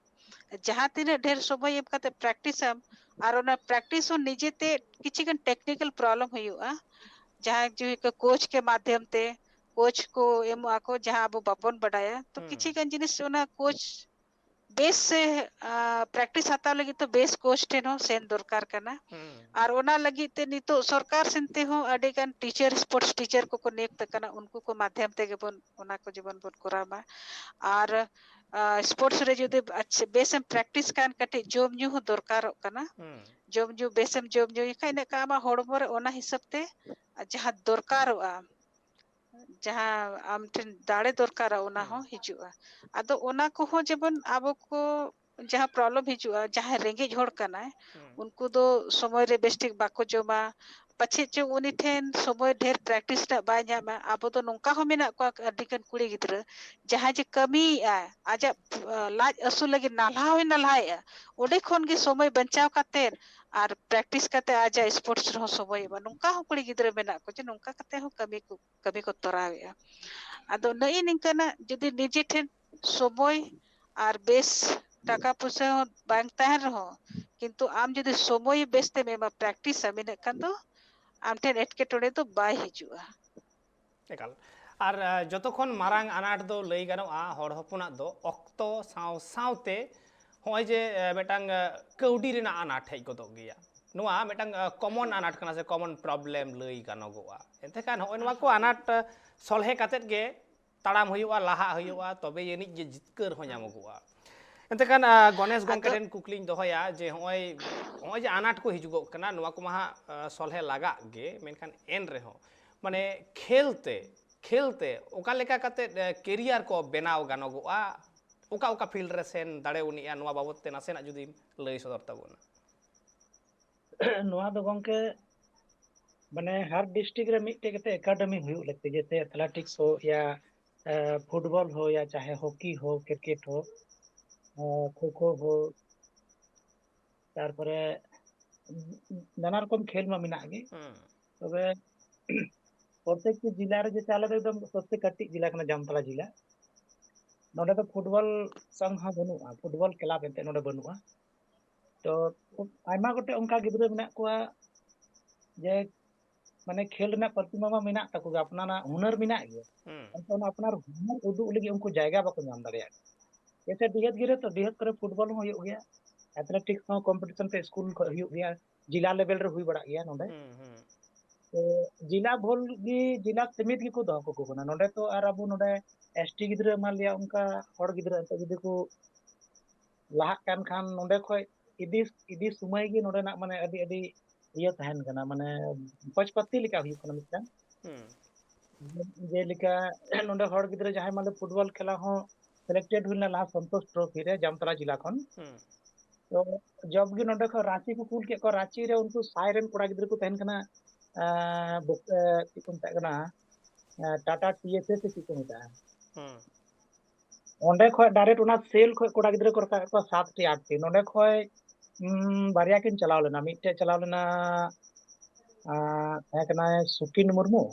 ᱡᱟᱦᱟᱸ ᱛᱤᱱᱟᱹᱜ ᱰᱷᱮᱨ ᱥᱚᱢᱚᱭ ᱮᱢ ᱠᱟᱛᱮ ᱯᱨᱮᱠᱴᱤᱥ ᱟᱢ, ᱟᱨ ᱚᱱᱟ ᱯᱨᱮᱠᱴᱤᱥ ᱦᱚᱸ ᱱᱤᱡᱮᱛᱮ ᱠᱤᱪᱷᱤ ᱜᱟᱱ ᱴᱮᱠᱱᱤᱠᱮᱞ ᱯᱨᱚᱵᱞᱮᱢ ᱦᱩᱭᱩᱜᱼᱟ, ᱡᱟᱦᱟᱸ ᱡᱮ ᱠᱳᱪ ᱠᱮ ᱢᱟᱫᱷᱭᱚᱢ ᱛᱮ, ᱠᱳᱪ ᱠᱚ ᱮᱢᱚᱜ ᱟᱠᱚ ᱡᱟᱦᱟᱸ ᱟᱵᱚ ᱵᱟᱵᱚᱱ ᱵᱟᱰᱟᱭᱟ᱾ ᱛᱚ ᱦᱩᱸ᱾ ᱠᱤᱪᱷᱤ ᱜᱟᱱ ᱡᱤᱱᱤᱥ ᱚᱱᱟ ᱠᱳᱪ ᱵᱮᱥ ᱥᱮ, ᱟ, ᱯᱨᱮᱠᱴᱤᱥ ᱦᱟᱛᱟᱣ ᱞᱟᱹᱜᱤᱫ ᱛᱚ ᱵᱮᱥ ᱠᱳᱪ ᱴᱷᱮᱱ ᱦᱚᱸ ᱥᱮᱱ ᱫᱚᱨᱠᱟᱨ ᱠᱟᱱᱟ᱾ ᱦᱩᱸ᱾ ᱟᱨ ᱚᱱᱟ ᱞᱟᱹᱜᱤᱫ ᱛᱮ ᱱᱤᱛᱚᱜ ᱥᱚᱨᱠᱟᱨ ᱥᱮᱱ ᱛᱮᱦᱚᱸ ᱟᱹᱰᱤ ᱜᱟᱱ ᱴᱤᱪᱟᱨ, ᱥᱯᱳᱨᱴᱥ ᱴᱤᱪᱟᱨ ᱠᱚᱠᱚ ᱱᱤᱭᱳᱜᱽ ᱠᱟᱱᱟ, ᱩᱱᱠᱩ ᱠᱚ ᱢᱟᱫᱷᱭᱚᱢ ᱛᱮᱜᱮ ᱵᱚᱱ ᱚᱱᱟ ᱠᱚ ᱡᱮᱢᱚᱱ ᱵᱚᱱ ᱠᱚᱨᱟᱣ ᱢᱟ᱾ ᱟᱨ, ᱟ, ᱥᱯᱳᱨᱴᱥ ᱨᱮ ᱡᱩᱫᱤ ᱟᱪᱪᱷᱟ ᱵᱮᱥᱮᱢ ᱯᱨᱮᱠᱴᱤᱥ ᱠᱷᱟᱱ ᱠᱟᱹᱴᱤᱡ ᱡᱚᱢ ᱧᱩ ᱦᱚᱸ ᱫᱚᱨᱠᱟᱨᱚᱜ ᱠᱟᱱᱟ᱾ ᱦᱩᱸ᱾ ᱡᱚᱢ ᱧᱩ ᱵᱮᱥᱮᱢ ᱡᱚᱢ ᱧᱩᱭ ᱠᱷᱟᱱ ᱤᱱᱟᱹᱜ ᱠᱷᱟᱱ ᱟᱢᱟᱜ ᱦᱚᱲᱢᱚ ᱨᱮ ᱚᱱᱟ ᱦᱤᱥᱟᱹᱵ ᱛᱮ ᱡᱟᱦᱟᱸ ᱫᱚᱨᱠᱟᱨᱚᱜᱼᱟ, ᱡᱟᱦᱟᱸ ᱟᱢ ᱴᱷᱮᱱ ᱫᱟᱲᱮ ᱫᱚᱨᱠᱟᱨᱟ, ᱚᱱᱟ ᱦᱩᱸ᱾ ᱦᱚᱸ ᱦᱤᱡᱩᱜᱼᱟ᱾ ᱟᱫᱚ ᱚᱱᱟ ᱠᱚᱦᱚᱸ ᱡᱮᱢᱚᱱ ᱟᱵᱚ ᱠᱚ ᱡᱟᱦᱟᱸ ᱯᱨᱚᱵᱞᱮᱢ ᱦᱤᱡᱩᱜᱼᱟ, ᱡᱟᱦᱟᱸᱭ ᱨᱮᱸᱜᱮᱡ ᱦᱚᱲ ᱠᱟᱱᱟᱭ, ᱦᱩᱸ᱾ ᱩᱱᱠᱩ ᱫᱚ ᱥᱚᱢᱚᱭ ᱨᱮ ᱵᱮᱥᱴᱷᱤᱠ ᱵᱟᱠᱚ ᱡᱚᱢᱟ, ᱯᱟᱪᱷᱮᱫ ᱪᱚ ᱩᱱᱤ ᱴᱷᱮᱱ ᱥᱚᱢᱚᱭ ᱰᱷᱮᱨ ᱯᱨᱮᱠᱴᱤᱥ ᱨᱮᱱᱟᱜ ᱵᱟᱭ ᱧᱟᱢᱟ᱾ ᱟᱵᱚ ᱫᱚ ᱱᱚᱝᱠᱟ ᱦᱚᱸ ᱢᱮᱱᱟᱜ ᱠᱚᱣᱟ ᱟᱹᱰᱤ ᱜᱟᱱ ᱠᱩᱲᱤ ᱜᱤᱫᱽᱨᱟᱹ, ᱡᱟᱦᱟᱸᱭ ᱡᱮ ᱠᱟᱹᱢᱤᱭᱮᱫᱼᱟᱭ, ᱟᱡᱟᱜ, ᱟ, ᱞᱟᱡ ᱟᱹᱥᱩᱞ ᱞᱟᱹᱜᱤᱫ ᱱᱟᱞᱦᱟ ᱦᱚᱸᱭ ᱱᱟᱞᱦᱟᱭᱮᱫᱼᱟ, ᱚᱸᱰᱮ ᱠᱷᱚᱱ ᱜᱮ ᱥᱚᱢᱚᱭ ᱵᱟᱧᱪᱟᱣ ᱠᱟᱛᱮᱫ ᱟᱨ ᱯᱨᱮᱠᱴᱤᱥ ᱠᱟᱛᱮ ᱟᱡᱟᱜ ᱥᱯᱳᱨᱴᱥ ᱨᱮᱦᱚᱸ ᱥᱚᱢᱚᱭ ᱮᱢᱟ᱾ ᱱᱚᱝᱠᱟ ᱦᱚᱸ ᱠᱩᱲᱤ ᱜᱤᱫᱽᱨᱟᱹ ᱢᱮᱱᱟᱜ ᱠᱚᱣᱟ ᱡᱮ ᱱᱚᱝᱠᱟ ᱠᱟᱛᱮ ᱦᱚᱸ ᱠᱟᱹᱢᱤ ᱠᱚ, ᱠᱟᱹᱢᱤ ᱠᱚ ᱛᱚᱨᱟᱣᱮᱫᱼᱟ᱾ ᱟᱫᱚ ᱱᱮᱜᱼᱮ ᱱᱤᱝᱠᱟᱹᱱᱟᱜ ᱡᱩᱫᱤ ᱱᱤᱡᱮ ᱴᱷᱮᱱ ᱥᱚᱢᱚᱭ ᱟᱨ ᱵᱮᱥ ᱴᱟᱠᱟ ᱯᱩᱭᱥᱟᱹ ᱦᱚᱸ ᱵᱟᱝ ᱛᱟᱦᱮᱱ ᱨᱮᱦᱚᱸ, ᱠᱤᱱᱛᱩ ᱟᱢ ᱡᱩᱫᱤ ᱥᱚᱢᱚᱭ ᱵᱮᱥ ᱛᱮᱢ ᱮᱢᱟ, ᱯᱨᱮᱠᱴᱤᱥ ᱟᱢ, ᱤᱱᱟᱹᱜ ᱠᱷᱟᱱ ᱫᱚ ᱟᱢ ᱴᱷᱮᱱ ᱮᱴᱠᱮᱴᱚᱬᱮ ᱫᱚ ᱵᱟᱭ ᱦᱤᱡᱩᱜᱼᱟ᱾ ᱮᱠᱟᱞ᱾ ᱟᱨ, ᱟ, ᱡᱚᱛᱚ ᱠᱷᱚᱱ ᱢᱟᱨᱟᱝ ᱟᱱᱟᱴ ᱫᱚ ᱞᱟᱹᱭ ᱜᱟᱱᱚᱜᱼᱟ ᱦᱚᱲ ᱦᱚᱯᱚᱱᱟᱜ ᱫᱚ ᱚᱠᱛᱚ ᱥᱟᱶ ᱥᱟᱶᱛᱮ ᱦᱚᱸᱜᱼᱚᱭ ᱡᱮ, ᱮ, ᱢᱤᱫᱴᱟᱝ, ᱮ, ᱠᱟᱹᱣᱰᱤ ᱨᱮᱱᱟᱜ ᱟᱱᱟᱴ ᱦᱮᱡ ᱜᱚᱫᱚᱜ ᱜᱮᱭᱟ᱾ ᱱᱚᱣᱟ ᱢᱤᱫᱴᱟᱝ, ᱮ, ᱠᱚᱢᱚᱱ ᱟᱱᱟᱴ ᱠᱟᱱᱟ ᱥᱮ ᱠᱚᱢᱚᱱ ᱯᱨᱚᱵᱞᱮᱢ ᱞᱟᱹᱭ ᱜᱟᱱᱚᱜᱚᱜᱼᱟ᱾ ᱮᱱᱛᱮ ᱠᱷᱟᱱ ᱦᱚᱸᱜᱼᱚᱭ ᱱᱚᱣᱟ ᱠᱚ ᱟᱱᱟᱴ, ᱮ, ᱥᱚᱞᱦᱮ ᱠᱟᱛᱮᱫ ᱜᱮ ᱛᱟᱲᱟᱢ ᱦᱩᱭᱩᱜᱼᱟ, ᱞᱟᱦᱟᱜ ᱦᱩᱭᱩᱜᱼᱟ, ᱛᱚᱵᱮ ᱟᱹᱱᱤᱡ ᱜᱮ ᱡᱤᱛᱠᱟᱹᱨ ᱦᱚᱸ ᱧᱟᱢᱚᱜᱚᱜᱼᱟ᱾ ᱮᱱᱛᱮ ᱠᱷᱟᱱ, ᱟ, ᱜᱚᱱᱮᱥ ᱜᱚᱢᱠᱮ ᱟᱫᱚ ᱴᱷᱮᱱ ᱠᱩᱠᱞᱤᱧ ᱫᱚᱦᱚᱭᱟ ᱡᱮ ᱦᱚᱸᱜᱼᱚᱭ, ᱦᱚᱸᱜᱼᱚᱭ ᱡᱮ ᱟᱱᱟᱴ ᱠᱚ ᱦᱤᱡᱩᱜᱚᱜ ᱠᱟᱱᱟ, ᱱᱚᱣᱟ ᱠᱚᱢᱟ ᱦᱟᱸᱜ, ᱟ, ᱥᱚᱞᱦᱮ ᱞᱟᱜᱟᱜ ᱜᱮ, ᱢᱮᱱᱠᱷᱟᱱ ᱮᱱ ᱨᱮᱦᱚᱸ ᱢᱟᱱᱮ ᱠᱷᱮᱞ ᱛᱮ, ᱠᱷᱮᱞ ᱛᱮ ᱚᱠᱟ ᱞᱮᱠᱟ ᱠᱟᱛᱮᱫ, ᱮ, ᱠᱮᱨᱤᱭᱟᱨ ᱠᱚ ᱵᱮᱱᱟᱣ ᱜᱟᱱᱚᱜᱚᱜᱼᱟ? ᱚᱠᱟ ᱚᱠᱟ ᱯᱷᱤᱞᱰ ᱨᱮ ᱥᱮᱱ ᱫᱟᱲᱮ ᱟᱹᱱᱤᱡᱼᱟ? ᱱᱚᱣᱟ ᱵᱟᱵᱚᱫ ᱛᱮ ᱱᱟᱥᱮᱱᱟᱜ ᱡᱩᱫᱤᱢ ᱞᱟᱹᱭ ᱥᱚᱫᱚᱨ ᱛᱟᱵᱚᱱᱟ᱾ ᱱᱚᱣᱟ ᱫᱚ ᱜᱚᱢᱠᱮ ᱢᱟᱱᱮ ᱦᱟᱨ ᱰᱤᱥᱴᱨᱤᱠᱴ ᱨᱮ ᱢᱤᱫᱴᱮᱡ ᱠᱟᱛᱮ ᱮᱠᱟᱰᱮᱢᱤ ᱦᱩᱭᱩᱜ ᱞᱟᱹᱠᱛᱤ, ᱡᱮᱭᱥᱮ ᱮᱛᱷᱞᱮᱴᱤᱠᱥ ᱦᱳ ᱭᱟ ᱯᱷᱩᱴᱵᱚᱞ ᱦᱳ ᱭᱟ ᱪᱟᱦᱮ ᱦᱚᱠᱤ ᱦᱳ, ᱠᱨᱤᱠᱮᱴ ᱦᱳ, ᱠᱷᱳ ᱠᱷᱳ ᱦᱳ, ᱛᱟᱨᱯᱚᱨᱮ ᱱᱟᱱᱟ ᱨᱚᱠᱚᱢ ᱠᱷᱮᱞ ᱢᱟ ᱢᱮᱱᱟᱜ ᱜᱮ᱾ ᱛᱚᱵᱮ ᱯᱨᱚᱛᱮᱠᱴᱤ ᱡᱮᱞᱟ ᱨᱮ, ᱡᱮᱭᱥᱮ ᱟᱞᱮ ᱫᱚ ᱮᱠᱫᱚᱢ ᱥᱚᱵᱥᱮ ᱠᱟᱹᱴᱤᱡ ᱡᱮᱞᱟ ᱠᱟᱱᱟ ᱡᱟᱢᱛᱟᱲᱟ ᱡᱮᱞᱟ᱾ ᱱᱚᱰᱮ ᱫᱚ ᱯᱷᱩᱴᱵᱚᱞ ᱥᱚᱝᱜᱷ ᱦᱚᱸ ᱵᱟᱹᱱᱩᱜᱼᱟ, ᱯᱷᱩᱴᱵᱚᱞ ᱠᱞᱟᱵᱽ ᱮᱱᱛᱮ ᱱᱚᱰᱮ ᱵᱟᱹᱱᱩᱜᱼᱟ᱾ ᱛᱚ ᱟᱭᱢᱟ ᱜᱚᱴᱮᱡ ᱚᱱᱠᱟ ᱜᱤᱫᱽᱨᱟᱹ ᱢᱮᱱᱟᱜ ᱠᱚᱣᱟ ᱡᱮ ᱢᱟᱱᱮ ᱠᱷᱮᱞ ᱨᱮᱱᱟᱜ ᱯᱨᱚᱛᱤᱵᱷᱟ ᱢᱟ ᱢᱮᱱᱟᱜ ᱛᱟᱠᱚ ᱜᱮ, ᱟᱯᱱᱟᱨᱟᱜ ᱦᱩᱱᱟᱹᱨ ᱢᱮᱱᱟᱜ ᱜᱮᱭᱟ, ᱮᱱᱠᱷᱟᱱ ᱚᱱᱟ ᱟᱯᱱᱟᱨ ᱦᱩᱱᱟᱹᱨ ᱩᱫᱩᱜ ᱞᱟᱹᱜᱤᱫ ᱩᱱᱠᱩ ᱡᱟᱭᱜᱟ ᱵᱟᱠᱚ ᱧᱟᱢ ᱫᱟᱲᱮᱭᱟᱜ ᱠᱟᱱᱟ᱾ ᱡᱮᱭᱥᱮ ᱰᱤᱦᱟᱹᱛ ᱜᱤᱨᱟᱹ ᱛᱚ ᱰᱤᱦᱟᱹᱛ ᱠᱚᱨᱮ ᱯᱷᱩᱴᱵᱚᱞ ᱦᱚᱸ ᱦᱩᱭᱩᱜ ᱜᱮᱭᱟ, ᱮᱛᱷᱞᱮᱴᱤᱠᱥ ᱦᱚᱸ ᱠᱚᱢᱯᱤᱴᱤᱥᱚᱱ ᱛᱮ ᱥᱠᱩᱞ ᱠᱷᱚᱱ ᱦᱩᱭᱩᱜ ᱜᱮᱭᱟ, ᱡᱮᱞᱟ ᱞᱮᱵᱮᱞ ᱨᱮ ᱦᱩᱭ ᱵᱟᱲᱟᱜ ᱜᱮᱭᱟ ᱱᱚᱰᱮ᱾ ᱛᱚ ᱡᱮᱞᱟ ᱵᱷᱳᱨ ᱜᱮ, ᱡᱮᱞᱟ ᱥᱤᱢᱤᱛ ᱜᱮᱠᱚ ᱫᱚᱦᱚ ᱠᱟᱠᱚ ᱠᱟᱱᱟ ᱱᱚᱰᱮ᱾ ᱛᱚ ᱟᱨ ᱟᱵᱚ ᱱᱚᱰᱮ ᱮᱥᱴᱤ ᱜᱤᱫᱽᱨᱟᱹ ᱮᱢᱟᱱ ᱞᱮᱭᱟ ᱚᱱᱠᱟ ᱦᱚᱲ ᱜᱤᱫᱽᱨᱟᱹ ᱮᱱᱛᱮ ᱡᱩᱫᱤ ᱠᱚ ᱞᱟᱦᱟᱜ ᱠᱟᱱ ᱠᱷᱟᱱ ᱱᱚᱰᱮ ᱠᱷᱚᱡ ᱤᱫᱤ, ᱤᱫᱤ ᱥᱚᱢᱚᱭ ᱜᱮ ᱱᱚᱰᱮᱱᱟᱜ ᱢᱟᱱᱮ ᱟᱹᱰᱤ, ᱟᱹᱰᱤ ᱤᱭᱟᱹ ᱛᱟᱦᱮᱱ ᱠᱟᱱᱟ, ᱢᱟᱱᱮ ᱯᱚᱪᱯᱟᱛᱤ ᱞᱮᱠᱟ ᱦᱩᱭᱩᱜ ᱠᱟᱱᱟ ᱢᱤᱫᱴᱟᱝ᱾ ᱡᱮᱞᱮᱠᱟ ᱱᱚᱰᱮ ᱦᱚᱲ ᱜᱤᱫᱽᱨᱟᱹ ᱡᱟᱦᱟᱸᱭ ᱢᱟᱱᱮ ᱯᱷᱩᱴᱵᱚᱞ ᱠᱷᱮᱞᱟ ᱦᱚᱸ ᱥᱤᱞᱮᱠᱴᱮᱰ ᱦᱩᱭ ᱞᱮᱱᱟ ᱞᱟᱦᱟ ᱥᱚᱱᱛᱳᱥ ᱴᱨᱚᱯᱷᱤ ᱨᱮ ᱡᱟᱢᱛᱟᱲᱟ ᱡᱮᱞᱟ ᱠᱷᱚᱱ᱾ ᱛᱚ ᱡᱚᱵ ᱜᱮ ᱱᱚᱰᱮ ᱠᱷᱚᱱ ᱨᱟᱸᱪᱤ ᱠᱚ ᱠᱩᱞ ᱠᱮᱫ ᱠᱚᱣᱟ, ᱨᱟᱸᱪᱤ ᱨᱮ ᱩᱱᱠᱩ ᱥᱟᱭ ᱨᱮᱱ ᱠᱚᱲᱟ ᱜᱤᱫᱽᱨᱟᱹ ᱠᱚ ᱛᱟᱦᱮᱱ ᱠᱟᱱᱟ, ᱟᱸ, ᱵᱚᱠ-, ᱟᱸ, ᱪᱮᱫ ᱠᱚ ᱢᱮᱛᱟᱜ ᱠᱟᱱᱟ, ᱟᱸ, ᱴᱟᱴᱟ ᱴᱤ ᱮᱥ ᱮ ᱥᱮ ᱪᱮᱫ ᱠᱚ ᱢᱮᱛᱟᱜᱼᱟ᱾ ᱚᱸᱰᱮ ᱠᱷᱚᱡ ᱰᱟᱭᱨᱮᱠᱴ ᱚᱱᱟ ᱥᱮᱞ ᱠᱷᱚᱡ ᱠᱚᱲᱟ ᱜᱤᱫᱽᱨᱟᱹ ᱠᱚ ᱨᱟᱠᱟᱵ ᱠᱚᱣᱟ ᱥᱟᱛ ᱴᱤ ᱟᱴ ᱴᱤ᱾ ᱱᱚᱸᱰᱮ ᱠᱷᱚᱡ, ᱩᱸ, ᱵᱟᱨᱭᱟ ᱠᱤᱱ ᱪᱟᱞᱟᱣ ᱞᱮᱱᱟ, ᱢᱤᱫᱴᱮᱡ ᱪᱟᱞᱟᱣ ᱞᱮᱱᱟ, ᱟᱸ, ᱛᱟᱦᱮᱸ ᱠᱟᱱᱟᱭ ᱥᱩᱠᱤᱱ ᱢᱩᱨᱢᱩ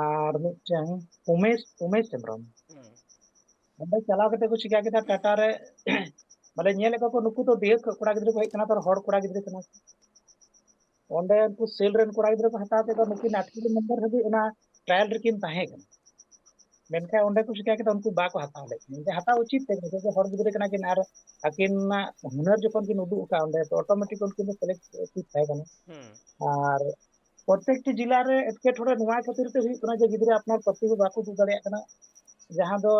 ᱟᱨ ᱢᱤᱫᱴᱮᱱ ᱩᱢᱮᱥ, ᱩᱢᱮᱥ ᱦᱮᱢᱵᱨᱚᱢ᱾ ᱚᱸᱰᱮ ᱪᱟᱞᱟᱣ ᱠᱟᱛᱮ ᱠᱚ ᱪᱤᱠᱟ ᱠᱮᱫᱟ, ᱴᱟᱴᱟ ᱨᱮ ᱵᱚᱞᱮ ᱧᱮᱞᱮᱫ ᱠᱚᱣᱟ ᱠᱚ, ᱱᱩᱠᱩ ᱫᱚ ᱰᱤᱦᱟᱹᱛ ᱠᱷᱚᱡ ᱠᱚᱲᱟ ᱜᱤᱫᱽᱨᱟᱹ ᱠᱚ ᱦᱮᱡ ᱠᱟᱱᱟ, ᱛᱚ ᱦᱚᱲ ᱠᱚᱲᱟ ᱜᱤᱫᱽᱨᱟᱹ ᱠᱟᱱᱟ ᱠᱚ᱾ ᱚᱸᱰᱮ ᱩᱱᱠᱩ ᱥᱮᱞ ᱨᱮᱱ ᱠᱚᱲᱟ ᱜᱤᱫᱽᱨᱟᱹ ᱠᱚ ᱦᱟᱛᱟᱣ ᱠᱮᱫ ᱠᱚᱣᱟ, ᱱᱩᱠᱤᱱ ᱟᱴᱷᱨᱚ ᱱᱚᱢᱵᱚᱨ ᱦᱟᱹᱵᱤᱡ ᱚᱱᱟ ᱴᱨᱟᱭᱟᱞ ᱨᱮᱠᱤᱱ ᱛᱟᱦᱮᱸ ᱠᱟᱱᱟ᱾ ᱢᱮᱱᱠᱷᱟᱱ ᱚᱸᱰᱮ ᱠᱚ ᱪᱤᱠᱟ ᱠᱮᱫᱟ, ᱩᱱᱠᱩ ᱵᱟᱠᱚ ᱦᱟᱛᱟᱣ ᱞᱮᱫ ᱠᱤᱱᱟ᱾ ᱡᱮ ᱦᱟᱛᱟᱣ ᱩᱪᱤᱛ ᱛᱟᱦᱮᱸ ᱠᱟᱱᱟ, ᱪᱮᱫᱟᱜ ᱥᱮ ᱦᱚᱲ ᱜᱤᱫᱽᱨᱟᱹ ᱠᱟᱱᱟ ᱠᱤᱱ ᱟᱨ ᱟᱹᱠᱤᱱᱟᱜ ᱦᱩᱱᱟᱹᱨ ᱡᱚᱠᱷᱚᱱ ᱠᱤᱱ ᱩᱫᱩᱜ ᱟᱠᱟᱫ ᱚᱸᱰᱮ, ᱛᱚ ᱚᱴᱳᱢᱮᱴᱤᱠ ᱩᱱᱠᱤᱱ ᱫᱚ ᱥᱤᱞᱮᱠᱴ ᱩᱪᱤᱛ ᱛᱟᱦᱮᱸ ᱠᱟᱱᱟ᱾ ᱟᱨ ᱯᱨᱚᱛᱮᱠᱴᱤ ᱡᱮᱞᱟ ᱨᱮ ᱮᱴᱠᱮᱴᱚᱬᱮ ᱱᱚᱣᱟ ᱠᱷᱟᱹᱛᱤᱨ ᱛᱮ ᱦᱩᱭᱩᱜ ᱠᱟᱱᱟ ᱡᱮ ᱜᱤᱫᱽᱨᱟᱹ ᱟᱯᱱᱟᱨ ᱯᱨᱚᱛᱤᱵᱷᱟ ᱵᱟᱠᱚ ᱩᱫᱩᱜ ᱫᱟᱲᱮᱭᱟᱜ ᱠᱟᱱᱟ᱾ ᱡᱟᱦᱟᱸ ᱫᱚ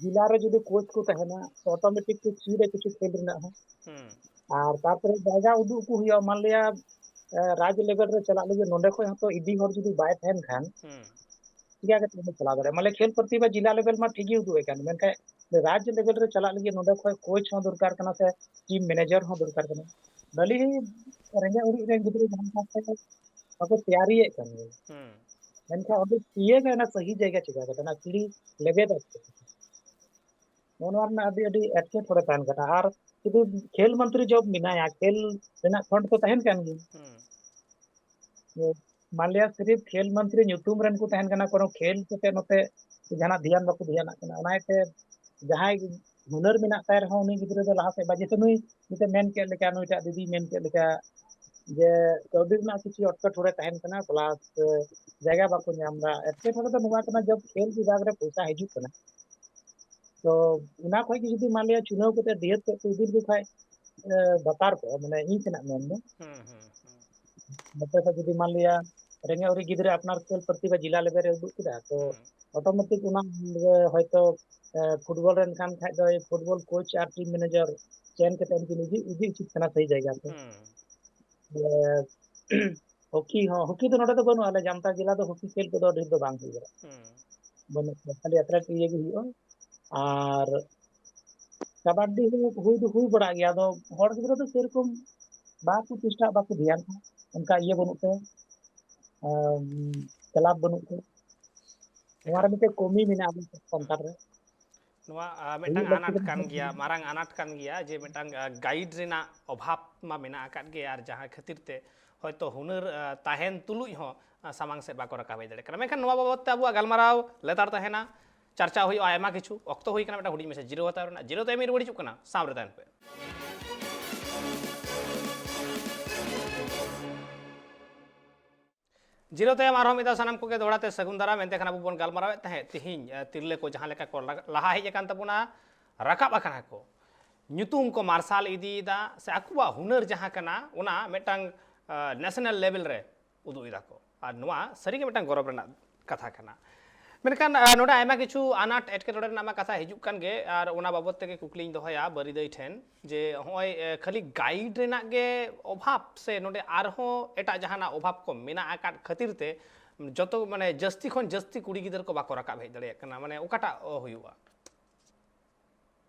ᱡᱮᱞᱟ ᱨᱮ ᱡᱩᱫᱤ ᱠᱳᱪ ᱠᱚ ᱛᱟᱦᱮᱱᱟ, ᱛᱚ ᱚᱴᱳᱢᱮᱴᱤᱠ ᱠᱚ ᱪᱮᱫᱟ ᱠᱤᱪᱷᱩ ᱠᱷᱮᱞ ᱨᱮᱱᱟᱜ ᱦᱚᱸ᱾ ᱟᱨ ᱛᱟᱨᱯᱚᱨᱮ ᱡᱟᱭᱜᱟ ᱩᱫᱩᱜ ᱠᱚ ᱦᱩᱭᱩᱜᱼᱟ, ᱢᱟᱱᱞᱤᱭᱟ, ᱮ, ᱨᱟᱡᱽ ᱞᱮᱵᱮᱞ ᱨᱮ ᱪᱟᱞᱟᱜ ᱞᱟᱹᱜᱤᱫ ᱱᱚᱰᱮ ᱠᱷᱚᱡ ᱦᱚᱸᱛᱚ ᱤᱫᱤ ᱦᱚᱲ ᱡᱩᱫᱤ ᱵᱟᱭ ᱛᱟᱦᱮᱱ ᱠᱷᱟᱱ, ᱪᱤᱠᱟ ᱠᱟᱛᱮ ᱩᱱᱤ ᱪᱟᱞᱟᱣ ᱫᱟᱲᱮᱭᱟᱜᱼᱟ? ᱢᱟᱱᱮ ᱠᱷᱮᱞ ᱯᱨᱚᱛᱤᱵᱷᱟ ᱡᱮᱞᱟ ᱞᱮᱵᱮᱞ ᱢᱟ ᱴᱷᱤᱠ ᱜᱮ ᱩᱫᱩᱜ ᱮ ᱠᱟᱱ, ᱢᱮᱱᱠᱷᱟᱱ ᱨᱟᱡᱽ ᱞᱮᱵᱮᱞ ᱨᱮ ᱪᱟᱞᱟᱜ ᱞᱟᱹᱜᱤᱫ ᱱᱚᱰᱮ ᱠᱷᱚᱡ ᱠᱳᱪ ᱦᱚᱸ ᱫᱚᱨᱠᱟᱨ ᱠᱟᱱᱟ ᱥᱮ ᱴᱤᱢ ᱢᱮᱱᱮᱡᱟᱨ ᱦᱚᱸ ᱫᱚᱨᱠᱟᱨ ᱠᱟᱱᱟ᱾ ᱵᱷᱟᱞᱤ ᱨᱮᱸᱜᱮᱡ ᱚᱨᱮᱡ ᱨᱮᱱ ᱜᱤᱫᱽᱨᱟᱹ ᱡᱟᱦᱟᱸ ᱞᱮᱠᱟ ᱛᱮ ᱵᱟᱠᱚ ᱛᱮᱭᱟᱨᱤᱭᱮᱫ ᱠᱟᱱ ᱜᱮᱭᱟ᱾ ᱦᱩᱸ᱾ ᱢᱮᱱᱠᱷᱟᱱ ᱚᱸᱰᱮ ᱤᱭᱟᱹ ᱜᱮ ᱚᱱᱟ ᱥᱟᱹᱦᱤ ᱡᱟᱭᱜᱟ ᱪᱤᱠᱟ ᱠᱟᱛᱮ ᱚᱱᱟ ᱥᱤᱲᱤ ᱞᱮᱵᱮᱫ ᱟᱠᱚ᱾ ᱱᱚᱜᱼᱚ ᱱᱚᱣᱟ ᱨᱮᱱᱟᱜ ᱟᱹᱰᱤ, ᱟᱹᱰᱤ ᱮᱴᱠᱮᱴᱚᱬᱮ ᱛᱟᱦᱮᱱ ᱠᱟᱱᱟ᱾ ᱟᱨ ᱡᱩᱫᱤ ᱠᱷᱮᱞ ᱢᱚᱱᱛᱨᱤ ᱡᱚᱵ ᱢᱮᱱᱟᱭᱟ, ᱠᱷᱮᱞ ᱨᱮᱱᱟᱜ ᱯᱷᱚᱱᱰ ᱛᱚ ᱛᱟᱦᱮᱱ ᱠᱟᱱ ᱜᱮᱭᱟ᱾ ᱦᱩᱸ᱾ ᱡᱮ ᱢᱟᱱᱞᱤᱭᱟ ᱥᱤᱨᱤᱯ ᱠᱷᱮᱞ ᱢᱚᱱᱛᱨᱤ ᱧᱩᱛᱩᱢ ᱨᱮᱱ ᱠᱚ ᱛᱟᱦᱮᱱ ᱠᱟᱱᱟ, ᱠᱳᱱᱳ ᱠᱷᱮᱞ ᱠᱚᱛᱮ ᱱᱚᱛᱮ ᱡᱟᱦᱟᱱᱟᱜ ᱫᱷᱮᱭᱟᱱ ᱵᱟᱠᱚ ᱫᱷᱮᱭᱟᱱᱟᱜ ᱠᱟᱱᱟ᱾ ᱚᱱᱟ ᱤᱭᱟᱹᱛᱮ ᱡᱟᱦᱟᱸᱭ ᱦᱩᱱᱟᱹᱨ ᱢᱮᱱᱟᱜ ᱛᱟᱭ ᱨᱮᱦᱚᱸ ᱩᱱᱤ ᱜᱤᱫᱽᱨᱟᱹ ᱫᱚ ᱞᱟᱦᱟ ᱥᱮᱫ ᱵᱟᱭ, ᱡᱮᱭᱥᱮ ᱱᱩᱭ ᱱᱤᱛᱮ ᱢᱮᱱ ᱠᱮᱫ ᱞᱮᱠᱟ, ᱱᱩᱭᱴᱟᱜ ᱫᱤᱫᱤᱭ ᱢᱮᱱ ᱠᱮᱫ ᱞᱮᱠᱟ, ᱡᱮ ᱠᱟᱹᱣᱰᱤ ᱨᱮᱱᱟᱜ ᱠᱤᱪᱷᱩ ᱮᱴᱠᱮᱴᱚᱬᱮ ᱛᱟᱦᱮᱱ ᱠᱟᱱᱟ, ᱯᱞᱟᱥ ᱡᱟᱭᱜᱟ ᱵᱟᱠᱚ ᱧᱟᱢ ᱮᱫᱟ᱾ ᱮᱴᱠᱮᱴᱚᱬᱮ ᱫᱚ ᱱᱚᱣᱟ ᱠᱟᱱᱟ, ᱡᱚᱵ ᱠᱷᱮᱞ ᱵᱤᱵᱷᱟᱜᱽ ᱨᱮ ᱯᱚᱭᱥᱟ ᱦᱤᱡᱩᱜ ᱠᱟᱱᱟ, ᱛᱚ ᱚᱱᱟ ᱠᱷᱚᱡ ᱜᱮ ᱡᱩᱫᱤ ᱢᱟᱱᱞᱤᱭᱟ ᱪᱩᱱᱟᱹᱣ ᱠᱟᱛᱮ ᱰᱤᱦᱟᱹᱛ ᱥᱮᱫ ᱠᱚ ᱤᱫᱤ ᱞᱮᱠᱚ ᱠᱷᱟᱡ, ᱮ, ᱵᱟᱛᱟᱨ ᱠᱚᱜᱼᱟ, ᱢᱟᱱᱮ ᱤᱧ ᱥᱮᱱᱟᱜ ᱢᱮᱱ ᱫᱚ᱾ ᱦᱩᱸ, ᱦᱩᱸ, ᱦᱩᱸ᱾ ᱱᱚᱛᱮ ᱠᱷᱚᱡ ᱡᱩᱫᱤ ᱢᱟᱱᱞᱤᱭᱟ ᱨᱮᱸᱜᱮᱡ ᱚᱨᱮᱡ ᱜᱤᱫᱽᱨᱟᱹ ᱟᱯᱱᱟᱨ ᱠᱷᱮᱞ ᱯᱨᱚᱛᱤᱵᱷᱟ ᱡᱮᱞᱟ ᱞᱮᱵᱮᱞ ᱨᱮ ᱩᱫᱩᱜ ᱠᱮᱫᱟ, ᱛᱚ ᱦᱩᱸ᱾ ᱚᱴᱳᱢᱮᱴᱤᱠ ᱚᱱᱟ ᱨᱮ ᱦᱚᱭᱛᱳ, ᱮ, ᱯᱷᱩᱴᱵᱚᱞ ᱨᱮᱱ ᱠᱟᱱ ᱠᱷᱟᱡ ᱫᱚ ᱯᱷᱩᱴᱵᱚᱞ ᱠᱳᱪ ᱟᱨ ᱴᱤᱢ ᱢᱮᱱᱮᱡᱟᱨ ᱪᱮᱱ ᱠᱟᱛᱮ ᱩᱱᱠᱤᱱ ᱤᱫᱤ, ᱤᱫᱤ ᱩᱪᱤᱛ ᱠᱟᱱᱟ ᱥᱟᱹᱦᱤ ᱡᱟᱭᱜᱟ ᱛᱮ᱾ ᱦᱩᱸ᱾ ᱮ, ᱦᱚᱠᱤ ᱦᱚᱸ, ᱦᱚᱠᱤ ᱫᱚ ᱱᱚᱰᱮ ᱫᱚ ᱵᱟᱹᱱᱩᱜᱼᱟ, ᱟᱞᱮ ᱡᱟᱢᱛᱟᱲᱟ ᱡᱮᱞᱟ ᱫᱚ ᱦᱚᱠᱤ ᱠᱷᱮᱞ ᱠᱚᱫᱚ ᱰᱷᱮᱨ ᱫᱚ ᱵᱟᱝ ᱦᱩᱭᱩᱜᱼᱟ᱾ ᱦᱩᱸ᱾ ᱵᱟᱹᱱᱩᱜ ᱠᱚᱣᱟ, ᱠᱷᱟᱹᱞᱤ ᱟᱛᱷᱞᱮᱴ ᱤᱭᱟᱹ ᱜᱮ ᱦᱩᱭᱩᱜᱼᱟ᱾ ᱟᱨ ᱠᱟᱵᱟᱰᱤ ᱦᱚᱸ ᱦᱩᱭ ᱫᱚ ᱦᱩᱭ ᱵᱟᱲᱟᱜ ᱜᱮᱭᱟ, ᱟᱫᱚ ᱦᱚᱲ ᱜᱤᱫᱽᱨᱟᱹ ᱫᱚ ᱥᱮᱨᱚᱠᱚᱢ ᱵᱟᱠᱚ ᱪᱮᱥᱴᱟᱜ, ᱵᱟᱠᱚ ᱫᱷᱮᱭᱟᱱᱟ, ᱚᱱᱠᱟ ᱤᱭᱟᱹ ᱵᱟᱹᱱᱩᱜ ᱛᱮ, ᱟᱢ, ᱠᱞᱟᱵᱽ ᱵᱟᱹᱱᱩᱜ ᱛᱮ᱾ ᱱᱚᱣᱟ ᱨᱮ ᱮᱠᱟᱞ᱾ ᱢᱤᱫᱴᱮᱱ ᱠᱚᱢᱤ ᱢᱮᱱᱟᱜᱼᱟ ᱟᱵᱚ ᱥᱟᱱᱛᱟᱲ ᱨᱮ᱾ ᱱᱚᱣᱟ, ᱟ, ᱢᱤᱫᱴᱟᱝ ᱦᱩᱭᱩᱜ ᱞᱟᱹᱠᱛᱤ ᱟᱱᱟᱴ ᱠᱟᱱᱟ᱾ ᱠᱟᱱ ᱜᱮᱭᱟ, ᱢᱟᱨᱟᱝ ᱟᱱᱟᱴ ᱠᱟᱱ ᱜᱮᱭᱟ ᱡᱮ ᱢᱤᱫᱴᱟᱝ, ᱟ, ᱜᱟᱭᱤᱰ ᱨᱮᱱᱟᱜ ᱚᱵᱷᱟᱵᱽ ᱢᱟ ᱢᱮᱱᱟᱜ ᱟᱠᱟᱫ ᱜᱮ, ᱟᱨ ᱡᱟᱦᱟᱸ ᱠᱷᱟᱹᱛᱤᱨ ᱛᱮ ᱦᱚᱭᱛᱳ ᱦᱩᱱᱟᱹᱨ, ᱟ, ᱛᱟᱦᱮᱱ ᱛᱩᱞᱩᱡ ᱦᱚᱸ, ᱟ, ᱥᱟᱢᱟᱝ ᱥᱮᱫ ᱵᱟᱠᱚ ᱨᱟᱠᱟᱵ ᱦᱮᱡ ᱫᱟᱲᱮᱭᱟᱜ ᱠᱟᱱᱟ᱾ ᱢᱮᱱᱠᱷᱟᱱ ᱱᱚᱣᱟ ᱵᱟᱵᱚᱫ ᱛᱮ ᱟᱵᱚᱣᱟᱜ ᱜᱟᱞᱢᱟᱨᱟᱣ ᱞᱮᱛᱟᱲ ᱛᱟᱦᱮᱱᱟ, ᱪᱟᱨᱪᱟ ᱦᱩᱭᱩᱜᱼᱟ ᱟᱭᱢᱟ ᱠᱤᱪᱷᱩ᱾ ᱚᱠᱛᱚ ᱦᱩᱭ ᱠᱟᱱᱟ ᱢᱤᱫᱴᱟᱝ ᱦᱩᱰᱤᱧ ᱢᱟᱪᱷᱟ ᱡᱤᱨᱟᱹᱣ ᱦᱟᱛᱟᱣ ᱨᱮᱱᱟᱜ᱾ ᱡᱤᱨᱟᱹᱣ ᱛᱟᱭᱚᱢ ᱤᱧ ᱨᱩᱣᱟᱹᱲ ᱦᱤᱡᱩᱜ ᱠᱟᱱᱟ, ᱥᱟᱶ ᱨᱮ ᱛᱟᱦᱮᱱ ᱯᱮ᱾ ᱡᱤᱨᱟᱹᱣ ᱛᱟᱭᱚᱢ ᱟᱨᱦᱚᱸ ᱢᱤᱫ ᱫᱷᱟᱣ ᱥᱟᱱᱟᱢ ᱠᱚᱜᱮ ᱫᱚᱦᱲᱟ ᱛᱮ ᱥᱟᱹᱜᱩᱱ ᱫᱟᱨᱟᱢ᱾ ᱮᱱᱛᱮ ᱠᱷᱟᱱ ᱟᱵᱚ ᱵᱚᱱ ᱜᱟᱞᱢᱟᱨᱟᱣᱮᱫ ᱛᱟᱦᱮᱸᱫ ᱛᱤᱦᱤᱧ, ᱮ, ᱛᱤᱨᱞᱟᱹ ᱠᱚ ᱡᱟᱦᱟᱸ ᱞᱮᱠᱟ ᱠᱚ ᱞᱟᱜ-, ᱞᱟᱦᱟ ᱦᱮᱡ ᱟᱠᱟᱱ ᱛᱟᱵᱚᱱᱟ, ᱨᱟᱠᱟᱵ ᱟᱠᱟᱱᱟ ᱠᱚ, ᱧᱩᱛᱩᱢ ᱠᱚ ᱢᱟᱨᱥᱟᱞ ᱤᱫᱤᱭᱮᱫᱟ, ᱥᱮ ᱟᱠᱚᱣᱟᱜ ᱦᱩᱱᱟᱹᱨ ᱡᱟᱦᱟᱸ ᱠᱟᱱᱟ ᱚᱱᱟ ᱢᱤᱫᱴᱟᱝ, ᱮ, ᱱᱮᱥᱱᱟᱞ ᱞᱮᱵᱮᱞ ᱨᱮ ᱩᱫᱩᱜ ᱮᱫᱟ ᱠᱚ᱾ ᱟᱨ ᱱᱚᱣᱟ ᱥᱟᱹᱨᱤᱜᱮ ᱢᱤᱫᱴᱟᱝ ᱜᱚᱨᱚᱵᱽ ᱨᱮᱱᱟᱜ ᱠᱟᱛᱷᱟ ᱠᱟᱱᱟ᱾ ᱢᱮᱱᱠᱷᱟᱱ, ᱟ, ᱱᱚᱰᱮ ᱟᱭᱢᱟ ᱠᱤᱪᱷᱩ ᱟᱱᱟᱴ ᱮᱴᱠᱮᱴᱚᱬᱮ ᱨᱮᱱᱟᱜ ᱢᱟ ᱠᱟᱛᱷᱟ ᱦᱤᱡᱩᱜ ᱠᱟᱱ ᱜᱮ, ᱟᱨ ᱚᱱᱟ ᱵᱟᱵᱚᱛ ᱛᱮᱜᱮ ᱠᱩᱠᱞᱤᱧ ᱫᱚᱦᱚᱭᱟ ᱵᱟᱹᱨᱤᱫᱟᱹᱭ ᱴᱷᱮᱱ ᱡᱮ ᱦᱚᱸᱜᱼᱚᱭ, ᱮ, ᱠᱷᱟᱹᱞᱤ ᱜᱟᱭᱤᱰ ᱨᱮᱱᱟᱜ ᱜᱮ ᱚᱵᱷᱟᱵᱽ ᱥᱮ ᱱᱚᱰᱮ ᱟᱨᱦᱚᱸ ᱮᱴᱟᱜ ᱡᱟᱦᱟᱱᱟᱜ ᱚᱵᱷᱟᱵᱽ ᱠᱚ ᱢᱮᱱᱟᱜ ᱟᱠᱟᱫ ᱠᱷᱟᱹᱛᱤᱨ ᱛᱮ ᱡᱚᱛᱚ, ᱢᱟᱱᱮ, ᱡᱟᱹᱥᱛᱤ ᱠᱷᱚᱱ ᱡᱟᱹᱥᱛᱤ ᱠᱩᱲᱤ ᱜᱤᱫᱟᱹᱨ ᱠᱚ ᱵᱟᱠᱚ ᱨᱟᱠᱟᱵ ᱦᱮᱡ ᱫᱟᱲᱮᱭᱟᱜ ᱠᱟᱱᱟ, ᱢᱟᱱᱮ, ᱚᱠᱟᱴᱟᱜ, ᱚ, ᱦᱩᱭᱩᱜᱼᱟ?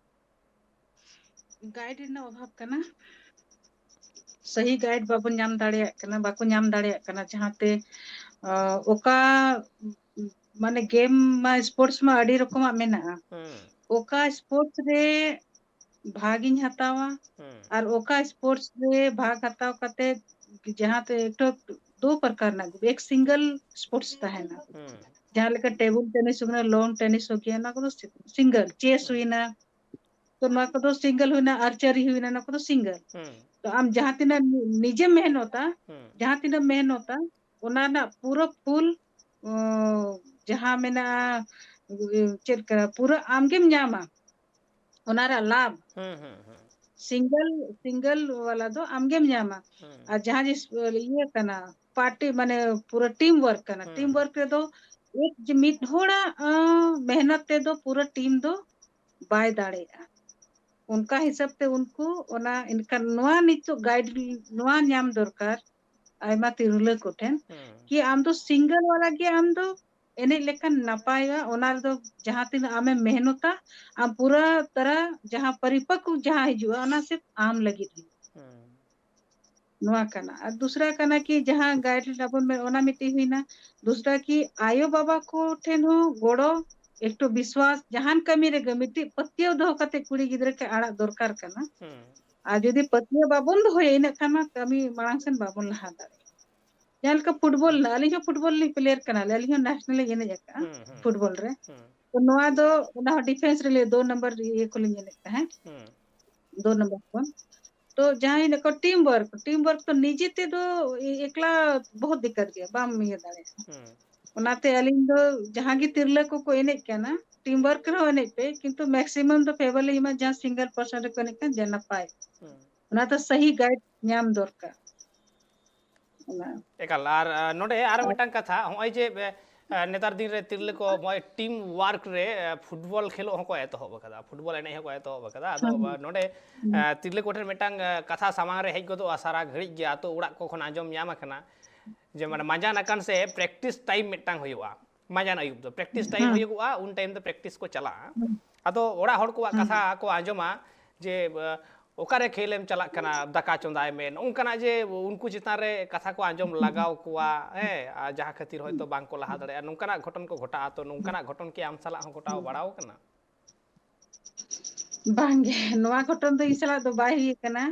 ᱜᱟᱭᱤᱰ ᱨᱮᱱᱟᱜ ᱚᱵᱷᱟᱵᱽ ᱠᱟᱱᱟ᱾ ᱥᱟᱹᱦᱤ ᱜᱟᱭᱤᱰ ᱵᱟᱵᱚᱱ ᱧᱟᱢ ᱫᱟᱲᱮᱭᱟᱜ ᱠᱟᱱᱟ, ᱵᱟᱠᱚ ᱧᱟᱢ ᱫᱟᱲᱮᱭᱟᱜ ᱠᱟᱱᱟ, ᱡᱟᱦᱟᱸᱛᱮ ᱚᱠᱟ ᱢᱟᱱᱮ ᱜᱮᱢ ᱢᱟ, ᱥᱯᱳᱨᱴᱥ ᱢᱟ ᱟᱹᱰᱤ ᱨᱚᱠᱚᱢᱟᱜ ᱢᱮᱱᱟᱜᱼᱟ᱾ ᱚᱠᱟ ᱥᱯᱳᱨᱴᱥ ᱨᱮ ᱵᱷᱟᱜᱽ ᱤᱧ ᱦᱟᱛᱟᱣᱟ ᱟᱨ ᱚᱠᱟ ᱥᱯᱳᱨᱴᱥ ᱨᱮ ᱵᱷᱟᱜᱽ ᱦᱟᱛᱟᱣ ᱠᱟᱛᱮ ᱡᱟᱦᱟᱸᱛᱮ ᱮᱠᱴᱩ ᱫᱩ ᱯᱨᱚᱠᱟᱨ ᱨᱮᱱᱟᱜ ᱮᱠ ᱥᱤᱝᱜᱮᱞ ᱥᱯᱳᱨᱴᱥ ᱛᱟᱦᱮᱱᱟ, ᱡᱟᱦᱟᱸ ᱞᱮᱠᱟ ᱴᱮᱵᱩᱞ ᱴᱮᱱᱤᱥ ᱦᱩᱭᱱᱟ, ᱞᱚᱱ ᱴᱮᱱᱤᱥ ᱦᱩᱭᱱᱟ, ᱚᱱᱟ ᱠᱚᱫᱚ ᱥᱤᱝᱜᱮᱞ, ᱪᱮᱥ ᱦᱩᱭᱱᱟ, ᱛᱚ ᱱᱚᱣᱟ ᱠᱚᱫᱚ ᱥᱤᱝᱜᱮᱞ ᱦᱩᱭᱱᱟ, ᱟᱨᱪᱟᱨᱤ ᱦᱩᱭᱱᱟ, ᱱᱚᱣᱟ ᱠᱚᱫᱚ ᱥᱤᱝᱜᱮᱞ᱾ ᱛᱚ ᱟᱢ ᱡᱟᱦᱟᱸ ᱛᱤᱱᱟᱹᱜ ᱱᱤᱡᱮᱢ ᱢᱮᱦᱱᱚᱛᱟ, ᱡᱟᱦᱟᱸ ᱛᱤᱱᱟᱹᱜ ᱢᱮᱦᱱᱚᱛᱟ, ᱚᱱᱟ ᱨᱮᱱᱟᱜ ᱯᱩᱨᱟᱹ ᱯᱷᱩᱞ ᱡᱟᱦᱟᱸ ᱢᱮᱱᱟᱜᱼᱟ, ᱪᱮᱫ ᱞᱮᱠᱟ, ᱯᱩᱨᱟᱹ ᱟᱢᱜᱮᱢ ᱧᱟᱢᱟ ᱚᱱᱟ ᱨᱮᱭᱟᱜ ᱞᱟᱵᱷ᱾ ᱥᱤᱝᱜᱮᱞ ᱥᱤᱝᱜᱮᱞ ᱣᱟᱞᱟ ᱫᱚ ᱟᱢᱜᱮᱢ ᱧᱟᱢᱟ᱾ ᱟᱨ ᱡᱟᱦᱟᱸ ᱡᱤᱱᱤᱥ ᱤᱭᱟᱹ ᱠᱟᱱᱟ, ᱯᱟᱨᱴᱤ ᱢᱟᱱᱮ ᱯᱩᱨᱟᱹ ᱴᱤᱢ ᱣᱟᱨᱠ ᱠᱟᱱᱟ, ᱴᱤᱢ ᱣᱟᱨᱠ ᱨᱮᱫᱚ ᱮᱠ ᱡᱮ ᱢᱤᱫ ᱦᱚᱲᱟᱜ ᱢᱮᱦᱱᱚᱛ ᱛᱮᱫᱚ ᱯᱩᱨᱟᱹ ᱴᱤᱢ ᱫᱚ ᱵᱟᱭ ᱫᱟᱲᱮᱭᱟᱜᱼᱟ᱾ ᱚᱱᱠᱟ ᱦᱤᱥᱟᱹᱵ ᱛᱮ ᱩᱱᱠᱩ ᱚᱱᱟ, ᱮᱱᱠᱷᱟᱱ ᱱᱚᱣᱟ ᱱᱤᱛᱚᱜ ᱜᱟᱭᱤᱰ, ᱱᱚᱣᱟ ᱧᱟᱢ ᱫᱚᱨᱠᱟᱨ ᱟᱭᱢᱟ ᱛᱤᱨᱞᱟᱹ ᱠᱚᱴᱷᱮᱱ, ᱠᱤ ᱟᱢ ᱫᱚ ᱥᱤᱝᱜᱮᱞ ᱣᱟᱞᱟ ᱜᱮ ᱟᱢ ᱫᱚ ᱮᱱᱮᱡ ᱞᱮᱠᱷᱟᱱ ᱱᱟᱯᱟᱭᱚᱜᱼᱟ᱾ ᱚᱱᱟ ᱨᱮᱫᱚ ᱡᱟᱦᱟᱸ ᱛᱤᱱᱟᱹᱜ ᱟᱢᱮᱢ ᱢᱮᱦᱱᱚᱛᱟ, ᱟᱢ ᱯᱩᱨᱟᱹ ᱛᱟᱨᱟ ᱡᱟᱦᱟᱸ ᱯᱚᱨᱤᱯᱚᱠᱠᱚ ᱡᱟᱦᱟᱸ ᱦᱤᱡᱩᱜᱼᱟ, ᱚᱱᱟ ᱥᱮ ᱟᱢ ᱞᱟᱹᱜᱤᱫ ᱦᱩᱭᱩᱜᱼᱟ᱾ ᱱᱚᱣᱟ ᱠᱟᱱᱟ᱾ ᱟᱨ ᱫᱩᱥᱨᱟ ᱠᱟᱱᱟ ᱠᱤ ᱡᱟᱦᱟᱸ ᱜᱟᱭᱤᱰ ᱞᱟᱭᱤᱱ ᱟᱵᱚᱱ ᱢᱮ-, ᱚᱱᱟ ᱢᱤᱫᱴᱤᱡ ᱦᱩᱭᱱᱟ᱾ ᱫᱩᱥᱨᱟ ᱠᱤ ᱟᱭᱳ ᱵᱟᱵᱟ ᱠᱚ ᱴᱷᱮᱱ ᱦᱚᱸ ᱜᱚᱲᱚ, ᱮᱠᱴᱩ ᱵᱤᱥᱣᱟᱥ, ᱡᱟᱦᱟᱱ ᱠᱟᱹᱢᱤ ᱨᱮᱜᱮ ᱢᱤᱫᱴᱤᱡ ᱯᱟᱹᱛᱭᱟᱹᱣ ᱫᱚᱦᱚ ᱠᱟᱛᱮ ᱠᱩᱲᱤ ᱜᱤᱫᱽᱨᱟᱹ ᱴᱷᱮᱱ ᱟᱲᱟᱜ ᱫᱚᱨᱠᱟᱨ ᱠᱟᱱᱟ᱾ ᱟᱨ ᱡᱩᱫᱤ ᱯᱟᱹᱛᱭᱟᱹᱣ ᱵᱟᱵᱚᱱ ᱫᱚᱦᱚᱭᱟ, ᱤᱱᱟᱹᱜ ᱠᱷᱟᱱ ᱢᱟ ᱠᱟᱹᱢᱤ ᱢᱟᱲᱟᱝ ᱥᱮᱱ ᱵᱟᱵᱚᱱ ᱞᱟᱦᱟ ᱫᱟᱲᱮᱭᱟᱜᱼᱟ᱾ ᱡᱟᱦᱟᱸ ᱞᱮᱠᱟ ᱯᱷᱩᱴᱵᱚᱞ ᱨᱮᱱᱟᱜ, ᱟᱹᱞᱤᱧ ᱦᱚᱸ ᱯᱷᱩᱴᱵᱚᱞ ᱞᱤᱧ ᱯᱞᱮᱭᱟᱨ ᱠᱟᱱᱟᱞᱮ, ᱟᱹᱞᱤᱧ ᱦᱚᱸ ᱱᱮᱥᱱᱟᱞ ᱞᱤᱧ ᱮᱱᱮᱡ ᱟᱠᱟᱫᱼᱟ ᱯᱷᱩᱴᱵᱚᱞ ᱨᱮ᱾ ᱛᱚ ᱱᱚᱣᱟ ᱫᱚ ᱚᱱᱟ ᱦᱚᱸ ᱰᱤᱯᱷᱮᱱᱥ ᱨᱮᱞᱮ ᱫᱳ ᱱᱟᱢᱵᱟᱨ ᱤᱭᱟᱹ ᱠᱚᱞᱤᱧ ᱮᱱᱮᱡ ᱛᱟᱦᱮᱸᱫ, ᱫᱳ ᱱᱟᱢᱵᱟᱨ ᱠᱷᱚᱱ᱾ ᱛᱚ ᱡᱟᱦᱟᱸᱭ ᱞᱮᱠᱟ ᱴᱤᱢ ᱣᱟᱨᱠ, ᱴᱤᱢ ᱣᱟᱨᱠ ᱛᱚ ᱱᱤᱡᱮ ᱛᱮᱫᱚ ᱮᱠᱞᱟ ᱵᱚᱦᱩᱛ ᱫᱤᱠᱠᱟᱛ ᱜᱮᱭᱟ, ᱵᱟᱢ ᱤᱭᱟᱹ ᱫᱟᱲᱮᱭᱟᱜᱼᱟ᱾ ᱚᱱᱟᱛᱮ ᱟᱹᱞᱤᱧ ᱫᱚ ᱡᱟᱦᱟᱸ ᱜᱮ ᱛᱤᱨᱞᱟᱹ ᱠᱚᱠᱚ ᱮᱱᱮᱡ ᱠᱟᱱᱟ, ᱴᱤᱢ ᱣᱟᱨᱠ ᱨᱮᱦᱚᱸ ᱮᱱᱮᱡ ᱯᱮ, ᱠᱤᱱᱛᱩ ᱢᱮᱠᱥᱤᱢᱟᱢ ᱫᱚ ᱯᱷᱮᱵᱟᱨ ᱞᱤᱧ ᱮᱢᱟ ᱡᱟᱦᱟᱸ ᱥᱤᱝᱜᱮᱞ ᱯᱟᱨᱥᱚᱱ ᱨᱮᱠᱚ ᱮᱱᱮᱡ ᱠᱟᱱ, ᱡᱮ ᱱᱟᱯᱟᱭ᱾ ᱚᱱᱟ ᱫᱚ ᱥᱟᱹᱦᱤ ᱜᱟᱭᱤᱰ ᱧᱟᱢ ᱫᱚᱨᱠᱟᱨ᱾ ᱚᱱᱟ᱾ ᱮᱠᱟᱞ᱾ ᱟᱨ, ᱟ, ᱱᱚᱰᱮ ᱟᱨᱚ ᱟᱨ ᱢᱤᱫᱴᱟᱝ ᱠᱟᱛᱷᱟ, ᱦᱚᱸᱜᱼᱚᱭ ᱡᱮ, ᱮ, ᱮ, ᱱᱮᱛᱟᱨ ᱫᱤᱱ ᱨᱮ ᱛᱤᱨᱞᱟᱹ ᱠᱚ ᱦᱚᱸᱜᱼᱚᱭ ᱴᱤᱢ ᱣᱟᱨᱠ ᱨᱮ, ᱮ, ᱯᱷᱩᱴᱵᱚᱞ ᱠᱷᱮᱞᱳᱜ ᱦᱚᱸᱠᱚ ᱮᱛᱚᱦᱚᱵ ᱟᱠᱟᱫᱟ, ᱯᱷᱩᱴᱵᱚᱞ ᱮᱱᱮᱡ ᱦᱚᱸᱠᱚ ᱮᱛᱚᱦᱚᱵ ᱟᱠᱟᱫᱟ᱾ ᱟᱫᱚ, ᱦᱩᱸ᱾ ᱟ, ᱱᱚᱰᱮ, ᱦᱩᱸ᱾ ᱮ, ᱛᱤᱨᱞᱟᱹ ᱠᱚᱴᱷᱮᱱ ᱢᱤᱫᱴᱟᱝ, ᱮ, ᱠᱟᱛᱷᱟ ᱥᱟᱢᱟᱝ ᱨᱮ ᱦᱮᱡ ᱜᱚᱫᱚᱜᱼᱟ ᱥᱟᱨᱟ ᱜᱷᱟᱹᱲᱤᱡ ᱜᱮ, ᱟᱛᱳ ᱚᱲᱟᱜ ᱠᱚ ᱠᱷᱚᱱ ᱟᱸᱡᱚᱢ ᱧᱟᱢ ᱟᱠᱟᱱᱟ ᱡᱮ, ᱢᱟᱱᱮ, ᱢᱟᱸᱡᱟᱱ ᱟᱠᱟᱱ ᱥᱮ ᱯᱨᱮᱠᱴᱤᱥ ᱴᱟᱭᱤᱢ ᱢᱤᱫᱴᱟᱝ ᱦᱩᱭᱩᱜᱼᱟ, ᱢᱟᱸᱡᱟᱱ ᱟᱹᱭᱩᱵ ᱫᱚ ᱯᱨᱮᱠᱴᱤᱥ ᱴᱟᱭᱤᱢ ᱦᱩᱸ᱾ ᱦᱩᱭᱩᱜᱚᱜᱼᱟ, ᱩᱱ ᱴᱟᱭᱤᱢ ᱫᱚ ᱯᱨᱮᱠᱴᱤᱥ ᱠᱚ ᱪᱟᱞᱟᱜᱼᱟ᱾ ᱦᱩᱸ᱾ ᱟᱫᱚ ᱚᱲᱟᱜ ᱦᱚᱲ ᱠᱚᱣᱟᱜ ᱦᱩᱸ᱾ ᱠᱟᱛᱷᱟ ᱠᱚ ᱟᱸᱡᱚᱢᱟ ᱡᱮ, ᱮ, ᱚᱠᱟᱨᱮ ᱠᱷᱮᱞ ᱮᱢ ᱪᱟᱞᱟᱜ ᱠᱟᱱᱟ, ᱫᱟᱠᱟ ᱪᱚᱸᱫᱟᱭ ᱢᱮ, ᱱᱚᱝᱠᱟᱱᱟᱜ ᱡᱮ ᱩᱱᱠᱩ ᱪᱮᱛᱟᱱ ᱨᱮ ᱠᱟᱛᱷᱟ ᱠᱚ ᱟᱸᱡᱚᱢ ᱞᱟᱜᱟᱣ ᱠᱚᱣᱟ, ᱦᱮᱸ, ᱟᱨ ᱡᱟᱦᱟᱸ ᱠᱷᱟᱹᱛᱤᱨ ᱦᱚᱭᱛᱳ ᱵᱟᱝ ᱠᱚ ᱞᱟᱦᱟ ᱫᱟᱲᱮᱭᱟᱜᱼᱟ, ᱱᱚᱝᱠᱟᱱᱟᱜ ᱜᱷᱚᱴᱚᱱ ᱠᱚ ᱜᱷᱚᱴᱟᱜᱼᱟ᱾ ᱛᱚ, ᱱᱚᱝᱠᱟᱱᱟᱜ ᱜᱷᱚᱴᱚᱱ ᱠᱤ ᱟᱢ ᱥᱟᱞᱟᱜ ᱦᱚᱸ ᱜᱷᱚᱴᱟᱣ ᱵᱟᱲᱟᱣ ᱠᱟᱱᱟ? ᱵᱟᱝᱜᱮ, ᱱᱚᱣᱟ ᱜᱷᱚᱴᱚᱱ ᱫᱚ ᱤᱧ ᱥᱟᱞᱟᱜ ᱫᱚ ᱵᱟᱭ ᱦᱩᱭ ᱟᱠᱟᱱᱟ᱾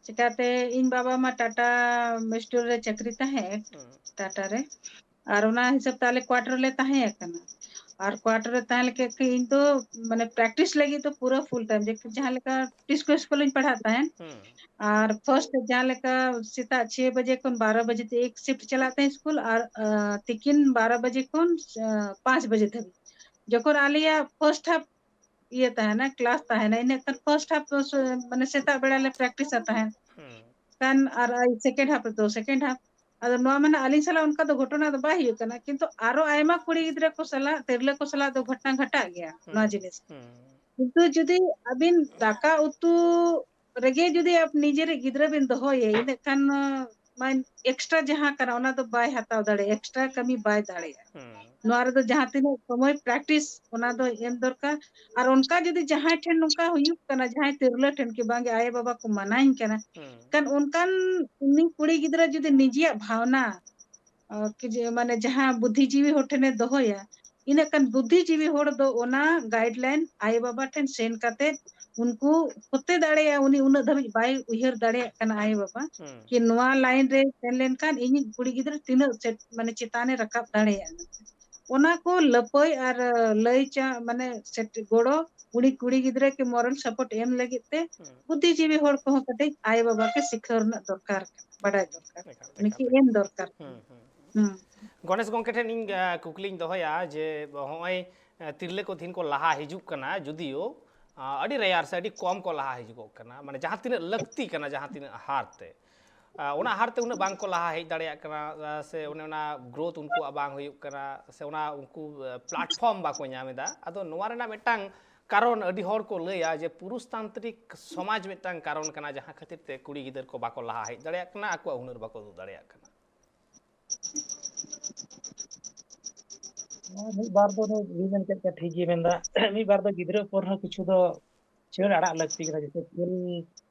ᱪᱤᱠᱟᱹᱛᱮ, ᱤᱧ ᱵᱟᱵᱟ ᱢᱟ ᱴᱟᱴᱟ ᱥᱴᱤᱞ ᱨᱮ ᱪᱟᱹᱠᱨᱤ ᱛᱟᱦᱮᱸᱫ, ᱦᱩᱸ᱾ ᱴᱟᱴᱟ ᱨᱮ᱾ ᱟᱨ ᱚᱱᱟ ᱦᱤᱥᱟᱹᱵ ᱛᱮ ᱟᱞᱮ ᱠᱣᱟᱴᱟᱨ ᱨᱮᱞᱮ ᱛᱟᱦᱮᱸ ᱟᱠᱟᱱᱟ᱾ ᱟᱨ ᱠᱣᱟᱴᱟᱨ ᱨᱮ ᱛᱟᱦᱮᱸ ᱞᱮᱠᱟ ᱠᱤ ᱤᱧ ᱫᱚ, ᱢᱟᱱᱮ, ᱯᱨᱮᱠᱴᱤᱥ ᱞᱟᱹᱜᱤᱫ ᱫᱚ ᱯᱩᱨᱟᱹ ᱯᱷᱩᱞ ᱴᱟᱭᱤᱢ, ᱡᱮ ᱡᱟᱦᱟᱸ ᱞᱮᱠᱟ ᱰᱤᱥᱠᱳ ᱥᱠᱩᱞ ᱤᱧ ᱯᱟᱲᱦᱟᱜ ᱛᱟᱦᱮᱸᱱ᱾ ᱦᱩᱸ᱾ ᱟᱨ ᱯᱷᱟᱨᱥᱴ ᱡᱟᱦᱟᱸ ᱞᱮᱠᱟ ᱥᱮᱛᱟᱜ ᱪᱷᱚᱭ ᱵᱟᱡᱮ ᱠᱷᱚᱱ ᱵᱟᱨᱚ ᱵᱟᱡᱮ ᱛᱮ ᱮᱠ ᱥᱤᱯᱴ ᱪᱟᱞᱟᱜ ᱛᱟᱦᱮᱸ ᱥᱠᱩᱞ, ᱟᱨ, ᱟᱸ, ᱛᱤᱠᱤᱱ ᱵᱟᱨᱚ ᱵᱟᱡᱮ ᱠᱷᱚᱱ, ᱟᱸ, ᱯᱟᱸᱪ ᱵᱟᱡᱮ ᱫᱷᱟᱹᱵᱤᱡ᱾ ᱡᱚᱠᱷᱚᱱ ᱟᱞᱮᱭᱟᱜ ᱯᱷᱟᱨᱥᱴ ᱦᱟᱯ ᱤᱭᱟᱹ ᱛᱟᱦᱮᱱᱟ, ᱠᱞᱟᱥ ᱛᱟᱦᱮᱱᱟ, ᱤᱱᱟᱹ ᱠᱷᱟᱱ ᱯᱷᱟᱨᱥᱴ ᱦᱟᱯ ᱫᱚ ᱥᱮ-, ᱢᱟᱱᱮ, ᱥᱮᱛᱟᱜ ᱵᱮᱲᱟ ᱞᱮ ᱯᱨᱮᱠᱴᱤᱥᱟ ᱛᱟᱦᱮᱸᱱ᱾ ᱦᱩᱸ᱾ ᱠᱷᱟᱱ ᱟᱨ ᱥᱮᱠᱮᱱᱰ ᱦᱟᱯ ᱨᱮᱫᱚ ᱥᱮᱠᱮᱱᱰ ᱦᱟᱯ᱾ ᱟᱫᱚ ᱱᱚᱣᱟ ᱢᱟᱱᱮ ᱟᱹᱞᱤᱧ ᱥᱟᱞᱟᱜ ᱚᱱᱠᱟ ᱫᱚ ᱜᱷᱚᱴᱚᱱᱟ ᱫᱚ ᱵᱟᱭ ᱦᱩᱭᱩᱜ ᱠᱟᱱᱟ, ᱠᱤᱱᱛᱩ ᱟᱨᱚ ᱟᱭᱢᱟ ᱠᱩᱲᱤ ᱜᱤᱫᱽᱨᱟᱹ ᱠᱚ ᱥᱟᱞᱟᱜ, ᱛᱤᱨᱞᱟᱹ ᱠᱚ ᱥᱟᱞᱟᱜ ᱫᱚ ᱜᱷᱚᱴᱚᱱᱟ ᱜᱷᱟᱴᱟᱜ ᱜᱮᱭᱟ ᱱᱚᱣᱟ ᱦᱩᱸ᱾ ᱡᱤᱱᱤᱥ᱾ ᱦᱩᱸ᱾ ᱠᱤᱱᱛᱩ ᱡᱩᱫᱤ ᱟᱹᱵᱤᱱ ᱫᱟᱠᱟ ᱩᱛᱩ ᱨᱮᱜᱮ ᱡᱩᱫᱤ ᱟᱯ-, ᱱᱤᱡᱮᱨᱤᱡ ᱜᱤᱫᱽᱨᱟᱹ ᱵᱤᱱ ᱫᱚᱦᱚᱭᱮ, ᱤᱱᱟᱹᱜ ᱠᱷᱟᱱ, ᱢᱟ, ᱮᱠᱥᱴᱨᱟ ᱡᱟᱦᱟᱸ ᱠᱟᱱᱟ, ᱚᱱᱟ ᱫᱚ ᱵᱟᱭ ᱦᱟᱛᱟᱣ ᱫᱟᱲᱮᱭᱟᱜᱼᱟ, ᱮᱠᱥᱴᱨᱟ ᱠᱟᱹᱢᱤ ᱵᱟᱭ ᱫᱟᱲᱮᱭᱟᱜᱼᱟ᱾ ᱦᱩᱸ᱾ ᱱᱚᱣᱟ ᱨᱮᱫᱚ ᱡᱟᱦᱟᱸ ᱛᱤᱱᱟᱹᱜ ᱥᱚᱢᱚᱭ ᱯᱨᱮᱠᱴᱤᱥ, ᱚᱱᱟ ᱫᱚ ᱮᱢ ᱫᱚᱨᱠᱟᱨ᱾ ᱟᱨ ᱚᱱᱠᱟ ᱡᱩᱫᱤ ᱡᱟᱦᱟᱸᱭ ᱴᱷᱮᱱ ᱱᱚᱝᱠᱟ ᱦᱩᱭᱩᱜ ᱠᱟᱱᱟ, ᱡᱟᱦᱟᱸᱭ ᱛᱤᱨᱞᱟᱹ ᱴᱷᱮᱱ ᱠᱤ ᱵᱟᱝᱜᱮ ᱟᱭᱳ ᱵᱟᱵᱟ ᱠᱚ ᱢᱟᱱᱟᱧ ᱠᱟᱱᱟ, ᱦᱩᱸ᱾ ᱠᱷᱟᱱ ᱚᱱᱠᱟᱱ ᱩᱱᱤ ᱠᱩᱲᱤ ᱜᱤᱫᱽᱨᱟᱹ ᱡᱩᱫᱤ ᱱᱤᱡᱮᱭᱟᱜ ᱵᱷᱟᱣᱱᱟ, ᱟᱸ, ᱠᱤ ᱡᱮ, ᱢᱟᱱᱮ, ᱡᱟᱦᱟᱸ ᱵᱩᱫᱽᱫᱷᱤᱡᱤᱵᱤ ᱦᱚᱲ ᱴᱷᱮᱱᱮ ᱫᱚᱦᱚᱭᱟ, ᱤᱱᱟᱹ ᱠᱷᱟᱱ ᱵᱩᱫᱽᱫᱷᱤᱡᱤᱵᱤ ᱦᱚᱲ ᱫᱚ ᱚᱱᱟ ᱜᱟᱭᱤᱰᱞᱟᱭᱤᱱ ᱟᱭᱳ ᱵᱟᱵᱟ ᱴᱷᱮᱱ ᱥᱮᱱ ᱠᱟᱛᱮ ᱩᱱᱠᱩ ᱦᱚᱛᱮ ᱫᱟᱲᱮᱭᱟᱜᱼᱟ, ᱩᱱᱤ ᱩᱱᱟᱹᱜ ᱫᱷᱟᱹᱵᱤᱡ ᱵᱟᱭ ᱩᱭᱦᱟᱹᱨ ᱫᱟᱲᱮᱭᱟᱜ ᱠᱟᱱᱟ ᱟᱭᱳ ᱵᱟᱵᱟ, ᱦᱩᱸ᱾ ᱠᱤ ᱱᱚᱣᱟ ᱞᱟᱭᱤᱱ ᱨᱮ ᱥᱮᱱ ᱞᱮᱱᱠᱷᱟᱱ ᱤᱧᱤᱡ ᱠᱩᱲᱤ ᱜᱤᱫᱽᱨᱟᱹ ᱛᱤᱱᱟᱹᱜ ᱪᱮᱫ, ᱢᱟᱱᱮ, ᱪᱮᱛᱟᱱᱮ ᱨᱟᱠᱟᱵ ᱫᱟᱲᱮᱭᱟᱜᱼᱟ᱾ ᱚᱱᱟ ᱠᱚ ᱞᱟᱹᱯᱟᱹᱭ ᱟᱨ ᱞᱟᱹᱭ ᱪᱟ-, ᱢᱟᱱᱮ, ᱥᱮᱴ-, ᱜᱚᱲᱚ, ᱩᱱᱤ ᱠᱩᱲᱤ ᱜᱤᱫᱽᱨᱟᱹ ᱠᱤ ᱢᱚᱨᱟᱞ ᱥᱟᱯᱳᱨᱴ ᱮᱢ ᱞᱟᱹᱜᱤᱫ ᱛᱮ ᱦᱩᱸ᱾ ᱵᱩᱫᱽᱫᱷᱤᱡᱤᱵᱤ ᱦᱚᱲ ᱠᱚᱦᱚᱸ ᱠᱟᱹᱴᱤᱡ ᱟᱭᱳ ᱵᱟᱵᱟ ᱠᱚ ᱥᱤᱠᱷᱟᱹᱣ ᱨᱮᱱᱟᱜ ᱫᱚᱨᱠᱟᱨ ᱠᱟᱱᱟ, ᱵᱟᱰᱟᱭ ᱫᱚᱨᱠᱟᱨ, ᱮᱠᱟᱞ, ᱩᱱᱤ ᱮᱠᱟᱞ, ᱠᱤ ᱮᱠᱟᱞ᱾ ᱮᱢ ᱫᱚᱨᱠᱟᱨ ᱠᱟᱱᱟ᱾ ᱦᱩᱸ, ᱦᱩᱸ᱾ ᱦᱩᱸ᱾ ᱜᱚᱱᱮᱥ ᱜᱚᱢᱠᱮ ᱴᱷᱮᱱ ᱤᱧ, ᱟ, ᱠᱩᱠᱞᱤᱧ ᱫᱚᱦᱚᱭᱟ ᱡᱮ ᱦᱚᱸᱜᱼᱚᱭ, ᱟ, ᱛᱤᱨᱞᱟᱹ ᱠᱚ ᱛᱤᱦᱤᱧ ᱠᱚ ᱞᱟᱦᱟ ᱦᱤᱡᱩᱜ ᱠᱟᱱᱟ, ᱡᱩᱫᱤᱭᱳ, ᱟ, ᱟᱹᱰᱤ ᱨᱮᱭᱟᱨ ᱥᱮ ᱟᱹᱰᱤ ᱠᱚᱢ ᱠᱚ ᱞᱟᱦᱟ ᱦᱤᱡᱩᱜᱚᱜ ᱠᱟᱱᱟ, ᱢᱟᱱᱮ, ᱡᱟᱦᱟᱸ ᱛᱤᱱᱟᱹᱜ ᱞᱟᱹᱠᱛᱤ ᱠᱟᱱᱟ, ᱡᱟᱦᱟᱸ ᱛᱤᱱᱟᱹᱜ ᱦᱟᱨ ᱛᱮ, ᱟ, ᱚᱱᱟ ᱦᱟᱨ ᱛᱮ ᱩᱱᱟᱹᱜ ᱵᱟᱝ ᱠᱚ ᱞᱟᱦᱟ ᱦᱮᱡ ᱫᱟᱲᱮᱭᱟᱜ ᱠᱟᱱᱟ, ᱟ, ᱥᱮ ᱚᱱᱮ ᱚᱱᱟ ᱜᱨᱳᱛᱷ ᱩᱱᱠᱩᱣᱟᱜ ᱵᱟᱝ ᱦᱩᱭᱩᱜ ᱠᱟᱱᱟ, ᱥᱮ ᱚᱱᱟ ᱩᱱᱠᱩ, ᱟ, ᱯᱞᱟᱴᱯᱷᱚᱨᱢ ᱵᱟᱠᱚ ᱧᱟᱢ ᱮᱫᱟ᱾ ᱟᱫᱚ ᱱᱚᱣᱟ ᱨᱮᱱᱟᱜ ᱢᱤᱫᱴᱟᱝ ᱠᱟᱨᱚᱱ ᱟᱹᱰᱤ ᱦᱚᱲ ᱠᱚ ᱞᱟᱹᱭᱟ ᱡᱮ ᱯᱩᱨᱩᱥᱛᱟᱱᱛᱨᱤᱠ ᱥᱚᱢᱟᱡᱽ ᱢᱤᱫᱴᱟᱝ ᱠᱟᱨᱚᱱ ᱠᱟᱱᱟ, ᱡᱟᱦᱟᱸ ᱠᱷᱟᱹᱛᱤᱨ ᱛᱮ ᱠᱩᱲᱤ ᱜᱤᱫᱟᱹᱨ ᱠᱚ ᱵᱟᱠᱚ ᱞᱟᱦᱟ ᱦᱮᱡ ᱫᱟᱲᱮᱭᱟᱜ ᱠᱟᱱᱟ, ᱟᱠᱚᱣᱟᱜ ᱦᱩᱱᱟᱹᱨ ᱵᱟᱠᱚ ᱩᱫᱩᱜ ᱫᱟᱲᱮᱭᱟᱜ ᱠᱟᱱᱟ᱾ ᱦᱮᱸ, ᱢᱤᱫ ᱵᱟᱨ ᱫᱚ ᱱᱩᱭ ᱢᱮᱱ ᱠᱮᱫ ᱞᱮᱠᱟ ᱴᱷᱤᱠ ᱜᱮ ᱢᱮᱱᱫᱟ᱾ ᱢᱤᱫ ᱵᱟᱨ ᱫᱚ ᱜᱤᱫᱽᱨᱟᱹ ᱩᱯᱚᱨ ᱦᱚᱸ ᱠᱤᱪᱷᱩ ᱫᱚ ᱪᱷᱟᱹᱲ ᱟᱲᱟᱜ ᱞᱟᱹᱠᱛᱤ ᱠᱟᱱᱟ᱾ ᱡᱮᱭᱥᱮ ᱠᱷᱮᱞ,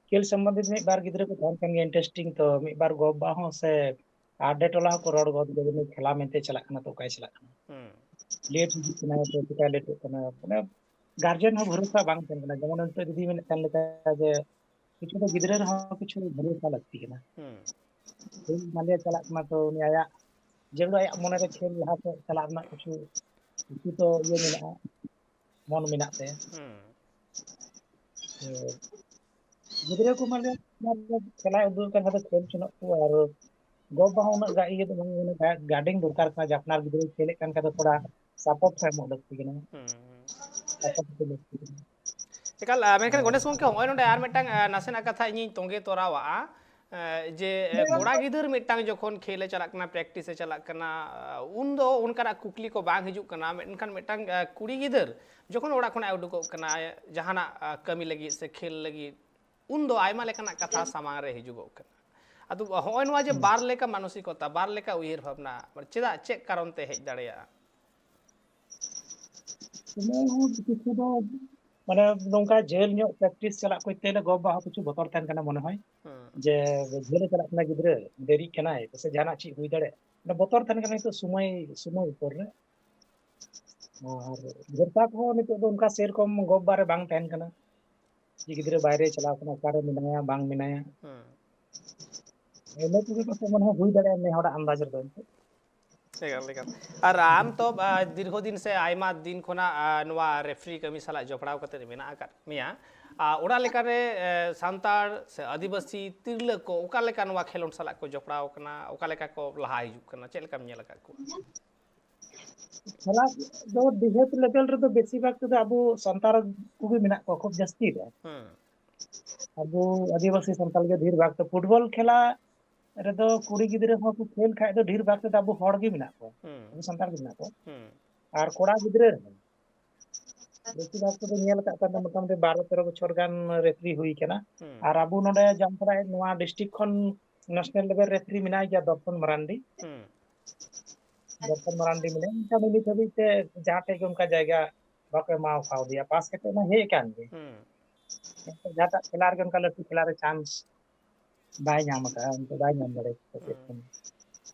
ᱠᱷᱮᱞ ᱥᱚᱢᱵᱚᱱᱫᱷᱤᱛ ᱢᱤᱫ ᱵᱟᱨ ᱜᱤᱫᱽᱨᱟᱹ ᱠᱚ ᱛᱟᱦᱮᱱ ᱠᱟᱱ ᱜᱮᱭᱟ interesting, ᱛᱚ ᱢᱤᱫ ᱵᱟᱨ ᱜᱚ ᱵᱟᱵᱟ ᱦᱚᱸ ᱥᱮ ᱟᱰᱮ ᱴᱚᱞᱟ ᱦᱚᱸᱠᱚ ᱨᱚᱲ ᱜᱚᱫ ᱜᱮᱭᱟ ᱡᱮ ᱱᱩᱭ ᱠᱷᱮᱞᱟ ᱢᱮᱱᱛᱮ ᱪᱟᱞᱟᱜ ᱠᱟᱱᱟ, ᱛᱚ ᱚᱠᱟᱭ ᱪᱟᱞᱟᱜ ᱠᱟᱱᱟ? ᱦᱩᱸ ᱞᱮᱴ ᱦᱤᱡᱩᱜ ᱠᱟᱱᱟ, ᱛᱚ ᱪᱮᱠᱟ ᱞᱮᱴᱚᱜ ᱠᱟᱱᱟ? ᱢᱟᱱᱮ ᱜᱟᱨᱡᱮᱱ ᱦᱚᱸ ᱵᱷᱚᱨᱥᱟ ᱵᱟᱝ ᱛᱟᱦᱮᱱ ᱠᱟᱱᱟ᱾ ᱡᱮᱢᱚᱱ ᱱᱤᱛᱚᱜ ᱡᱩᱫᱤ ᱢᱮᱱᱮᱫ ᱠᱟᱱ ᱞᱮᱠᱟ ᱡᱮ ᱠᱤᱪᱷᱩ ᱫᱚ ᱜᱤᱫᱽᱨᱟᱹ ᱨᱮᱦᱚᱸ ᱠᱤᱪᱷᱩ ᱵᱷᱚᱨᱥᱟ ᱞᱟᱹᱠᱛᱤ ᱠᱟᱱᱟ᱾ ᱦᱩᱸ ᱛᱮᱦᱮᱧ ᱢᱟᱱᱮ ᱪᱟᱞᱟᱜ ᱠᱟᱱᱟ, ᱛᱚ ᱩᱱᱤ ᱟᱭᱟᱜ ᱡᱮᱜᱩᱞᱳ ᱟᱭᱟᱜ ᱢᱚᱱᱮᱨᱮ ᱠᱷᱮᱞ ᱞᱟᱦᱟ ᱥᱮᱫ ᱪᱟᱞᱟᱜ ᱨᱮᱱᱟᱜ ᱠᱤᱪᱷᱩ, ᱠᱤᱪᱷᱩ ᱛᱚ ᱤᱭᱟᱹ ᱢᱮᱱᱟᱜᱼᱟ, ᱢᱚᱱ ᱢᱮᱱᱟᱜ ᱛᱟᱭᱟ᱾ ᱦᱩᱸ ᱛᱚ ᱜᱤᱫᱽᱨᱟᱹ ᱠᱚ ᱢᱟᱱᱮ ᱠᱷᱮᱞᱟᱭ ᱩᱫᱩᱜ ᱠᱟᱱ ᱠᱷᱟᱱ ᱫᱚ ᱠᱷᱮᱞ ᱦᱚᱪᱚᱱᱚᱜ ᱠᱚ, ᱟᱨ ᱜᱚ ᱵᱟᱵᱟ ᱦᱚᱸ ᱩᱱᱟᱹᱜ ᱜᱟ- ᱤᱭᱟᱹ ᱫᱚ ᱵᱟᱝ, ᱢᱟᱱᱮ ᱜᱟ- ᱜᱟᱨᱰᱤᱝ ᱫᱚᱨᱠᱟᱨ ᱠᱟᱱᱟ ᱡᱮ ᱟᱯᱱᱟᱨ ᱜᱤᱫᱽᱨᱟᱹᱭ ᱠᱷᱮᱞᱮᱫ ᱠᱟᱱ ᱠᱷᱟᱱ ᱫᱚ ᱛᱷᱚᱲᱟ ᱥᱟᱯᱳᱨᱴ ᱦᱚᱸ ᱮᱢᱚᱜ ᱞᱟᱹᱠᱛᱤ ᱠᱟᱱᱟ᱾ ᱦᱩᱸ ᱦᱩᱸ ᱥᱟᱯᱳᱨᱴ ᱦᱚᱸ ᱞᱟᱹᱠᱛᱤ ᱠᱟᱱᱟ᱾ ᱮᱠᱟᱞ, ᱟ, ᱢᱮᱱᱠᱷᱟᱱ ᱜᱚᱱᱮᱥ ᱜᱚᱢᱠᱮ, ᱦᱚᱸᱜᱼᱚᱭ ᱱᱚᱰᱮ ᱟᱨ ᱢᱤᱫᱴᱟᱝ, ᱟ, ᱱᱟᱥᱮᱱᱟᱜ ᱠᱟᱛᱷᱟ ᱤᱧᱤᱧ ᱛᱚᱸᱜᱮ ᱛᱚᱨᱟᱣᱟᱜᱼᱟ, ᱟ, ᱡᱮ, ᱟ, ᱠᱚᱲᱟ ᱜᱤᱫᱟᱹᱨ ᱢᱤᱫᱴᱟᱝ ᱡᱚᱠᱷᱚᱱ ᱠᱷᱮᱞ ᱮ ᱪᱟᱞᱟᱜ ᱠᱟᱱᱟ, ᱯᱨᱮᱠᱴᱤᱥ ᱮ ᱪᱟᱞᱟᱜ ᱠᱟᱱᱟ, ᱟ, ᱩᱱᱫᱚ ᱚᱱᱠᱟᱱᱟᱜ ᱠᱩᱠᱞᱤ ᱠᱚ ᱵᱟᱝ ᱦᱤᱡᱩᱜ ᱠᱟᱱᱟ, ᱢᱮᱱᱠᱷᱟᱱ ᱢᱤᱫᱴᱟᱝ, ᱟ, ᱠᱩᱲᱤ ᱜᱤᱫᱟᱹᱨ ᱡᱚᱠᱷᱚᱱ ᱚᱲᱟᱜ ᱠᱷᱚᱱᱟᱜ ᱮ ᱩᱰᱩᱠᱚᱜ ᱠᱟᱱᱟ, ᱡᱟᱦᱟᱱᱟᱜ, ᱟ, ᱠᱟᱹᱢᱤ ᱞᱟᱹᱜᱤᱫ ᱥᱮ ᱠᱷᱮᱞ ᱞᱟᱹᱜᱤᱫ, ᱩᱱᱫᱚ ᱟᱭᱢᱟ ᱞᱮᱠᱟᱱᱟᱜ ᱠᱟᱛᱷᱟ ᱥᱟᱢᱟᱝ ᱨᱮ ᱦᱤᱡᱩᱜᱚᱜ ᱠᱟᱱᱟ᱾ ᱟᱫᱚ ᱦᱚᱸᱜᱼᱚᱭ ᱱᱚᱣᱟ ᱡᱮ ᱵᱟᱨ ᱞᱮᱠᱟ ᱢᱟᱱᱚᱥᱤᱠᱚᱛᱟ, ᱵᱟᱨ ᱞᱮᱠᱟ ᱩᱭᱦᱟᱹᱨ ᱵᱷᱟᱵᱽᱱᱟ, ᱢᱟᱱᱮ ᱪᱮᱫᱟᱜ, ᱪᱮᱫ ᱠᱟᱨᱚᱱ ᱛᱮ ᱦᱮᱡ ᱫᱟᱲᱮᱭᱟᱜᱼᱟ? ᱥᱚᱢᱚᱭ ᱦᱚᱸ ᱠᱤᱪᱷᱩ ᱫᱚ ᱢᱟᱱᱮ ᱱᱚᱝᱠᱟ ᱡᱷᱟᱹᱞ ᱧᱚᱜ ᱯᱨᱮᱠᱴᱤᱥ ᱪᱟᱞᱟᱜ ᱠᱚᱨᱛᱮ ᱜᱮᱞᱮ ᱜᱚ ᱵᱟᱵᱟ ᱦᱚᱸ ᱠᱤᱪᱷᱩ ᱵᱚᱛᱚᱨ ᱛᱟᱦᱮᱱ ᱠᱟᱱᱟ ᱢᱚᱱᱮ ᱦᱚᱭ, ᱦᱩᱸ ᱡᱮ ᱡᱷᱟᱹᱞ ᱮ ᱪᱟᱞᱟᱜ ᱠᱟᱱᱟ ᱜᱤᱫᱽᱨᱟᱹ, ᱫᱮᱨᱤᱜ ᱠᱟᱱᱟᱭ, ᱯᱟᱥᱮ ᱡᱟᱦᱟᱱᱟᱜ ᱪᱮᱫ ᱦᱩᱭ ᱫᱟᱲᱮᱭᱟᱜᱼᱟ, ᱢᱟᱱᱮ ᱵᱚᱛᱚᱨ ᱛᱟᱦᱮᱱ ᱠᱟᱱᱟ ᱱᱤᱛᱚᱜ ᱥᱚᱢᱚᱭ, ᱥᱚᱢᱚᱭ ᱩᱯᱚᱨ ᱨᱮ᱾ ᱟᱨ ᱵᱷᱚᱨᱥᱟ ᱠᱚᱦᱚᱸ ᱱᱤᱛᱚᱜ ᱫᱚ ᱚᱱᱠᱟ ᱥᱮᱨᱚᱠᱚᱢ ᱜᱚ ᱵᱟᱵᱟ ᱨᱮ ᱵᱟᱝ ᱛᱟᱦᱮᱱ ᱠᱟᱱᱟ᱾ ᱡᱮ ᱜᱤᱫᱽᱨᱟᱹ ᱵᱟᱭᱨᱮ ᱪᱟᱞᱟᱣ ᱠᱟᱱᱟ, ᱚᱠᱟᱨᱮ ᱢᱮᱱᱟᱭᱟ ᱵᱟᱝ ᱢᱮᱱᱟᱭᱟ, ᱦᱩᱸ ᱤᱱᱟᱹ ᱠᱚᱜᱮ ᱯᱟᱥᱮᱡ ᱢᱚᱱᱮ ᱦᱚᱸ ᱦᱩᱭ ᱫᱟᱲᱮᱭᱟᱜᱼᱟ ᱱᱮ ᱦᱚᱲᱟᱜ ᱟᱱᱫᱟᱡᱽ ᱨᱮᱫᱚ ᱮᱱᱛᱮᱫ᱾ ᱮᱠᱟᱞ, ᱮᱠᱟᱞ᱾ ᱟᱨ ᱟᱢ ᱛᱚ, ᱟ, ᱫᱤᱨᱜᱷᱚ ᱫᱤᱱ ᱥᱮ ᱟᱭᱢᱟ ᱫᱤᱱ ᱠᱷᱚᱱᱟᱜ, ᱟ, ᱱᱚᱣᱟ ᱨᱮᱯᱷᱨᱤ ᱠᱟᱹᱢᱤ ᱥᱟᱞᱟᱜ ᱡᱚᱯᱲᱟᱣ ᱠᱟᱛᱮ ᱢᱮᱱᱟᱜ ᱟᱠᱟᱫ ᱢᱮᱭᱟ᱾ ᱟ, ᱚᱱᱟ ᱞᱮᱠᱟᱨᱮ, ᱮ, ᱥᱟᱱᱛᱟᱲ ᱥᱮ ᱟᱹᱫᱤᱵᱟᱹᱥᱤ ᱛᱤᱨᱞᱟᱹ ᱠᱚ ᱚᱠᱟ ᱞᱮᱠᱟ ᱱᱚᱣᱟ ᱠᱷᱮᱞᱳᱰ ᱥᱟᱞᱟᱜ ᱠᱚ ᱡᱚᱯᱲᱟᱣ ᱠᱟᱱᱟ, ᱚᱠᱟ ᱞᱮᱠᱟ ᱠᱚ ᱞᱟᱦᱟ ᱦᱤᱡᱩᱜ ᱠᱟᱱᱟ, ᱪᱮᱫ ᱞᱮᱠᱟᱢ ᱧᱮᱞ ᱟᱠᱟᱫ ᱠᱚᱣᱟ? ᱠᱷᱮᱞᱟ ᱫᱚ ᱰᱤᱦᱟᱹᱛ ᱞᱮᱵᱮᱞ ᱨᱮᱫᱚ ᱵᱮᱥᱤᱨ ᱵᱷᱟᱜᱽ ᱛᱮᱫᱚ ᱟᱵᱚ ᱥᱟᱱᱛᱟᱲ ᱠᱚᱜᱮ ᱢᱮᱱᱟᱜ ᱠᱚᱣᱟ ᱠᱷᱩᱵ ᱡᱟᱹᱥᱛᱤ ᱨᱮ᱾ ᱦᱩᱸ ᱟᱵᱚ ᱟᱹᱫᱤᱵᱟᱹᱥᱤ ᱥᱟᱱᱛᱟᱲ ᱜᱮ ᱰᱷᱮᱨ ᱵᱷᱟᱜᱽ ᱛᱮ ᱯᱷᱩᱴᱵᱚᱞ ᱠᱷᱮᱞᱟ ᱨᱮᱫᱚ ᱠᱩᱲᱤ ᱜᱤᱫᱽᱨᱟᱹ ᱦᱚᱸ ᱠᱚ ᱠᱷᱮᱞ ᱠᱷᱟᱡ ᱫᱚ ᱰᱷᱮᱨ ᱵᱷᱟᱜᱽ ᱛᱮᱫᱚ ᱟᱵᱚ ᱦᱚᱲ ᱜᱮ ᱢᱮᱱᱟᱜ ᱠᱚᱣᱟ, ᱦᱩᱸ ᱟᱵᱚ ᱥᱟᱱᱛᱟᱲ ᱜᱮ ᱢᱮᱱᱟᱜ ᱠᱚᱣᱟ᱾ ᱦᱩᱸ ᱟᱨ ᱠᱚᱲᱟ ᱜᱤᱫᱽᱨᱟᱹ ᱨᱮᱦᱚᱸ ᱵᱮᱥᱤᱨ ᱵᱷᱟᱜᱽ ᱛᱮᱫᱚ ᱧᱮᱞ ᱟᱠᱟᱫ ᱠᱚᱣᱟ, ᱢᱚᱴᱟᱢᱩᱴᱤ ᱵᱟᱨᱚ ᱛᱮᱨᱚ ᱵᱚᱪᱷᱚᱨ ᱜᱟᱱ ᱨᱮᱯᱷᱨᱤ ᱦᱩᱭ ᱠᱟᱱᱟ᱾ ᱦᱩᱸ ᱟᱨ ᱟᱵᱚ ᱱᱚᱰᱮ ᱡᱟᱢᱛᱟᱲᱟ ᱱᱚᱣᱟ ᱰᱤᱥᱴᱨᱤᱠᱴ ᱠᱷᱚᱱ ᱱᱮᱥᱱᱟᱞ ᱞᱮᱵᱮᱞ ᱨᱮᱯᱷᱨᱤ ᱢᱮᱱᱟᱭ ᱜᱮᱭᱟ ᱫᱚᱨᱯᱚᱱ ᱢᱟᱨᱟᱱᱰᱤ᱾ ᱦᱩᱸ ᱫᱚᱨᱯᱚᱱ ᱢᱟᱨᱟᱱᱰᱤ ᱢᱮᱱᱟᱭᱟ, ᱢᱮᱱᱠᱷᱟᱱ ᱱᱤᱛ ᱦᱟᱹᱵᱤᱡ ᱛᱮ ᱡᱟᱦᱟᱸ ᱴᱷᱮᱡ ᱜᱮ ᱚᱱᱠᱟ ᱡᱟᱭᱜᱟ ᱵᱟᱠᱚ ᱮᱢᱟᱣ ᱠᱟᱣᱫᱮᱭᱟ, ᱯᱟᱥ ᱠᱟᱛᱮ ᱢᱟ ᱦᱮᱡ ᱟᱠᱟᱱ ᱜᱮ᱾ ᱦᱩᱸ ᱡᱟᱦᱟᱸᱴᱟᱜ ᱠᱷᱮᱞᱟ ᱨᱮᱜᱮ ᱚᱱᱠᱟ ᱞᱟᱹᱴᱩ ᱠᱷᱮᱞᱟ ᱨᱮ ᱪᱟᱱᱥ ᱵᱟᱭ ᱧᱟᱢ ᱟᱠᱟᱫᱟ, ᱚᱱᱠᱟ ᱵᱟᱭ ᱧᱟᱢ ᱫᱟᱲᱮ ᱠᱟᱫᱟ ᱪᱮᱫ ᱦᱚᱸ᱾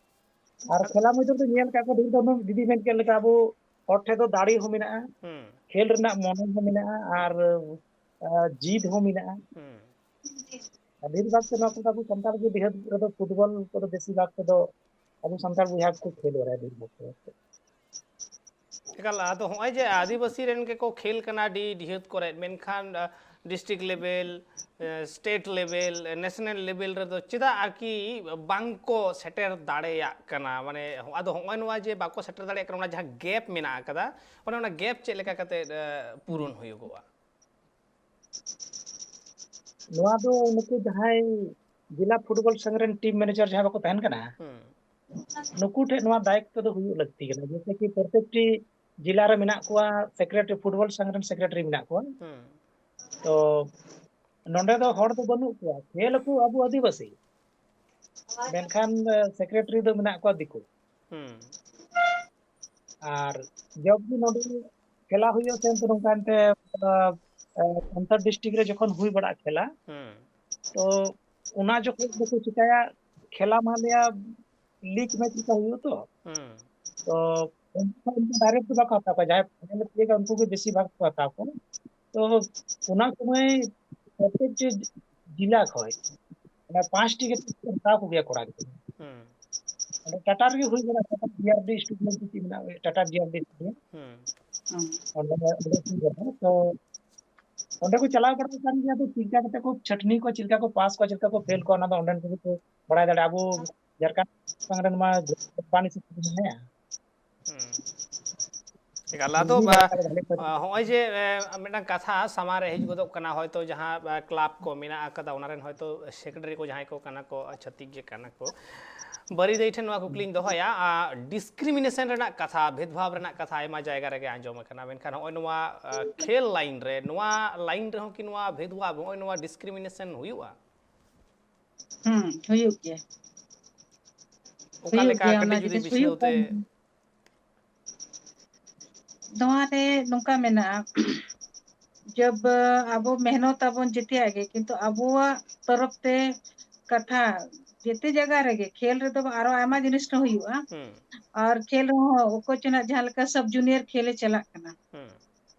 ᱟᱨ ᱠᱷᱮᱞᱟ ᱢᱚᱫᱽᱫᱷᱮ ᱨᱮᱫᱚ ᱧᱮᱞ ᱠᱟᱜ ᱠᱚᱣᱟ, ᱰᱷᱮᱨ ᱫᱚ ᱡᱩᱫᱤ ᱢᱮᱱ ᱠᱮᱫ ᱞᱮᱠᱟ, ᱟᱵᱚ ᱦᱚᱲ ᱴᱷᱮᱱ ᱫᱚ ᱫᱟᱲᱮ ᱦᱚᱸ ᱢᱮᱱᱟᱜᱼᱟ, ᱦᱩᱸ᱾ ᱠᱷᱮᱞ ᱨᱮᱱᱟᱜ ᱢᱚᱱᱮ ᱦᱚᱸ ᱢᱮᱱᱟᱜᱼᱟ, ᱟᱨ, ᱟᱨ ᱡᱤᱫ ᱦᱚᱸ ᱢᱮᱱᱟᱜᱼᱟ᱾ ᱦᱩᱸ᱾ ᱟᱨ ᱰᱷᱮᱨ ᱵᱷᱟᱜᱽ ᱛᱮ ᱱᱚᱣᱟ ᱠᱚᱫᱚ ᱟᱵᱚ ᱥᱟᱱᱛᱟᱲ ᱜᱮ ᱰᱷᱮᱨ ᱨᱮᱫᱚ ᱯᱷᱩᱴᱵᱚᱞ ᱠᱚᱫᱚ ᱵᱮᱥᱤᱨ ᱵᱷᱟᱜᱽ ᱛᱮᱫᱚ ᱟᱵᱚ ᱥᱟᱱᱛᱟᱲ ᱵᱚᱭᱦᱟ ᱠᱚ ᱠᱷᱮᱞ ᱵᱟᱲᱟᱭᱟ ᱰᱷᱮᱨ ᱵᱷᱟᱜᱽ ᱛᱮ᱾ ᱮᱠᱟᱞ, ᱟᱫᱚ ᱦᱚᱸᱜᱼᱚᱭ ᱡᱮ ᱟᱹᱫᱤᱵᱟᱹᱥᱤ ᱨᱮᱱ ᱜᱮᱠᱚ ᱠᱷᱮᱞ ᱠᱟᱱᱟ ᱟᱹᱰᱤ ᱰᱷᱮᱨ ᱠᱚᱨᱮ, ᱢᱮᱱᱠᱷᱟᱱ, ᱟ, district level, ᱮ, state level, ᱮ, national level ᱨᱮᱫᱚ ᱪᱮᱫᱟᱜ ᱟᱨᱠᱤ ᱵᱟᱝ ᱠᱚ ᱥᱮᱴᱮᱨ ᱫᱟᱲᱮᱭᱟᱜ ᱠᱟᱱᱟ? ᱢᱟᱱᱮ, ᱟᱫᱚ ᱦᱚᱸᱜᱼᱚᱭ ᱱᱚᱣᱟ ᱡᱮ ᱵᱟᱠᱚ ᱥᱮᱴᱮᱨ ᱫᱟᱲᱮᱭᱟᱜ ᱠᱟᱱᱟ, ᱚᱱᱟ ᱡᱟᱦᱟᱸ gap ᱢᱮᱱᱟᱜ ᱟᱠᱟᱫᱟ, ᱚᱱᱮ ᱚᱱᱟ gap ᱪᱮᱫ ᱞᱮᱠᱟ ᱠᱟᱛᱮ, ᱮ, ᱯᱩᱨᱩᱱ ᱦᱩᱭᱩᱜᱚᱜᱼᱟ? ᱱᱚᱣᱟ ᱫᱚ ᱱᱩᱠᱩ ᱡᱟᱦᱟᱸᱭ ᱡᱮᱞᱟ ᱯᱷᱩᱴᱵᱚᱞ ᱥᱚᱝᱜᱷ ᱨᱮᱱ team manager ᱡᱟᱦᱟᱸᱭ ᱵᱟᱠᱚ ᱛᱟᱦᱮᱱ ᱠᱟᱱᱟ, ᱦᱩᱸ᱾ ᱱᱩᱠᱩ ᱴᱷᱮᱱ ᱱᱚᱣᱟ ᱫᱟᱭᱤᱛᱛᱚ ᱫᱚ ᱦᱩᱭᱩᱜ ᱞᱟᱹᱠᱛᱤ ᱠᱟᱱᱟ᱾ ᱡᱮᱭᱥᱮ ᱠᱤ ᱯᱨᱚᱛᱮᱠᱴᱤ ᱡᱮᱞᱟ ᱨᱮ ᱢᱮᱱᱟᱜ ᱠᱚᱣᱟ secretary, ᱯᱷᱩᱴᱵᱚᱞ ᱥᱚᱝᱜᱷ ᱨᱮᱱ secretary ᱢᱮᱱᱟᱜ ᱠᱚᱣᱟ᱾ ᱦᱩᱸ᱾ ᱛᱚ ᱱᱚᱰᱮ ᱫᱚ ᱦᱚᱲ ᱫᱚ ᱵᱟᱹᱱᱩᱜ ᱠᱚᱣᱟ, ᱠᱷᱮᱞ ᱟᱠᱚ ᱟᱵᱚ ᱟᱹᱫᱤᱵᱟᱹᱥᱤ, ᱢᱮᱱᱠᱷᱟᱱ, ᱮ, secretary ᱫᱚ ᱢᱮᱱᱟᱜ ᱠᱚᱣᱟ ᱫᱤᱠᱩ᱾ ᱦᱩᱸ᱾ ᱟᱨ ᱡᱚᱵ ᱜᱮ ᱱᱚᱰᱮ ᱠᱷᱮᱞᱟ ᱦᱩᱭᱩᱜᱼᱟ, ᱥᱮ ᱱᱚᱝᱠᱟ ᱮᱱᱛᱮ, ᱟ, ᱟ, ᱟᱱᱛᱟᱨ district ᱨᱮ ᱡᱚᱠᱷᱚᱱ ᱦᱩᱭ ᱵᱟᱲᱟᱜᱼᱟ ᱠᱷᱮᱞᱟ, ᱦᱩᱸ᱾ ᱛᱚ ᱚᱱᱟ ᱡᱚᱠᱷᱚᱱ ᱫᱚᱠᱚ ᱪᱤᱠᱟᱹᱭᱟ, ᱠᱷᱮᱞᱟ ᱢᱟ ᱞᱟᱹᱭᱟ league match ᱞᱮᱠᱟ ᱦᱩᱭᱩᱜᱼᱟ ᱛᱚ᱾ ᱦᱩᱸ᱾ ᱛᱚ ᱩᱱᱠᱩ ᱫᱚ direct ᱫᱚ ᱵᱟᱠᱚ ᱦᱟᱛᱟᱣ ᱠᱚᱣᱟ, ᱡᱟᱦᱟᱸᱭ final ᱨᱮ ᱯᱞᱮ ᱩᱱᱠᱩ ᱜᱮ ᱵᱮᱥᱤᱨ ᱵᱷᱟᱜᱽ ᱠᱚ ᱦᱟᱛᱟᱣ ᱠᱚᱣᱟ᱾ ᱛᱚ ᱚᱱᱟ ᱥᱚᱢᱚᱭ ᱯᱨᱚᱛᱮᱠ ᱡᱮ ᱡᱮᱞᱟ ᱠᱷᱚᱱ ᱚᱱᱟ ᱯᱟᱸᱪᱴᱤ ᱠᱟᱛᱮ ᱠᱚ ᱦᱟᱛᱟᱣ ᱠᱚᱜᱮᱭᱟ ᱠᱚᱲᱟ ᱜᱤᱫᱽᱨᱟᱹ᱾ ᱦᱩᱸ᱾ ᱚᱸᱰᱮ ᱴᱟᱴᱟ ᱨᱮᱜᱮ ᱦᱩᱭ ᱠᱟᱱᱟ, ᱴᱟᱴᱟ ᱡᱤ ᱟᱨ ᱰᱤ ᱥᱴᱮᱰᱤᱭᱟᱢ ᱪᱮᱫ ᱢᱮᱱᱟᱜᱼᱟ, ᱴᱟᱴᱟ ᱡᱤ ᱟᱨ ᱰᱤ ᱥᱴᱮᱰᱤᱭᱟᱢ᱾ ᱦᱩᱸ᱾ ᱚᱸᱰᱮ, ᱚᱸᱰᱮ ᱦᱩᱭ ᱠᱟᱱᱟ᱾ ᱛᱚ ᱚᱸᱰᱮ ᱠᱚ ᱪᱟᱞᱟᱣ ᱵᱟᱲᱟ ᱟᱠᱟᱱ ᱜᱮᱭᱟ, ᱟᱫᱚ ᱪᱮᱫ ᱞᱮᱠᱟ ᱠᱟᱛᱮ ᱠᱚ ᱪᱷᱟᱹᱴᱱᱤ ᱠᱚᱣᱟ, ᱪᱮᱫ ᱞᱮᱠᱟ ᱠᱚ ᱯᱟᱥ ᱠᱚᱣᱟ, ᱪᱮᱫ ᱞᱮᱠᱟ ᱠᱚ ᱯᱷᱮᱞ ᱠᱚᱣᱟ, ᱚᱱᱟ ᱫᱚ ᱚᱸᱰᱮᱱ ᱠᱚᱜᱮ ᱠᱚ ᱵᱟᱲᱟᱭ ᱫᱟᱲᱮᱭᱟᱜᱼᱟ᱾ ᱟᱵᱚ ᱡᱷᱟᱲᱠᱷᱚᱸᱰ ᱨᱮᱱ ᱢᱟ ᱡᱚᱯᱟᱱᱤ ᱥᱤᱥᱴᱮᱢ ᱢᱮᱱᱟᱭᱟ᱾ ᱦᱩᱸ᱾ ᱮᱠᱟᱞ, ᱟᱫᱚ, ᱩᱱᱤ ᱵᱟ-, ᱵᱟᱲᱟᱭ ᱫᱟᱲᱮᱭᱟᱜ ᱠᱟᱱᱟ᱾ ᱟ, ᱦᱚᱸᱜᱼᱚᱭ ᱡᱮ, ᱮ, ᱢᱤᱫᱴᱟᱝ ᱠᱟᱛᱷᱟ ᱥᱟᱢᱟᱝ ᱨᱮ ᱦᱮᱡ ᱜᱚᱫᱚᱜ ᱠᱟᱱᱟ, ᱦᱚᱭᱛᱳ ᱡᱟᱦᱟᱸ, ᱟ, club ᱠᱚ ᱢᱮᱱᱟᱜ ᱟᱠᱟᱫᱟ, ᱚᱱᱟ ᱨᱮᱱ ᱦᱚᱭᱛᱳ secretary ᱠᱚ ᱡᱟᱦᱟᱸᱭ ᱠᱚ ᱠᱟᱱᱟ ᱠᱚ, ᱟ, ᱪᱷᱟᱹᱛᱤᱠ ᱜᱮ ᱠᱟᱱᱟ ᱠᱚ᱾ ᱵᱟᱹᱨᱤ ᱫᱟᱹᱭ ᱴᱷᱮᱱ ᱱᱚᱣᱟ ᱠᱩᱠᱞᱤᱧ ᱫᱚᱦᱚᱭᱟ, ᱟ, discrimination ᱨᱮᱱᱟᱜ ᱠᱟᱛᱷᱟ, ᱵᱷᱮᱫᱽᱵᱷᱟᱵᱽ ᱨᱮᱱᱟᱜ ᱠᱟᱛᱷᱟ ᱟᱭᱢᱟ ᱡᱟᱭᱜᱟ ᱨᱮᱜᱮ ᱟᱸᱡᱚᱢ ᱟᱠᱟᱱᱟ, ᱢᱮᱱᱠᱷᱟᱱ ᱦᱚᱸᱜᱼᱚᱭ ᱱᱚᱣᱟ, ᱟ, ᱠᱷᱮᱞ line ᱨᱮ, ᱱᱚᱣᱟ line ᱨᱮᱦᱚᱸ ᱠᱤ ᱱᱚᱣᱟ ᱵᱷᱮᱫᱽᱵᱷᱟᱵᱽ, ᱦᱚᱸᱜᱼᱚᱭ ᱱᱚᱣᱟ discrimination ᱦᱩᱭᱩᱜᱼᱟ? ᱦᱩᱸ, ᱦᱩᱭᱩᱜ ᱜᱮᱭᱟ᱾ ᱚᱠᱟ ᱦᱩᱭᱩᱜ ᱞᱮᱠᱟ ᱜᱮᱭᱟ, ᱚᱱᱟ ᱠᱟᱹᱴᱤᱡ ᱡᱩᱫᱤ ᱡᱤᱱᱤᱥ ᱵᱤᱪᱷᱱᱟᱹᱣ ᱦᱩᱭᱩᱜ ᱛᱮ ᱠᱟᱱ ᱜᱮᱭᱟ᱾ ᱱᱚᱣᱟ ᱨᱮ ᱱᱚᱝᱠᱟ ᱢᱮᱱᱟᱜᱼᱟ, ᱡᱟᱵ ᱟᱵᱚ ᱢᱮᱦᱱᱚᱛ ᱟᱵᱚᱱ ᱡᱮᱛᱮᱭᱟᱜ ᱜᱮ, ᱠᱤᱱᱛᱩ ᱟᱵᱚᱣᱟᱜ ᱛᱚᱨᱚᱯ ᱛᱮ ᱠᱟᱛᱷᱟ ᱡᱮᱛᱮ ᱡᱟᱭᱜᱟ ᱨᱮᱜᱮ ᱠᱷᱮᱞ ᱨᱮᱫᱚ ᱟᱨᱚ ᱟᱭᱢᱟ ᱡᱤᱱᱤᱥ ᱦᱚᱸ ᱦᱩᱭᱩᱜᱼᱟ᱾ ᱦᱩᱸ᱾ ᱟᱨ ᱠᱷᱮᱞ ᱨᱮᱦᱚᱸ ᱚᱠᱚᱭ ᱪᱚ ᱱᱟᱜ ᱡᱟᱦᱟᱸ ᱞᱮᱠᱟ ᱥᱟᱵ ᱡᱩᱱᱤᱭᱟᱨ ᱠᱷᱮᱞ ᱮ ᱪᱟᱞᱟᱜ ᱠᱟᱱᱟ, ᱦᱩᱸ᱾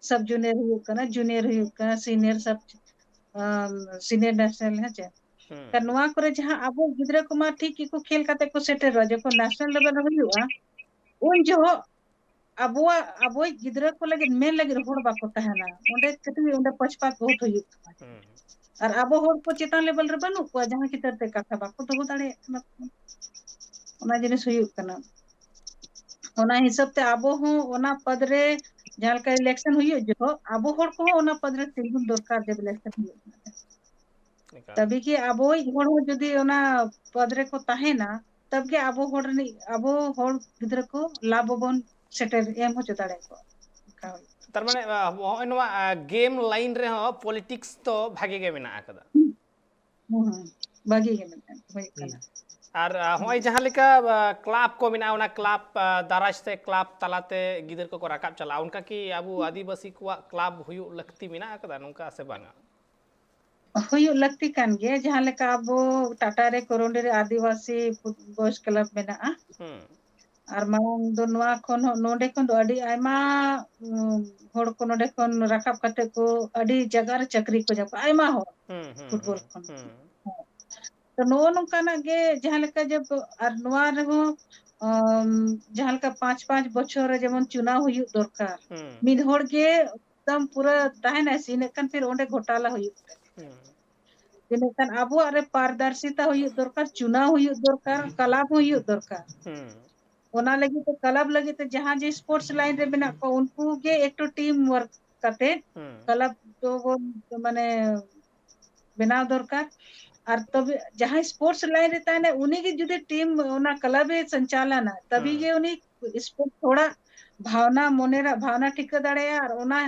ᱥᱟᱵ ᱡᱩᱱᱤᱭᱟᱨ ᱦᱩᱭᱩᱜ ᱠᱟᱱᱟ, ᱡᱩᱱᱤᱭᱟᱨ ᱦᱩᱭᱩᱜ ᱠᱟᱱᱟ, ᱥᱤᱱᱤᱭᱟᱨ ᱥᱟᱵ ᱥᱤᱱᱤᱭᱟᱨ ᱱᱮᱥᱱᱟᱞ, ᱦᱮᱸ ᱪᱮ? ᱦᱩᱸ᱾ ᱱᱚᱣᱟ ᱠᱚᱨᱮ ᱡᱟᱦᱟᱸ ᱟᱵᱚ ᱜᱤᱫᱽᱨᱟᱹ ᱠᱚᱢᱟ ᱴᱷᱤᱠ ᱜᱮᱠᱚ ᱠᱷᱮᱞ ᱠᱟᱛᱮ ᱠᱚ ᱥᱮᱴᱮᱨᱚᱜᱼᱟ, ᱡᱚᱠᱷᱚᱱ ᱱᱮᱥᱱᱟᱞ ᱞᱮᱵᱮᱞ ᱨᱮ ᱦᱩᱭᱩᱜᱼᱟ, ᱩᱱ ᱡᱚᱦᱚᱜ ᱟᱵᱚᱣᱟᱜ ᱟᱵᱚᱭᱤᱡ ᱜᱤᱫᱽᱨᱟᱹ ᱠᱚ ᱞᱟᱹᱜᱤᱫ ᱢᱮᱱ ᱞᱟᱹᱜᱤᱫ ᱦᱚᱲ ᱵᱟᱠᱚ ᱛᱟᱦᱮᱱᱟ᱾ ᱚᱸᱰᱮ ᱠᱟᱹᱴᱤᱡ ᱚᱸᱰᱮ ᱯᱚᱪᱷᱯᱟᱛ ᱵᱚᱦᱩᱛ ᱦᱩᱭᱩᱜ ᱠᱟᱱᱟ᱾ ᱦᱩᱸ᱾ ᱟᱨ ᱟᱵᱚ ᱦᱚᱲ ᱠᱚ ᱪᱮᱛᱟᱱ ᱞᱮᱵᱮᱞ ᱨᱮ ᱵᱟᱹᱱᱩᱜ ᱠᱚᱣᱟ, ᱡᱟᱦᱟᱸ ᱠᱷᱟᱹᱛᱤᱨ ᱛᱮ ᱠᱟᱛᱷᱟ ᱵᱟᱠᱚ ᱫᱚᱦᱚ ᱫᱟᱲᱮᱭᱟᱜ ᱠᱟᱱᱟ᱾ ᱚᱱᱟ ᱡᱤᱱᱤᱥ ᱦᱩᱭᱩᱜ ᱠᱟᱱᱟ᱾ ᱚᱱᱟ ᱦᱤᱥᱟᱹᱵ ᱛᱮ ᱟᱵᱚ ᱦᱚᱸ ᱚᱱᱟ ᱯᱚᱫᱽ ᱨᱮ ᱡᱟᱦᱟᱸ ᱞᱮᱠᱟ ᱤᱞᱮᱠᱥᱚᱱ ᱦᱩᱭᱩᱜ ᱡᱚᱦᱚᱜ ᱟᱵᱚ ᱦᱚᱲ ᱠᱚᱦᱚᱸ ᱚᱱᱟ ᱯᱚᱫᱽ ᱨᱮ ᱛᱤᱸᱜᱩᱱ ᱫᱚᱨᱠᱟᱨ ᱡᱮ ᱤᱞᱮᱠᱥᱚᱱ ᱦᱩᱭᱩᱜ ᱠᱟᱱᱟ᱾ ᱮᱠᱟᱞ᱾ ᱛᱚᱵᱮ ᱠᱤ ᱟᱵᱚᱭᱤᱡ ᱦᱚᱲ ᱦᱚᱸ ᱡᱩᱫᱤ ᱚᱱᱟ ᱯᱚᱫᱽ ᱨᱮᱠᱚ ᱛᱟᱦᱮᱱᱟ, ᱛᱚᱵᱮ ᱜᱮ ᱟᱵᱚ ᱦᱚᱲ ᱨᱤᱱᱤᱡ, ᱟᱵᱚ ᱦᱚᱲ ᱜᱤᱫᱽᱨᱟᱹ ᱠᱚ ᱞᱟᱵᱷ ᱵᱚᱱ ᱥᱮᱴᱮᱨ ᱮᱢ ᱦᱚᱪᱚ ᱫᱟᱲᱮ ᱟᱠᱚᱣᱟ᱾ ᱚᱱᱠᱟ ᱦᱩᱭᱩᱜ ᱠᱟᱱᱟ᱾ ᱛᱟᱨ ᱢᱟᱱᱮ, ᱟ, ᱦᱚᱸᱜᱼᱚᱭ ᱱᱚᱣᱟ, ᱟ, ᱜᱮᱢ ᱞᱟᱭᱤᱱ ᱨᱮᱦᱚᱸ ᱯᱚᱞᱤᱴᱤᱠᱥ ᱫᱚ ᱵᱷᱟᱜᱮ ᱜᱮ ᱢᱮᱱᱟᱜ ᱟᱠᱟᱫᱟ᱾ ᱦᱩᱸ, ᱦᱩᱸ᱾ ᱵᱷᱟᱜᱤ ᱜᱮ ᱢᱮᱱᱟᱜ, ᱦᱩᱭᱩᱜ ᱠᱟᱱᱟ᱾ ᱟᱨ, ᱟ, ᱦᱚᱸᱜᱼᱚᱭ ᱡᱟᱦᱟᱸ ᱞᱮᱠᱟ, ᱟ, ᱠᱞᱟᱵᱽ ᱠᱚ ᱢᱮᱱᱟᱜᱼᱟ, ᱚᱱᱟ ᱠᱞᱟᱵᱽ, ᱟ, ᱫᱟᱨᱟᱭ ᱛᱮ ᱠᱞᱟᱵᱽ ᱛᱟᱞᱟᱛᱮ ᱜᱤᱫᱟᱹᱨ ᱠᱚᱠᱚ ᱨᱟᱠᱟᱵ ᱪᱟᱞᱟᱜᱼᱟ, ᱚᱱᱠᱟ ᱠᱤ ᱟᱵᱚ ᱟᱹᱫᱤᱵᱟᱹᱥᱤ ᱠᱚᱣᱟᱜ ᱠᱞᱟᱵᱽ ᱦᱩᱭᱩᱜ ᱞᱟᱹᱠᱛᱤ ᱢᱮᱱᱟᱜ ᱟᱠᱟᱫᱟ ᱱᱚᱝᱠᱟ ᱥᱮ ᱵᱟᱝᱟ? ᱦᱩᱭᱩᱜ ᱞᱟᱹᱠᱛᱤ ᱠᱟᱱ ᱜᱮᱭᱟ᱾ ᱡᱟᱦᱟᱸ ᱞᱮᱠᱟ ᱟᱵᱚ ᱴᱟᱴᱟ ᱨᱮ ᱠᱚᱨᱚᱱᱰᱤ ᱨᱮ ᱟᱹᱫᱤᱵᱟᱹᱥᱤ ᱯᱷᱩᱴ-, ᱵᱚᱭᱮᱡᱽ ᱠᱞᱟᱵᱽ ᱢᱮᱱᱟᱜᱼᱟ᱾ ᱦᱩᱸ᱾ ᱟᱨ ᱢᱟᱲᱟᱝ ᱫᱚ ᱱᱚᱣᱟ ᱠᱷᱚᱱ ᱦᱚᱸ, ᱱᱚᱰᱮ ᱠᱷᱚᱱ ᱫᱚ ᱟᱹᱰᱤ ᱟᱭᱢᱟ, ᱩᱸ, ᱦᱚᱲ ᱠᱚ ᱱᱚᱰᱮ ᱠᱷᱚᱱ ᱨᱟᱠᱟᱵ ᱠᱟᱛᱮ ᱠᱚ ᱟᱹᱰᱤ ᱡᱟᱭᱜᱟ ᱨᱮ ᱪᱟᱹᱠᱨᱤ ᱠᱚ ᱧᱟᱢ ᱠᱚ, ᱟᱭᱢᱟ ᱦᱚᱲ ᱦᱩᱸ, ᱦᱩᱸ, ᱯᱷᱩᱴᱵᱚᱞ ᱦᱩᱸ, ᱠᱷᱚᱱ᱾ ᱦᱩᱸ᱾ ᱦᱮᱸ᱾ ᱛᱚ ᱱᱚᱜᱼᱚ ᱱᱚᱝᱠᱟᱱᱟᱜ ᱜᱮ ᱡᱟᱦᱟᱸ ᱞᱮᱠᱟ ᱡᱮ ᱵᱚ-, ᱟᱨ ᱱᱚᱣᱟ ᱨᱮᱦᱚᱸ, ᱟᱢ, ᱡᱟᱦᱟᱸ ᱞᱮᱠᱟ ᱯᱟᱸᱪ ᱯᱟᱸᱪ ᱵᱚᱪᱷᱚᱨ ᱨᱮ ᱡᱮᱢᱚᱱ ᱪᱩᱱᱟᱣ ᱦᱩᱭᱩᱜ ᱫᱚᱨᱠᱟᱨ, ᱦᱩᱸ᱾ᱢᱤᱫ ᱦᱚᱲ ᱜᱮ ᱮᱠᱫᱚᱢ ᱯᱩᱨᱟᱹ ᱛᱟᱦᱮᱱᱟᱭ ᱥᱮ, ᱤᱱᱟᱹᱜ ᱠᱷᱟᱱ ᱯᱷᱤᱨ ᱚᱸᱰᱮ ᱜᱷᱚᱴᱟᱞᱟ ᱦᱩᱭᱩᱜ ᱛᱟᱭᱟ᱾ ᱦᱩᱸ᱾ ᱤᱱᱟᱹ ᱠᱷᱟᱱ ᱟᱵᱚᱣᱟᱜ ᱨᱮ ᱯᱟᱨᱫᱟᱨᱥᱤᱛᱟ ᱦᱩᱭᱩᱜ ᱫᱚᱨᱠᱟᱨ, ᱪᱩᱱᱟᱣ ᱦᱩᱭᱩᱜ ᱫᱚᱨᱠᱟᱨ, ᱠᱞᱟᱵᱽ ᱦᱚᱸ ᱦᱩᱭᱩᱜ ᱫᱚᱨᱠᱟᱨ᱾ ᱦᱩᱸ᱾ ᱚᱱᱟ ᱞᱟᱹᱜᱤᱫ ᱛᱮ ᱠᱞᱟᱵᱽ ᱞᱟᱹᱜᱤᱫ ᱛᱮ ᱡᱟᱦᱟᱸ ᱡᱮ ᱥᱯᱳᱨᱴᱥ ᱞᱟᱭᱤᱱ ᱨᱮ ᱢᱮᱱᱟᱜ ᱠᱚᱣᱟ, ᱩᱱᱠᱩ ᱜᱮ ᱮᱠᱴᱩ ᱴᱤᱢ ᱣᱟᱨᱠ ᱠᱟᱛᱮ ᱦᱩᱸ᱾ ᱠᱞᱟᱵᱽ ᱫᱚ ᱵᱚᱱ, ᱢᱟᱱᱮ, ᱵᱮᱱᱟᱣ ᱫᱚᱨᱠᱟᱨ᱾ ᱟᱨ ᱛᱚᱵᱮ ᱡᱟᱦᱟᱸᱭ ᱥᱯᱳᱨᱴᱥ ᱞᱟᱭᱤᱱ ᱨᱮ ᱛᱟᱦᱮᱱᱟ, ᱩᱱᱤ ᱜᱮ ᱡᱩᱫᱤ ᱴᱤᱢ, ᱚᱱᱟ ᱠᱞᱟᱵᱽ ᱮ ᱥᱚᱧᱪᱟᱞᱟᱱᱟ, ᱛᱚᱵᱮ ᱦᱩᱸ᱾ ᱜᱮ ᱩᱱᱤ ᱥᱯᱳᱨᱴᱥ ᱛᱷᱚᱲᱟ ᱵᱷᱟᱣᱱᱟ, ᱢᱚᱱᱮ ᱨᱮ ᱵᱷᱟᱣᱱᱟ ᱴᱷᱤᱠᱟᱹ ᱫᱟᱲᱮᱭᱟᱜᱼᱟ, ᱟᱨ ᱚᱱᱟ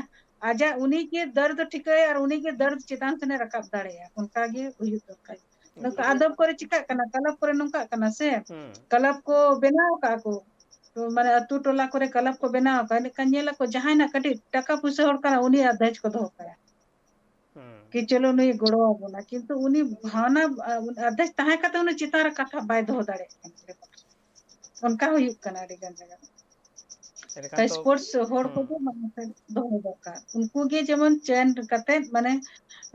ᱟᱡᱟᱜ ᱩᱱᱤ ᱜᱮ ᱫᱟᱨᱫ ᱴᱷᱤᱠᱟᱹᱭᱟ ᱟᱨ ᱩᱱᱤ ᱜᱮ ᱫᱟᱨᱫ ᱪᱮᱛᱟᱱ ᱥᱮᱱᱮ ᱨᱟᱠᱟᱵ ᱫᱟᱲᱮᱭᱟᱜᱼᱟ᱾ ᱚᱱᱠᱟ ᱜᱮ ᱦᱩᱭᱩᱜ ᱫᱚᱨᱠᱟᱨ᱾ ᱱᱚᱝᱠᱟ ᱟᱫᱚᱢ ᱠᱚᱨᱮ ᱪᱤᱠᱟᱜ ᱠᱟᱱᱟ, ᱠᱞᱟᱵᱽ ᱠᱚᱨᱮ ᱱᱚᱝᱠᱟᱜ ᱠᱟᱱᱟ ᱥᱮ, ᱦᱩᱸ᱾ ᱠᱞᱟᱵᱽ ᱠᱚ ᱵᱮᱱᱟᱣ ᱟᱠᱟᱫ ᱠᱚ, ᱢᱟᱱᱮ ᱟᱹᱛᱩ ᱴᱚᱞᱟ ᱠᱚᱨᱮ ᱠᱞᱟᱵᱽ ᱠᱚ ᱵᱮᱱᱟᱣ ᱟᱠᱟᱫ, ᱮᱱᱠᱷᱟᱱ ᱧᱮᱞ ᱟᱠᱚ ᱡᱟᱦᱟᱸᱭ ᱱᱟᱜ ᱠᱟᱹᱴᱤᱡ ᱴᱟᱠᱟ ᱯᱩᱭᱥᱟᱹ ᱦᱚᱲ ᱠᱟᱱᱟ, ᱩᱱᱤ ᱟᱫᱷᱮᱡ ᱠᱚ ᱫᱚᱦᱚ ᱠᱟᱭᱟ᱾ ᱦᱩᱸ᱾ ᱠᱤ ᱪᱚᱞᱚ ᱱᱩᱭ ᱜᱚᱲᱚ ᱟᱵᱚᱱᱟ, ᱠᱤᱱᱛᱩ ᱩᱱᱤ ᱵᱷᱟᱣᱱᱟ, ᱟᱫᱷᱮᱡ ᱛᱟᱦᱮᱸ ᱠᱟᱛᱮ ᱩᱱᱤ ᱪᱮᱛᱟᱱ ᱨᱮ ᱠᱟᱛᱷᱟ ᱵᱟᱭ ᱫᱚᱦᱚ ᱫᱟᱲᱮᱭᱟᱜ ᱠᱟᱱᱟ᱾ ᱚᱱᱠᱟ ᱦᱩᱭᱩᱜ ᱠᱟᱱᱟ ᱟᱹᱰᱤ ᱜᱟᱱ ᱡᱟᱭᱜᱟ ᱨᱮ᱾ ᱮᱸᱰᱮᱠᱷᱟᱱ ᱛᱚ ᱥᱯᱳᱨᱴᱥ ᱦᱚᱲ ᱦᱩᱸ᱾ ᱠᱚᱫᱚ ᱢᱟᱲᱟᱝ ᱥᱮᱫ ᱫᱚᱦᱚ ᱫᱚᱨᱠᱟᱨ᱾ ᱩᱱᱠᱩ ᱜᱮ ᱡᱮᱢᱚᱱ ᱪᱮᱱ ᱠᱟᱛᱮ, ᱢᱟᱱᱮ,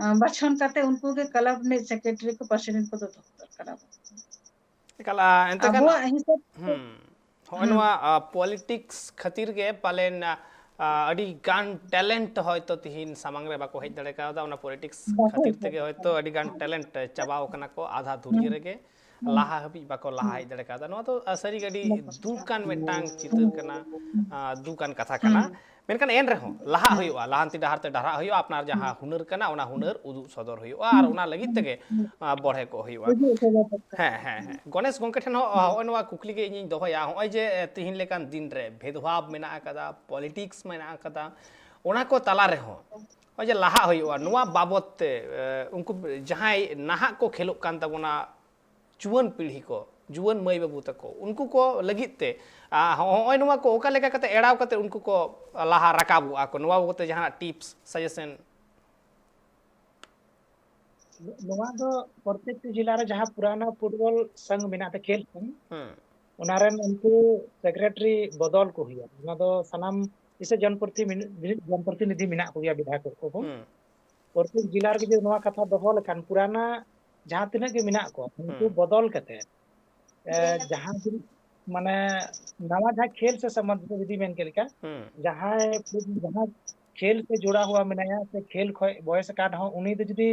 ᱟᱸ, ᱵᱟᱪᱷᱚᱱ ᱠᱟᱛᱮ ᱩᱱᱠᱩ ᱜᱮ ᱠᱞᱟᱵᱽ ᱨᱤᱱᱤᱡ ᱥᱮᱠᱨᱮᱴᱟᱨᱤ ᱠᱚ, ᱯᱨᱮᱥᱤᱰᱮᱱᱴ ᱠᱚᱫᱚ ᱫᱚᱦᱚ ᱫᱚᱨᱠᱟᱨ ᱟᱵᱚ᱾ ᱮᱠᱟᱞ, ᱟ, ᱮᱱᱛᱮ ᱠᱷᱟᱱ ᱟᱵᱚᱣᱟᱜ ᱦᱤᱥᱟᱹᱵ ᱛᱮ ᱦᱩᱸ᱾ ᱦᱚᱸᱜᱼᱚᱭ ᱦᱩᱸ᱾ ᱱᱚᱣᱟ, ᱟ, ᱯᱚᱞᱤᱴᱤᱠᱥ ᱠᱷᱟᱹᱛᱤᱨ ᱜᱮ ᱯᱟᱞᱮᱱ, ᱟ, ᱟ, ᱟᱹᱰᱤ ᱜᱟᱱ ᱴᱮᱞᱮᱱᱴ ᱦᱚᱭᱛᱳ ᱛᱤᱦᱤᱧ ᱥᱟᱢᱟᱝ ᱨᱮ ᱵᱟᱠᱚ ᱦᱮᱡ ᱫᱟᱲᱮ ᱠᱟᱣᱫᱟ᱾ ᱚᱱᱟ ᱯᱚᱞᱤᱴᱤᱠᱥ ᱵᱟᱠᱚ ᱠᱷᱟᱹᱛᱤᱨ ᱦᱮᱡ ᱛᱮᱜᱮ ᱫᱟᱲᱮ ᱦᱚᱭᱛᱳ ᱠᱟᱣᱫᱟ᱾ ᱟᱹᱰᱤ ᱜᱟᱱ ᱴᱮᱞᱮᱱᱴ ᱪᱟᱵᱟᱣ ᱠᱟᱱᱟ ᱠᱚ ᱟᱫᱷᱟ ᱫᱷᱩᱨᱭᱟᱹ ᱦᱩᱸ᱾ ᱨᱮᱜᱮ᱾ ᱦᱩᱸ᱾ ᱞᱟᱦᱟ ᱦᱟᱹᱵᱤᱡ ᱵᱟᱠᱚ ᱞᱟᱦᱟ ᱦᱩᱸ᱾ ᱦᱮᱡ ᱫᱟᱲᱮ ᱠᱟᱣᱫᱟ᱾ ᱱᱚᱣᱟ ᱫᱚ, ᱟ, ᱥᱟᱹᱨᱤᱜᱮ ᱟᱹᱰᱤ ᱵᱟᱠᱚ ᱫᱩᱠ ᱟᱱ ᱢᱤᱫᱴᱟᱝ ᱪᱤᱛᱟᱹᱨ ᱠᱟᱱᱟ, ᱟ, ᱫᱩᱠ ᱟᱱ ᱠᱟᱛᱷᱟ ᱠᱟᱱᱟ᱾ ᱦᱩᱸ᱾ ᱢᱮᱱᱠᱷᱟᱱ ᱮᱱ ᱨᱮᱦᱚᱸ ᱞᱟᱦᱟᱜ ᱦᱩᱸ᱾ ᱦᱩᱭᱩᱜᱼᱟ, ᱞᱟᱦᱟᱱᱛᱤ ᱰᱟᱦᱟᱨ ᱛᱮ ᱰᱟᱦᱨᱟᱜ ᱦᱩᱭᱩᱜᱼᱟ, ᱟᱯᱱᱟᱨ ᱦᱩᱸ᱾ ᱡᱟᱦᱟᱸ ᱦᱩᱱᱟᱹᱨ ᱠᱟᱱᱟ, ᱚᱱᱟ ᱦᱩᱱᱟᱹᱨ ᱩᱫᱩᱜ ᱥᱚᱫᱚᱨ ᱦᱩᱭᱩᱜᱼᱟ, ᱟᱨ ᱦᱩᱸ᱾ ᱚᱱᱟ ᱞᱟᱹᱜᱤᱫ ᱦᱩᱸ᱾ ᱛᱮᱜᱮ, ᱦᱩᱸ᱾ ᱟ, ᱵᱚᱲᱦᱮ ᱠᱚᱜ ᱦᱩᱭᱩᱜᱼᱟ᱾ ᱦᱤᱡᱩᱜ ᱥᱮᱱᱚᱜ ᱫᱚᱨᱠᱟᱨ᱾ ᱦᱮᱸ, ᱦᱮᱸ, ᱦᱮᱸ᱾ ᱜᱚᱱᱮᱥ ᱜᱚᱢᱠᱮ ᱴᱷᱮᱱ ᱦᱚᱸ, ᱦᱩᱸ᱾ ᱦᱚᱸᱜᱼᱚᱭ ᱱᱚᱣᱟ ᱠᱩᱠᱞᱤ ᱜᱮ ᱤᱧᱤᱧ ᱫᱚᱦᱚᱭᱟ, ᱦᱚᱸᱜᱼᱚᱭ ᱡᱮ, ᱮ, ᱛᱤᱦᱤᱧ ᱞᱮᱠᱟᱱ ᱫᱤᱱ ᱨᱮ ᱵᱷᱮᱫᱽᱵᱷᱟᱵᱽ ᱢᱮᱱᱟᱜ ᱟᱠᱟᱫᱟ, ᱯᱚᱞᱤᱴᱤᱠᱥ ᱢᱮᱱᱟᱜ ᱟᱠᱟᱫᱟ, ᱚᱱᱟ ᱠᱚ ᱛᱟᱞᱟ ᱨᱮᱦᱚᱸ ᱦᱚᱸᱜᱼᱚᱭ ᱡᱮ ᱞᱟᱦᱟᱜ ᱦᱩᱭᱩᱜᱼᱟ, ᱱᱚᱣᱟ ᱵᱟᱵᱚᱛ ᱛᱮ, ᱮ, ᱩᱱᱠᱩ ᱡᱟᱦᱟᱸᱭ ᱱᱟᱦᱟᱜ ᱠᱚ ᱠᱷᱮᱞᱳᱜ ᱠᱟᱱ ᱛᱟᱵᱚᱱᱟ, ᱡᱩᱣᱟᱹᱱ ᱯᱤᱲᱦᱤ ᱠᱚ, ᱡᱩᱣᱟᱹᱱ ᱢᱟᱹᱭ ᱵᱟᱹᱵᱩ ᱛᱟᱠᱚ, ᱩᱱᱠᱩ ᱠᱚ ᱞᱟᱹᱜᱤᱫ ᱛᱮ, ᱟ, ᱦᱚᱸ-, ᱦᱚᱸᱜᱼᱚᱭ ᱱᱚᱣᱟ ᱠᱚ ᱚᱠᱟ ᱞᱮᱠᱟ ᱠᱟᱛᱮ ᱮᱲᱟᱣ ᱠᱟᱛᱮ ᱩᱱᱠᱩ ᱠᱚ ᱞᱟᱦᱟ ᱨᱟᱠᱟᱵᱚᱜᱼᱟ ᱠᱚ, ᱱᱚᱣᱟ ᱵᱟᱵᱚᱛ ᱛᱮ ᱡᱟᱦᱟᱱᱟᱜ ᱴᱤᱯᱥ, ᱥᱟᱡᱮᱥᱚᱱ? ᱱᱚᱣᱟ ᱫᱚ ᱯᱨᱚᱛᱮᱠᱴᱤ ᱡᱮᱞᱟ ᱨᱮ ᱡᱟᱦᱟᱸ ᱯᱩᱨᱟᱱᱟ ᱯᱷᱩᱴᱵᱚᱞ ᱥᱚᱝᱜᱷ ᱢᱮᱱᱟᱜ ᱛᱮ, ᱠᱷᱮᱞ ᱥᱚᱝᱜᱷ, ᱦᱩᱸ᱾ ᱚᱱᱟ ᱨᱮᱱ ᱩᱱᱠᱩ ᱥᱮᱠᱨᱮᱴᱟᱨᱤ ᱵᱚᱫᱚᱞ ᱠᱚ ᱦᱩᱭᱩᱜᱼᱟ᱾ ᱚᱱᱟ ᱫᱚ ᱥᱟᱱᱟᱢ ᱤᱥᱮ ᱡᱚᱱᱯᱨᱚᱛᱤ-, ᱡᱚᱱᱯᱨᱚᱛᱤᱱᱤᱫᱷᱤ ᱢᱮᱱᱟᱜ ᱠᱚᱜᱮᱭᱟ ᱵᱤᱫᱷᱟᱭᱚᱠ ᱠᱚ᱾ ᱦᱩᱸ᱾ ᱯᱨᱚᱛᱮᱠ ᱡᱮᱞᱟ ᱨᱮᱜᱮ ᱡᱩᱫᱤ ᱱᱚᱣᱟ ᱠᱟᱛᱷᱟ ᱫᱚᱦᱚ ᱞᱮᱠᱷᱟᱱ, ᱯᱩᱨᱟᱱᱟ ᱡᱟᱦᱟᱸ ᱛᱤᱱᱟᱹᱜ ᱜᱮ ᱢᱮᱱᱟᱜ ᱠᱚᱣᱟ, ᱩᱱᱠᱩ ᱦᱩᱸ᱾ ᱵᱚᱫᱚᱞ ᱠᱟᱛᱮ, ᱮ, ᱡᱟᱦᱟᱸ ᱡᱩᱫᱤ, ᱢᱟᱱᱮ, ᱱᱟᱣᱟ ᱡᱟᱦᱟᱸ ᱠᱷᱮᱞ ᱥᱮ ᱥᱚᱢᱵᱚᱱᱫᱷ ᱡᱩᱫᱤ ᱢᱮᱱ ᱠᱮᱫ ᱞᱮᱠᱟ, ᱦᱩᱸ᱾ ᱡᱟᱦᱟᱸᱭ, ᱡᱟᱦᱟᱸ ᱠᱷᱮᱞ ᱥᱮ ᱡᱚᱲᱟᱣ ᱦᱩᱣᱟ ᱢᱮᱱᱟᱭᱟ, ᱥᱮ ᱠᱷᱮᱞ ᱠᱷᱚᱡ ᱵᱚᱭᱮᱥ ᱟᱠᱟᱱ ᱦᱚᱸ, ᱩᱱᱤ ᱫᱚ ᱡᱩᱫᱤ,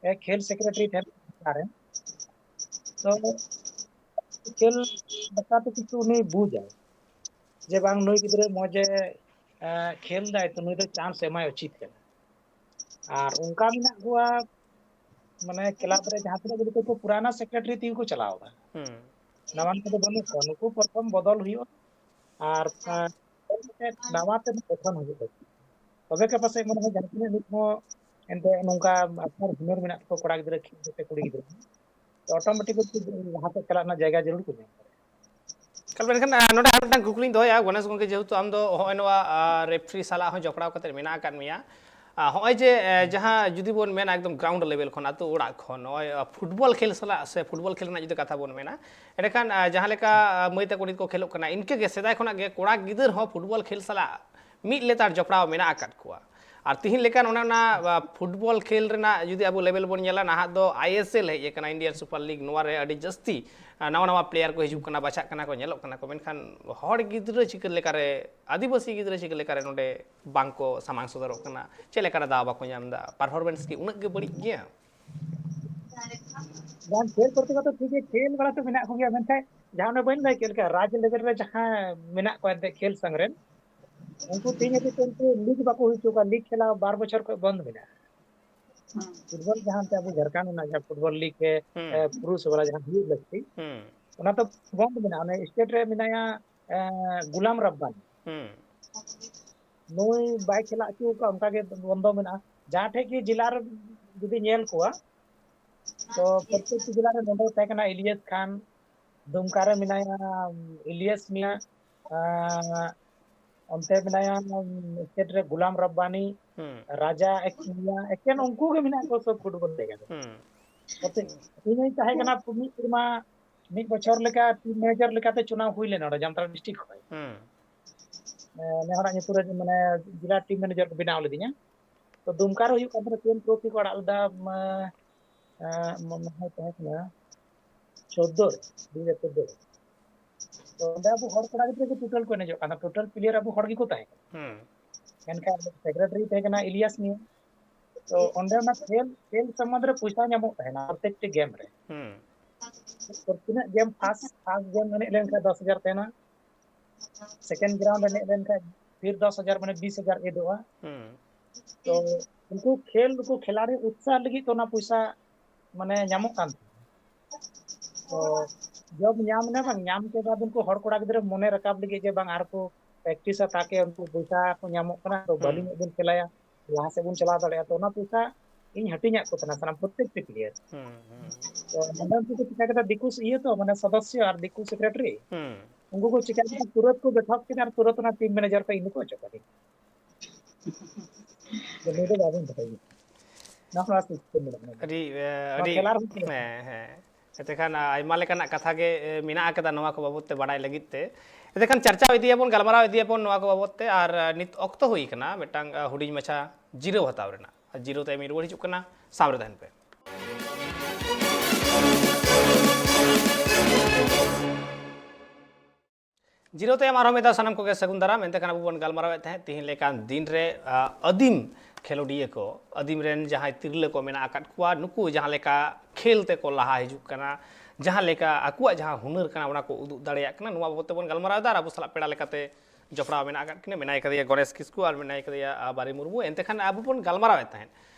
ᱮ, ᱠᱷᱮᱞ ᱥᱮᱠᱨᱮᱴᱟᱨᱤ ᱛᱟᱦᱮᱱ ᱠᱟᱱᱟ ᱨᱮ, ᱛᱚ ᱠᱷᱮᱞ ᱵᱟᱠᱷᱨᱟ ᱛᱮ ᱠᱤᱪᱷᱩ ᱩᱱᱤ ᱵᱩᱡᱟᱭ ᱡᱮ ᱵᱟᱝ, ᱱᱩᱭ ᱜᱤᱫᱽᱨᱟᱹ ᱢᱚᱡᱮ, ᱮ, ᱠᱷᱮᱞ ᱫᱟᱭ, ᱛᱚ ᱱᱩᱭ ᱫᱚ ᱪᱟᱱᱥ ᱮᱢᱟᱭ ᱩᱪᱤᱛ ᱠᱟᱱᱟ᱾ ᱟᱨ ᱚᱱᱠᱟ ᱢᱮᱱᱟᱜ ᱠᱚᱣᱟ, ᱢᱟᱱᱮ, ᱠᱞᱟᱵᱽ ᱨᱮ ᱡᱟᱦᱟᱸ ᱛᱤᱱᱟᱹᱜ ᱜᱮ ᱱᱩᱠᱩ ᱯᱩᱨᱟᱱᱟ ᱥᱮᱠᱨᱮᱴᱟᱨᱤ ᱛᱮᱜᱮ ᱠᱚ ᱪᱟᱞᱟᱣ ᱮᱫᱟ᱾ ᱦᱩᱸ᱾ ᱱᱟᱣᱟᱱ ᱠᱚᱫᱚ ᱵᱟᱹᱱᱩᱜ ᱠᱚᱣᱟ᱾ ᱱᱩᱠᱩ ᱯᱨᱚᱛᱷᱚᱢ ᱵᱚᱫᱚᱞ ᱦᱩᱭᱩᱜᱼᱟ ᱟᱨ, ᱟᱨ, ᱱᱟᱣᱟ ᱛᱮ ᱜᱚᱴᱷᱚᱱ ᱦᱩᱭᱩᱜᱼᱟ᱾ ᱛᱚᱵᱮ ᱜᱮ ᱯᱟᱥᱮᱡ ᱢᱚᱱᱮ ᱦᱚᱭ ᱡᱟᱦᱟᱸ ᱛᱤᱱᱟᱹᱜ ᱱᱤᱛ ᱦᱚᱸ ᱮᱱᱛᱮ ᱱᱚᱝᱠᱟ ᱟᱥᱟᱨ ᱦᱩᱱᱟᱹᱨ ᱢᱮᱱᱟᱜ ᱛᱟᱠᱚᱣᱟ ᱠᱚᱲᱟ ᱜᱤᱫᱽᱨᱟᱹ ᱠᱷᱮᱞ ᱠᱟᱛᱮ ᱠᱩᱲᱤ ᱜᱤᱫᱽᱨᱟᱹ, ᱛᱚ ᱚᱴᱳᱢᱮᱴᱤᱠ ᱞᱟᱦᱟ ᱥᱮᱫ ᱪᱟᱞᱟᱜ ᱨᱮᱱᱟᱜ ᱡᱟᱭᱜᱟ ᱡᱟᱹᱨᱩᱲ ᱠᱚ ᱧᱟᱢ ᱫᱟᱲᱮᱭᱟᱜᱼᱟ᱾ ᱠᱟᱞ ᱢᱮᱱᱠᱷᱟᱱ, ᱟᱨ ᱱᱚᱰᱮ ᱟᱨ ᱢᱤᱫᱴᱟᱝ ᱠᱩᱠᱞᱤᱧ ᱫᱚᱦᱚᱭᱟ ᱜᱚᱱᱮᱥ ᱜᱚᱢᱠᱮ, ᱡᱮᱦᱮᱛᱩ ᱟᱢ ᱫᱚ ᱦᱚᱸᱜᱼᱚᱭ ᱱᱚᱣᱟ ᱨᱮᱯᱷᱨᱤ ᱥᱟᱞᱟᱜ ᱦᱚᱸ ᱡᱚᱯᱲᱟᱣ ᱠᱟᱛᱮ ᱢᱮᱱᱟᱜ ᱟᱠᱟᱫ ᱢᱮᱭᱟ, ᱟᱨ ᱦᱚᱸᱜᱼᱚᱭ ᱡᱮ ᱮ, ᱡᱟᱦᱟᱸ ᱡᱩᱫᱤ ᱵᱚᱱ ᱢᱮᱱᱟ ᱮᱠᱫᱚᱢ ᱜᱨᱟᱣᱩᱱᱰ ᱞᱮᱵᱮᱞ ᱠᱷᱚᱱ, ᱟᱹᱛᱩ ᱚᱲᱟᱜ ᱠᱷᱚᱱ ᱱᱚᱜᱼᱚᱭ ᱯᱷᱩᱴᱵᱚᱞ ᱠᱷᱮᱞ ᱥᱟᱞᱟᱜ ᱥᱮ ᱯᱷᱩᱴᱵᱚᱞ ᱠᱷᱮᱞ ᱨᱮᱱᱟᱜ ᱡᱩᱫᱤ ᱠᱟᱛᱷᱟ ᱵᱚᱱ ᱢᱮᱱᱟ, ᱮᱸᱰᱮᱠᱷᱟᱱ ᱟᱨ ᱡᱟᱦᱟᱸ ᱞᱮᱠᱟ ᱟᱨ ᱢᱟᱹᱭ ᱛᱟᱠᱚ ᱱᱤᱛ ᱠᱚ ᱠᱷᱮᱞᱚᱜ ᱠᱟᱱᱟ, ᱤᱱᱠᱟᱹ ᱜᱮ ᱥᱮᱫᱟᱭ ᱠᱷᱚᱱᱟᱜ ᱜᱮ ᱠᱚᱲᱟ ᱜᱤᱫᱟᱹᱨ ᱦᱚᱸ ᱯᱷᱩᱴᱵᱚᱞ ᱠᱷᱮᱞ ᱥᱟᱞᱟᱜ ᱢᱤᱫ ᱞᱮᱛᱟᱲ ᱡᱚᱯᱲᱟᱣ ᱢᱮᱱᱟᱜ ᱟᱠᱟᱫ ᱠᱚᱣᱟ᱾ ᱟᱨ ᱛᱤᱦᱤᱧ ᱞᱮᱠᱟᱱ ᱚᱱᱮ ᱚᱱᱟ ᱟᱨ ᱯᱷᱩᱴᱵᱚᱞ ᱠᱷᱮᱞ ᱨᱮᱱᱟᱜ ᱡᱩᱫᱤ ᱟᱵᱚ ᱞᱮᱵᱮᱞ ᱵᱚᱱ ᱧᱮᱞᱟ, ᱱᱟᱦᱟᱜ ᱫᱚ ᱟᱭ ᱮᱥ ᱮᱞ ᱦᱮᱡ ᱟᱠᱟᱱᱟ, ᱤᱱᱰᱤᱭᱟᱱ ᱥᱩᱯᱟᱨ ᱞᱤᱜᱽ, ᱱᱚᱣᱟ ᱨᱮ ᱟᱹᱰᱤ ᱡᱟᱹᱥᱛᱤ ᱟᱨ ᱱᱟᱣᱟ ᱱᱟᱣᱟ ᱯᱞᱮᱭᱟᱨ ᱠᱚ ᱦᱤᱡᱩᱜ ᱠᱟᱱᱟ, ᱵᱟᱪᱷᱟᱜ ᱠᱟᱱᱟ ᱠᱚ, ᱧᱮᱞᱚᱜ ᱠᱟᱱᱟ ᱠᱚ, ᱢᱮᱱᱠᱷᱟᱱ ᱦᱚᱲ ᱜᱤᱫᱽᱨᱟᱹ ᱪᱤᱠᱟᱹ ᱞᱮᱠᱟᱨᱮ, ᱟᱹᱫᱤᱵᱟᱹᱥᱤ ᱜᱤᱫᱽᱨᱟᱹ ᱪᱤᱠᱟᱹ ᱞᱮᱠᱟᱨᱮ ᱱᱚᱰᱮ ᱵᱟᱝ ᱠᱚ ᱥᱟᱢᱟᱝ ᱥᱚᱫᱚᱨᱚᱜ ᱠᱟᱱᱟ? ᱪᱮᱫ ᱞᱮᱠᱟᱨᱮ ᱫᱟᱣ ᱵᱟᱠᱚ ᱧᱟᱢ ᱮᱫᱟ? ᱯᱟᱨᱯᱷᱚᱨᱢᱮᱱᱥ ᱠᱤ ᱩᱱᱟᱹᱜ ᱜᱮ ᱵᱟᱹᱲᱤᱡ ᱜᱮᱭᱟ? ᱵᱟᱝ, ᱠᱷᱮᱞ ᱠᱚᱨᱛᱮ ᱠᱚᱫᱚ ᱴᱷᱤᱠ ᱜᱮ, ᱠᱷᱮᱞ ᱵᱟᱲᱟ ᱛᱚ ᱢᱮᱱᱟᱜ ᱠᱚᱜᱮᱭᱟ, ᱢᱮᱱᱠᱷᱟᱱ ᱡᱟᱦᱟᱸ ᱚᱱᱮ ᱵᱟᱹᱧ ᱞᱟᱹᱭ ᱠᱮᱫ ᱞᱮᱠᱟ, ᱨᱟᱡᱽ ᱞᱮᱵᱮᱞ ᱨᱮ ᱡᱟᱦᱟᱸ ᱢᱮᱱᱟᱜ ᱠᱚᱣᱟ ᱮᱱᱛᱮᱫ ᱠᱷᱮᱞ ᱥᱟᱝ ᱨᱮᱱ, ᱩᱱᱠᱩ ᱛᱮᱦᱮᱧ ᱦᱟᱹᱵᱤᱡ ᱛᱮ ᱩᱱᱠᱩ ᱞᱤᱜᱽ ᱵᱟᱠᱚ ᱦᱩᱭ ᱦᱚᱪᱚ ᱠᱚᱣᱟ, ᱞᱤᱜᱽ ᱠᱷᱮᱞᱟ ᱵᱟᱨ ᱵᱚᱪᱷᱚᱨ ᱠᱷᱚᱱ ᱵᱚᱱᱫ ᱢᱮᱱᱟᱜᱼᱟ᱾ ᱯᱷᱩᱴᱵᱚᱞ ᱡᱟᱦᱟᱸ ᱛᱮ ᱟᱵᱚ ᱡᱷᱟᱲᱠᱷᱚᱸᱰ ᱨᱮᱱᱟᱜ ᱡᱟᱦᱟᱸ ᱯᱷᱩᱴᱵᱚᱞ ᱞᱤᱜᱽ ᱮ, ᱦᱩᱸ᱾ ᱮ, ᱯᱩᱨᱩᱥ ᱵᱟᱞᱟ ᱡᱟᱦᱟᱸ ᱦᱩᱭᱩᱜ ᱞᱟᱹᱠᱛᱤ, ᱦᱩᱸ᱾ ᱚᱱᱟ ᱛᱚ ᱵᱚᱱᱫ ᱢᱮᱱᱟᱜᱼᱟ᱾ ᱚᱱᱮ ᱥᱴᱮᱴ ᱨᱮ ᱢᱮᱱᱟᱭᱟ, ᱮ, ᱜᱩᱞᱟᱢ ᱨᱟᱵᱵᱟᱱᱤ᱾ ᱦᱩᱸ᱾ ᱱᱩᱭ ᱵᱟᱭ ᱠᱷᱮᱞᱟ ᱦᱚᱪᱚ ᱟᱠᱟᱫ, ᱚᱱᱠᱟ ᱜᱮ ᱵᱚᱱᱫᱚ ᱢᱮᱱᱟᱜᱼᱟ᱾ ᱡᱟᱦᱟᱸ ᱴᱷᱮᱡ ᱜᱮ ᱡᱮᱞᱟ ᱨᱮ ᱡᱩᱫᱤ ᱧᱮᱞ ᱠᱚᱣᱟ, ᱛᱚ ᱯᱨᱚᱛᱮᱠᱴᱤ ᱡᱮᱞᱟ ᱨᱮ ᱱᱚᱰᱮ ᱛᱟᱦᱮᱸ ᱠᱟᱱᱟ ᱤᱞᱤᱭᱟᱥ ᱠᱷᱟᱱ, ᱫᱩᱢᱠᱟ ᱨᱮ ᱢᱮᱱᱟᱭᱟ ᱤᱞᱤᱭᱟᱥ ᱢᱮᱱᱟᱭᱟ, ᱟᱸ, ᱚᱱᱛᱮ ᱢᱮᱱᱟᱭᱟ ᱥᱴᱮᱴ ᱨᱮ ᱜᱩᱞᱟᱢ ᱨᱟᱵᱵᱟᱱᱤ, ᱦᱩᱸ᱾ ᱨᱟᱡᱟ ᱮᱠ-, ᱮᱠᱮᱱ ᱩᱱᱠᱩ ᱜᱮ ᱢᱮᱱᱟᱜ ᱠᱚᱣᱟ ᱥᱚᱵ ᱯᱷᱩᱴᱵᱚᱞ ᱡᱟᱭᱜᱟ ᱨᱮ᱾ ᱦᱩᱸ᱾ ᱤᱧ ᱦᱚᱧ ᱛᱟᱦᱮᱸ ᱠᱟᱱᱟ ᱢᱤᱫ ᱥᱮᱨᱢᱟ, ᱢᱤᱫ ᱵᱚᱪᱷᱚᱨ ᱞᱮᱠᱟ ᱴᱤᱢ ᱢᱮᱱᱮᱡᱟᱨ ᱞᱮᱠᱟᱛᱮ ᱪᱩᱱᱟᱣ ᱦᱩᱭ ᱞᱮᱱᱟ ᱱᱚᱰᱮ ᱡᱟᱢᱛᱟᱲᱟ ᱰᱤᱥᱴᱨᱤᱠᱴ ᱠᱷᱚᱱ᱾ ᱦᱩᱸ᱾ ᱮ, ᱱᱮ ᱦᱚᱲᱟᱜ ᱧᱩᱛᱩᱢ ᱨᱮ ᱢᱟᱱᱮ ᱡᱮᱞᱟ ᱴᱤᱢ ᱢᱮᱱᱮᱡᱟᱨ ᱠᱚ ᱵᱮᱱᱟᱣ ᱞᱤᱫᱤᱧᱟ᱾ ᱛᱚ ᱫᱩᱢᱠᱟ ᱨᱮ ᱦᱩᱭᱩᱜ ᱠᱟᱱ ᱛᱟᱦᱮᱸᱱᱟ, ᱪᱮᱱ ᱴᱨᱚᱯᱷᱤ ᱠᱚ ᱟᱲᱟᱜ ᱞᱮᱫᱟ, ᱢᱟ-, ᱮ, ᱢᱚᱱᱮ ᱦᱚᱭ ᱛᱟᱦᱮᱸ ᱠᱟᱱᱟ ᱪᱳᱫᱽᱫᱳ ᱨᱮ, ᱫᱩ ᱦᱟᱡᱟᱨ ᱪᱳᱫᱽᱫᱳ ᱨᱮ᱾ ᱛᱚ ᱚᱸᱰᱮ ᱟᱵᱚ ᱦᱚᱲ ᱠᱚᱲᱟ ᱜᱤᱫᱽᱨᱟᱹ ᱜᱮ ᱴᱳᱴᱟᱞ ᱠᱚ ᱮᱱᱮᱡᱚᱜ ᱠᱟᱱᱟ, ᱴᱳᱴᱟᱞ ᱯᱞᱮᱭᱟᱨ ᱟᱵᱚ ᱦᱚᱲ ᱜᱮᱠᱚ ᱛᱟᱦᱮᱸ ᱠᱟᱱᱟ᱾ ᱦᱩᱸ᱾ ᱢᱮᱱᱠᱷᱟᱱ ᱥᱮᱠᱨᱮᱴᱟᱨᱤ ᱛᱟᱦᱮᱸ ᱠᱟᱱᱟ ᱤᱞᱤᱭᱟᱥ ᱢᱤᱭᱟ᱾ ᱛᱚ ᱚᱸᱰᱮ ᱚᱱᱟ ᱠᱷᱮᱞ, ᱠᱷᱮᱞ ᱥᱚᱢᱵᱚᱱᱫᱷ ᱨᱮ ᱯᱚᱭᱥᱟ ᱧᱟᱢᱚᱜ ᱛᱟᱦᱮᱱᱟ ᱯᱨᱚᱛᱮᱠᱴᱤ ᱜᱮᱢ ᱨᱮ᱾ ᱦᱩᱸ᱾ ᱛᱚ ᱛᱤᱱᱟᱹᱜ ᱜᱮᱢ ᱯᱷᱟᱥᱴ, ᱯᱷᱟᱥᱴ ᱜᱮᱢ ᱮᱱᱮᱡ ᱞᱮᱱᱠᱷᱟᱱ ᱫᱚᱥ ᱦᱟᱡᱟᱨ ᱛᱟᱦᱮᱱᱟ, ᱥᱮᱠᱮᱱᱰ ᱜᱨᱟᱣᱩᱱᱰ ᱮᱱᱮᱡ ᱞᱮᱱᱠᱷᱟᱱ ᱯᱷᱤᱨ ᱫᱚᱥ ᱦᱟᱡᱟᱨ, ᱢᱟᱱᱮ ᱵᱤᱥ ᱦᱟᱡᱟᱨ ᱮᱰᱚᱜᱼᱟ᱾ ᱦᱩᱸ᱾ ᱛᱚ ᱩᱱᱠᱩ ᱠᱷᱮᱞ, ᱩᱱᱠᱩ ᱠᱷᱮᱞᱟᱲᱤ ᱩᱛᱥᱟᱦ ᱞᱟᱹᱜᱤᱫ ᱛᱚ ᱚᱱᱟ ᱯᱚᱭᱥᱟ ᱢᱟᱱᱮ ᱧᱟᱢᱚᱜ ᱠᱟᱱ ᱛᱟᱦᱮᱸᱱᱟ᱾ ᱛᱚ ᱡᱚᱵ ᱧᱟᱢ ᱮᱱᱟ ᱵᱟᱝ, ᱧᱟᱢ ᱠᱮᱫᱟ ᱩᱱᱠᱩ ᱦᱚᱲ ᱠᱚᱲᱟ ᱜᱤᱫᱽᱨᱟᱹ ᱢᱚᱱᱮ ᱨᱟᱠᱟᱵ ᱞᱟᱹᱜᱤᱫ ᱡᱮ ᱵᱟᱝ ᱟᱨ ᱠᱚ ᱯᱨᱮᱠᱴᱤᱥᱟ, ᱛᱟᱠᱮ ᱩᱱᱠᱩ ᱯᱚᱭᱥᱟ ᱠᱚ ᱧᱟᱢᱚᱜ ᱠᱟᱱᱟ, ᱛᱚ ᱦᱩᱸ᱾ ᱵᱷᱟᱹᱞᱤ ᱧᱚᱜ ᱵᱚᱱ ᱠᱷᱮᱞᱟᱭᱟ, ᱞᱟᱦᱟ ᱥᱮᱫ ᱵᱚᱱ ᱪᱟᱞᱟᱣ ᱫᱟᱲᱮᱭᱟᱜᱼᱟ᱾ ᱛᱚ ᱚᱱᱟ ᱯᱚᱭᱥᱟ ᱤᱧ ᱦᱟᱹᱴᱤᱧᱟᱫ ᱠᱚ ᱛᱟᱦᱮᱱᱟ ᱥᱟᱱᱟᱢ ᱯᱨᱚᱛᱮᱠᱴᱤ ᱯᱞᱮᱭᱟᱨ᱾ ᱦᱩᱸ, ᱦᱩᱸ᱾ ᱛᱚ ᱱᱚᱰᱮ ᱩᱱᱠᱩ ᱠᱚ ᱪᱤᱠᱟ ᱠᱮᱫᱟ, ᱫᱤᱠᱩ ᱤᱭᱟᱹ ᱛᱚ, ᱢᱟᱱᱮ ᱥᱚᱫᱚᱥᱥᱚ ᱟᱨ ᱫᱤᱠᱩ ᱥᱮᱠᱨᱮᱴᱟᱨᱤ᱾ ᱦᱩᱸ᱾ ᱩᱱᱠᱩ ᱠᱚ ᱪᱤᱠᱟᱹ ᱠᱮᱫᱟ, ᱛᱩᱨᱟᱹᱛ ᱠᱚ ᱵᱮᱴᱷᱟᱣ ᱠᱮᱫᱟ ᱟᱨ ᱛᱩᱨᱟᱹᱛ ᱚᱱᱟ ᱴᱤᱢ ᱢᱮᱱᱮᱡᱟᱨ ᱠᱚ ᱤᱧ ᱫᱚᱠᱚ ᱚᱪᱚᱜ ᱠᱟᱫᱤᱧ᱾ ᱱᱩᱭ ᱫᱚ ᱵᱟᱵᱚᱱ ᱫᱚᱦᱚᱭᱮᱭᱟ᱾ ᱱᱚᱣᱟ ᱠᱚ ᱥᱤᱥᱴᱮᱢ ᱢᱮᱱᱟᱜᱼᱟ᱾ ᱟᱹᱰᱤ, ᱮ, ᱱᱚᱣᱟ ᱟᱹᱰᱤ, ᱠᱷᱮᱞᱟ ᱨᱮᱦᱚᱸ ᱠᱷᱮᱞᱟ᱾ ᱦᱮᱸ, ᱦᱮᱸ᱾ ᱮᱱᱛᱮ ᱠᱷᱟᱱ, ᱟ, ᱟᱭᱢᱟ ᱞᱮᱠᱟᱱᱟᱜ ᱠᱟᱛᱷᱟ ᱜᱮ, ᱮ, ᱢᱮᱱᱟᱜ ᱟᱠᱟᱫᱟ ᱱᱚᱣᱟ ᱠᱚ ᱵᱟᱵᱚᱛ ᱛᱮ ᱵᱟᱰᱟᱭ ᱞᱟᱹᱜᱤᱫ ᱛᱮ᱾ ᱮᱱᱛᱮ ᱠᱷᱟᱱ ᱪᱟᱨᱪᱟᱣ ᱤᱫᱤᱭᱟᱵᱚᱱ, ᱜᱟᱞᱢᱟᱨᱟᱣ ᱤᱫᱤᱭᱟᱵᱚᱱ ᱱᱚᱣᱟ ᱠᱚ ᱵᱟᱵᱚᱛ ᱛᱮ᱾ ᱟᱨ, ᱟ, ᱱᱤᱛ ᱚᱠᱛᱚ ᱦᱩᱭ ᱟᱠᱟᱱᱟ ᱢᱤᱫᱴᱟᱝ, ᱟ, ᱦᱩᱰᱤᱧ ᱢᱟᱪᱷᱟ ᱡᱤᱨᱟᱹᱣ ᱦᱟᱛᱟᱣ ᱨᱮᱱᱟᱜ᱾ ᱟᱨ ᱡᱤᱨᱟᱹᱣ ᱛᱟᱭᱚᱢ ᱤᱧ ᱨᱩᱣᱟᱹᱲ ᱦᱤᱡᱩᱜ ᱠᱟᱱᱟ, ᱥᱟᱶ ᱨᱮ ᱛᱟᱦᱮᱱ ᱯᱮ᱾ ᱡᱤᱨᱟᱹᱣ ᱛᱟᱭᱚᱢ ᱟᱨᱦᱚᱸ ᱢᱤᱫ ᱫᱷᱟᱣ ᱥᱟᱱᱟᱢ ᱠᱚᱜᱮ ᱥᱟᱹᱜᱩᱱ ᱫᱟᱨᱟᱢ᱾ ᱮᱱᱛᱮ ᱠᱷᱟᱱ ᱟᱵᱚ ᱵᱚᱱ ᱜᱟᱞᱢᱟᱨᱟᱣᱮᱫ ᱛᱟᱦᱮᱸᱫ ᱛᱤᱦᱤᱧ ᱞᱮᱠᱟᱱ ᱫᱤᱱ ᱨᱮ, ᱟ, ᱟᱹᱫᱤᱢ ᱠᱷᱮᱞᱳᱰᱤᱭᱟᱹ ᱠᱚ, ᱟᱹᱫᱤᱢ ᱨᱮᱱ ᱡᱟᱦᱟᱸᱭ ᱛᱤᱨᱞᱟᱹ ᱠᱚ ᱢᱮᱱᱟᱜ ᱟᱠᱟᱫ ᱠᱚᱣᱟ, ᱱᱩᱠᱩ ᱡᱟᱦᱟᱸ ᱞᱮᱠᱟ ᱠᱷᱮᱞ ᱛᱮᱠᱚ ᱞᱟᱦᱟ ᱦᱤᱡᱩᱜ ᱠᱟᱱᱟ, ᱡᱟᱦᱟᱸ ᱞᱮᱠᱟ ᱟᱠᱚᱣᱟᱜ ᱡᱟᱦᱟᱸ ᱦᱩᱱᱟᱹᱨ ᱠᱟᱱᱟ ᱚᱱᱟ ᱠᱚ ᱩᱫᱩᱜ ᱫᱟᱲᱮᱭᱟᱜ ᱠᱟᱱᱟ, ᱱᱚᱣᱟ ᱵᱟᱵᱚᱫ ᱛᱮᱵᱚᱱ ᱜᱟᱞᱢᱟᱨᱟᱣ ᱮᱫᱟ᱾ ᱟᱨ ᱟᱵᱚ ᱥᱟᱞᱟᱜ ᱯᱮᱲᱟ ᱞᱮᱠᱟᱛᱮ ᱡᱚᱯᱲᱟᱣ ᱢᱮᱱᱟᱜ ᱟᱠᱟᱫ ᱠᱤᱱᱟ, ᱢᱮᱱᱟᱭ ᱠᱟᱫᱮᱭᱟ ᱜᱚᱱᱮᱥ ᱠᱤᱥᱠᱩ ᱟᱨ ᱢᱮᱱᱟᱭ ᱠᱟᱫᱮᱭᱟ, ᱟ, ᱵᱟᱨᱤ ᱢᱩᱨᱢᱩ᱾ ᱮᱱᱛᱮ ᱠᱷᱟᱱ ᱟᱵᱚ ᱵᱚᱱ ᱜᱟᱞᱢᱟᱨᱟᱣᱮᱫ ᱛᱟᱦᱮᱸᱫ,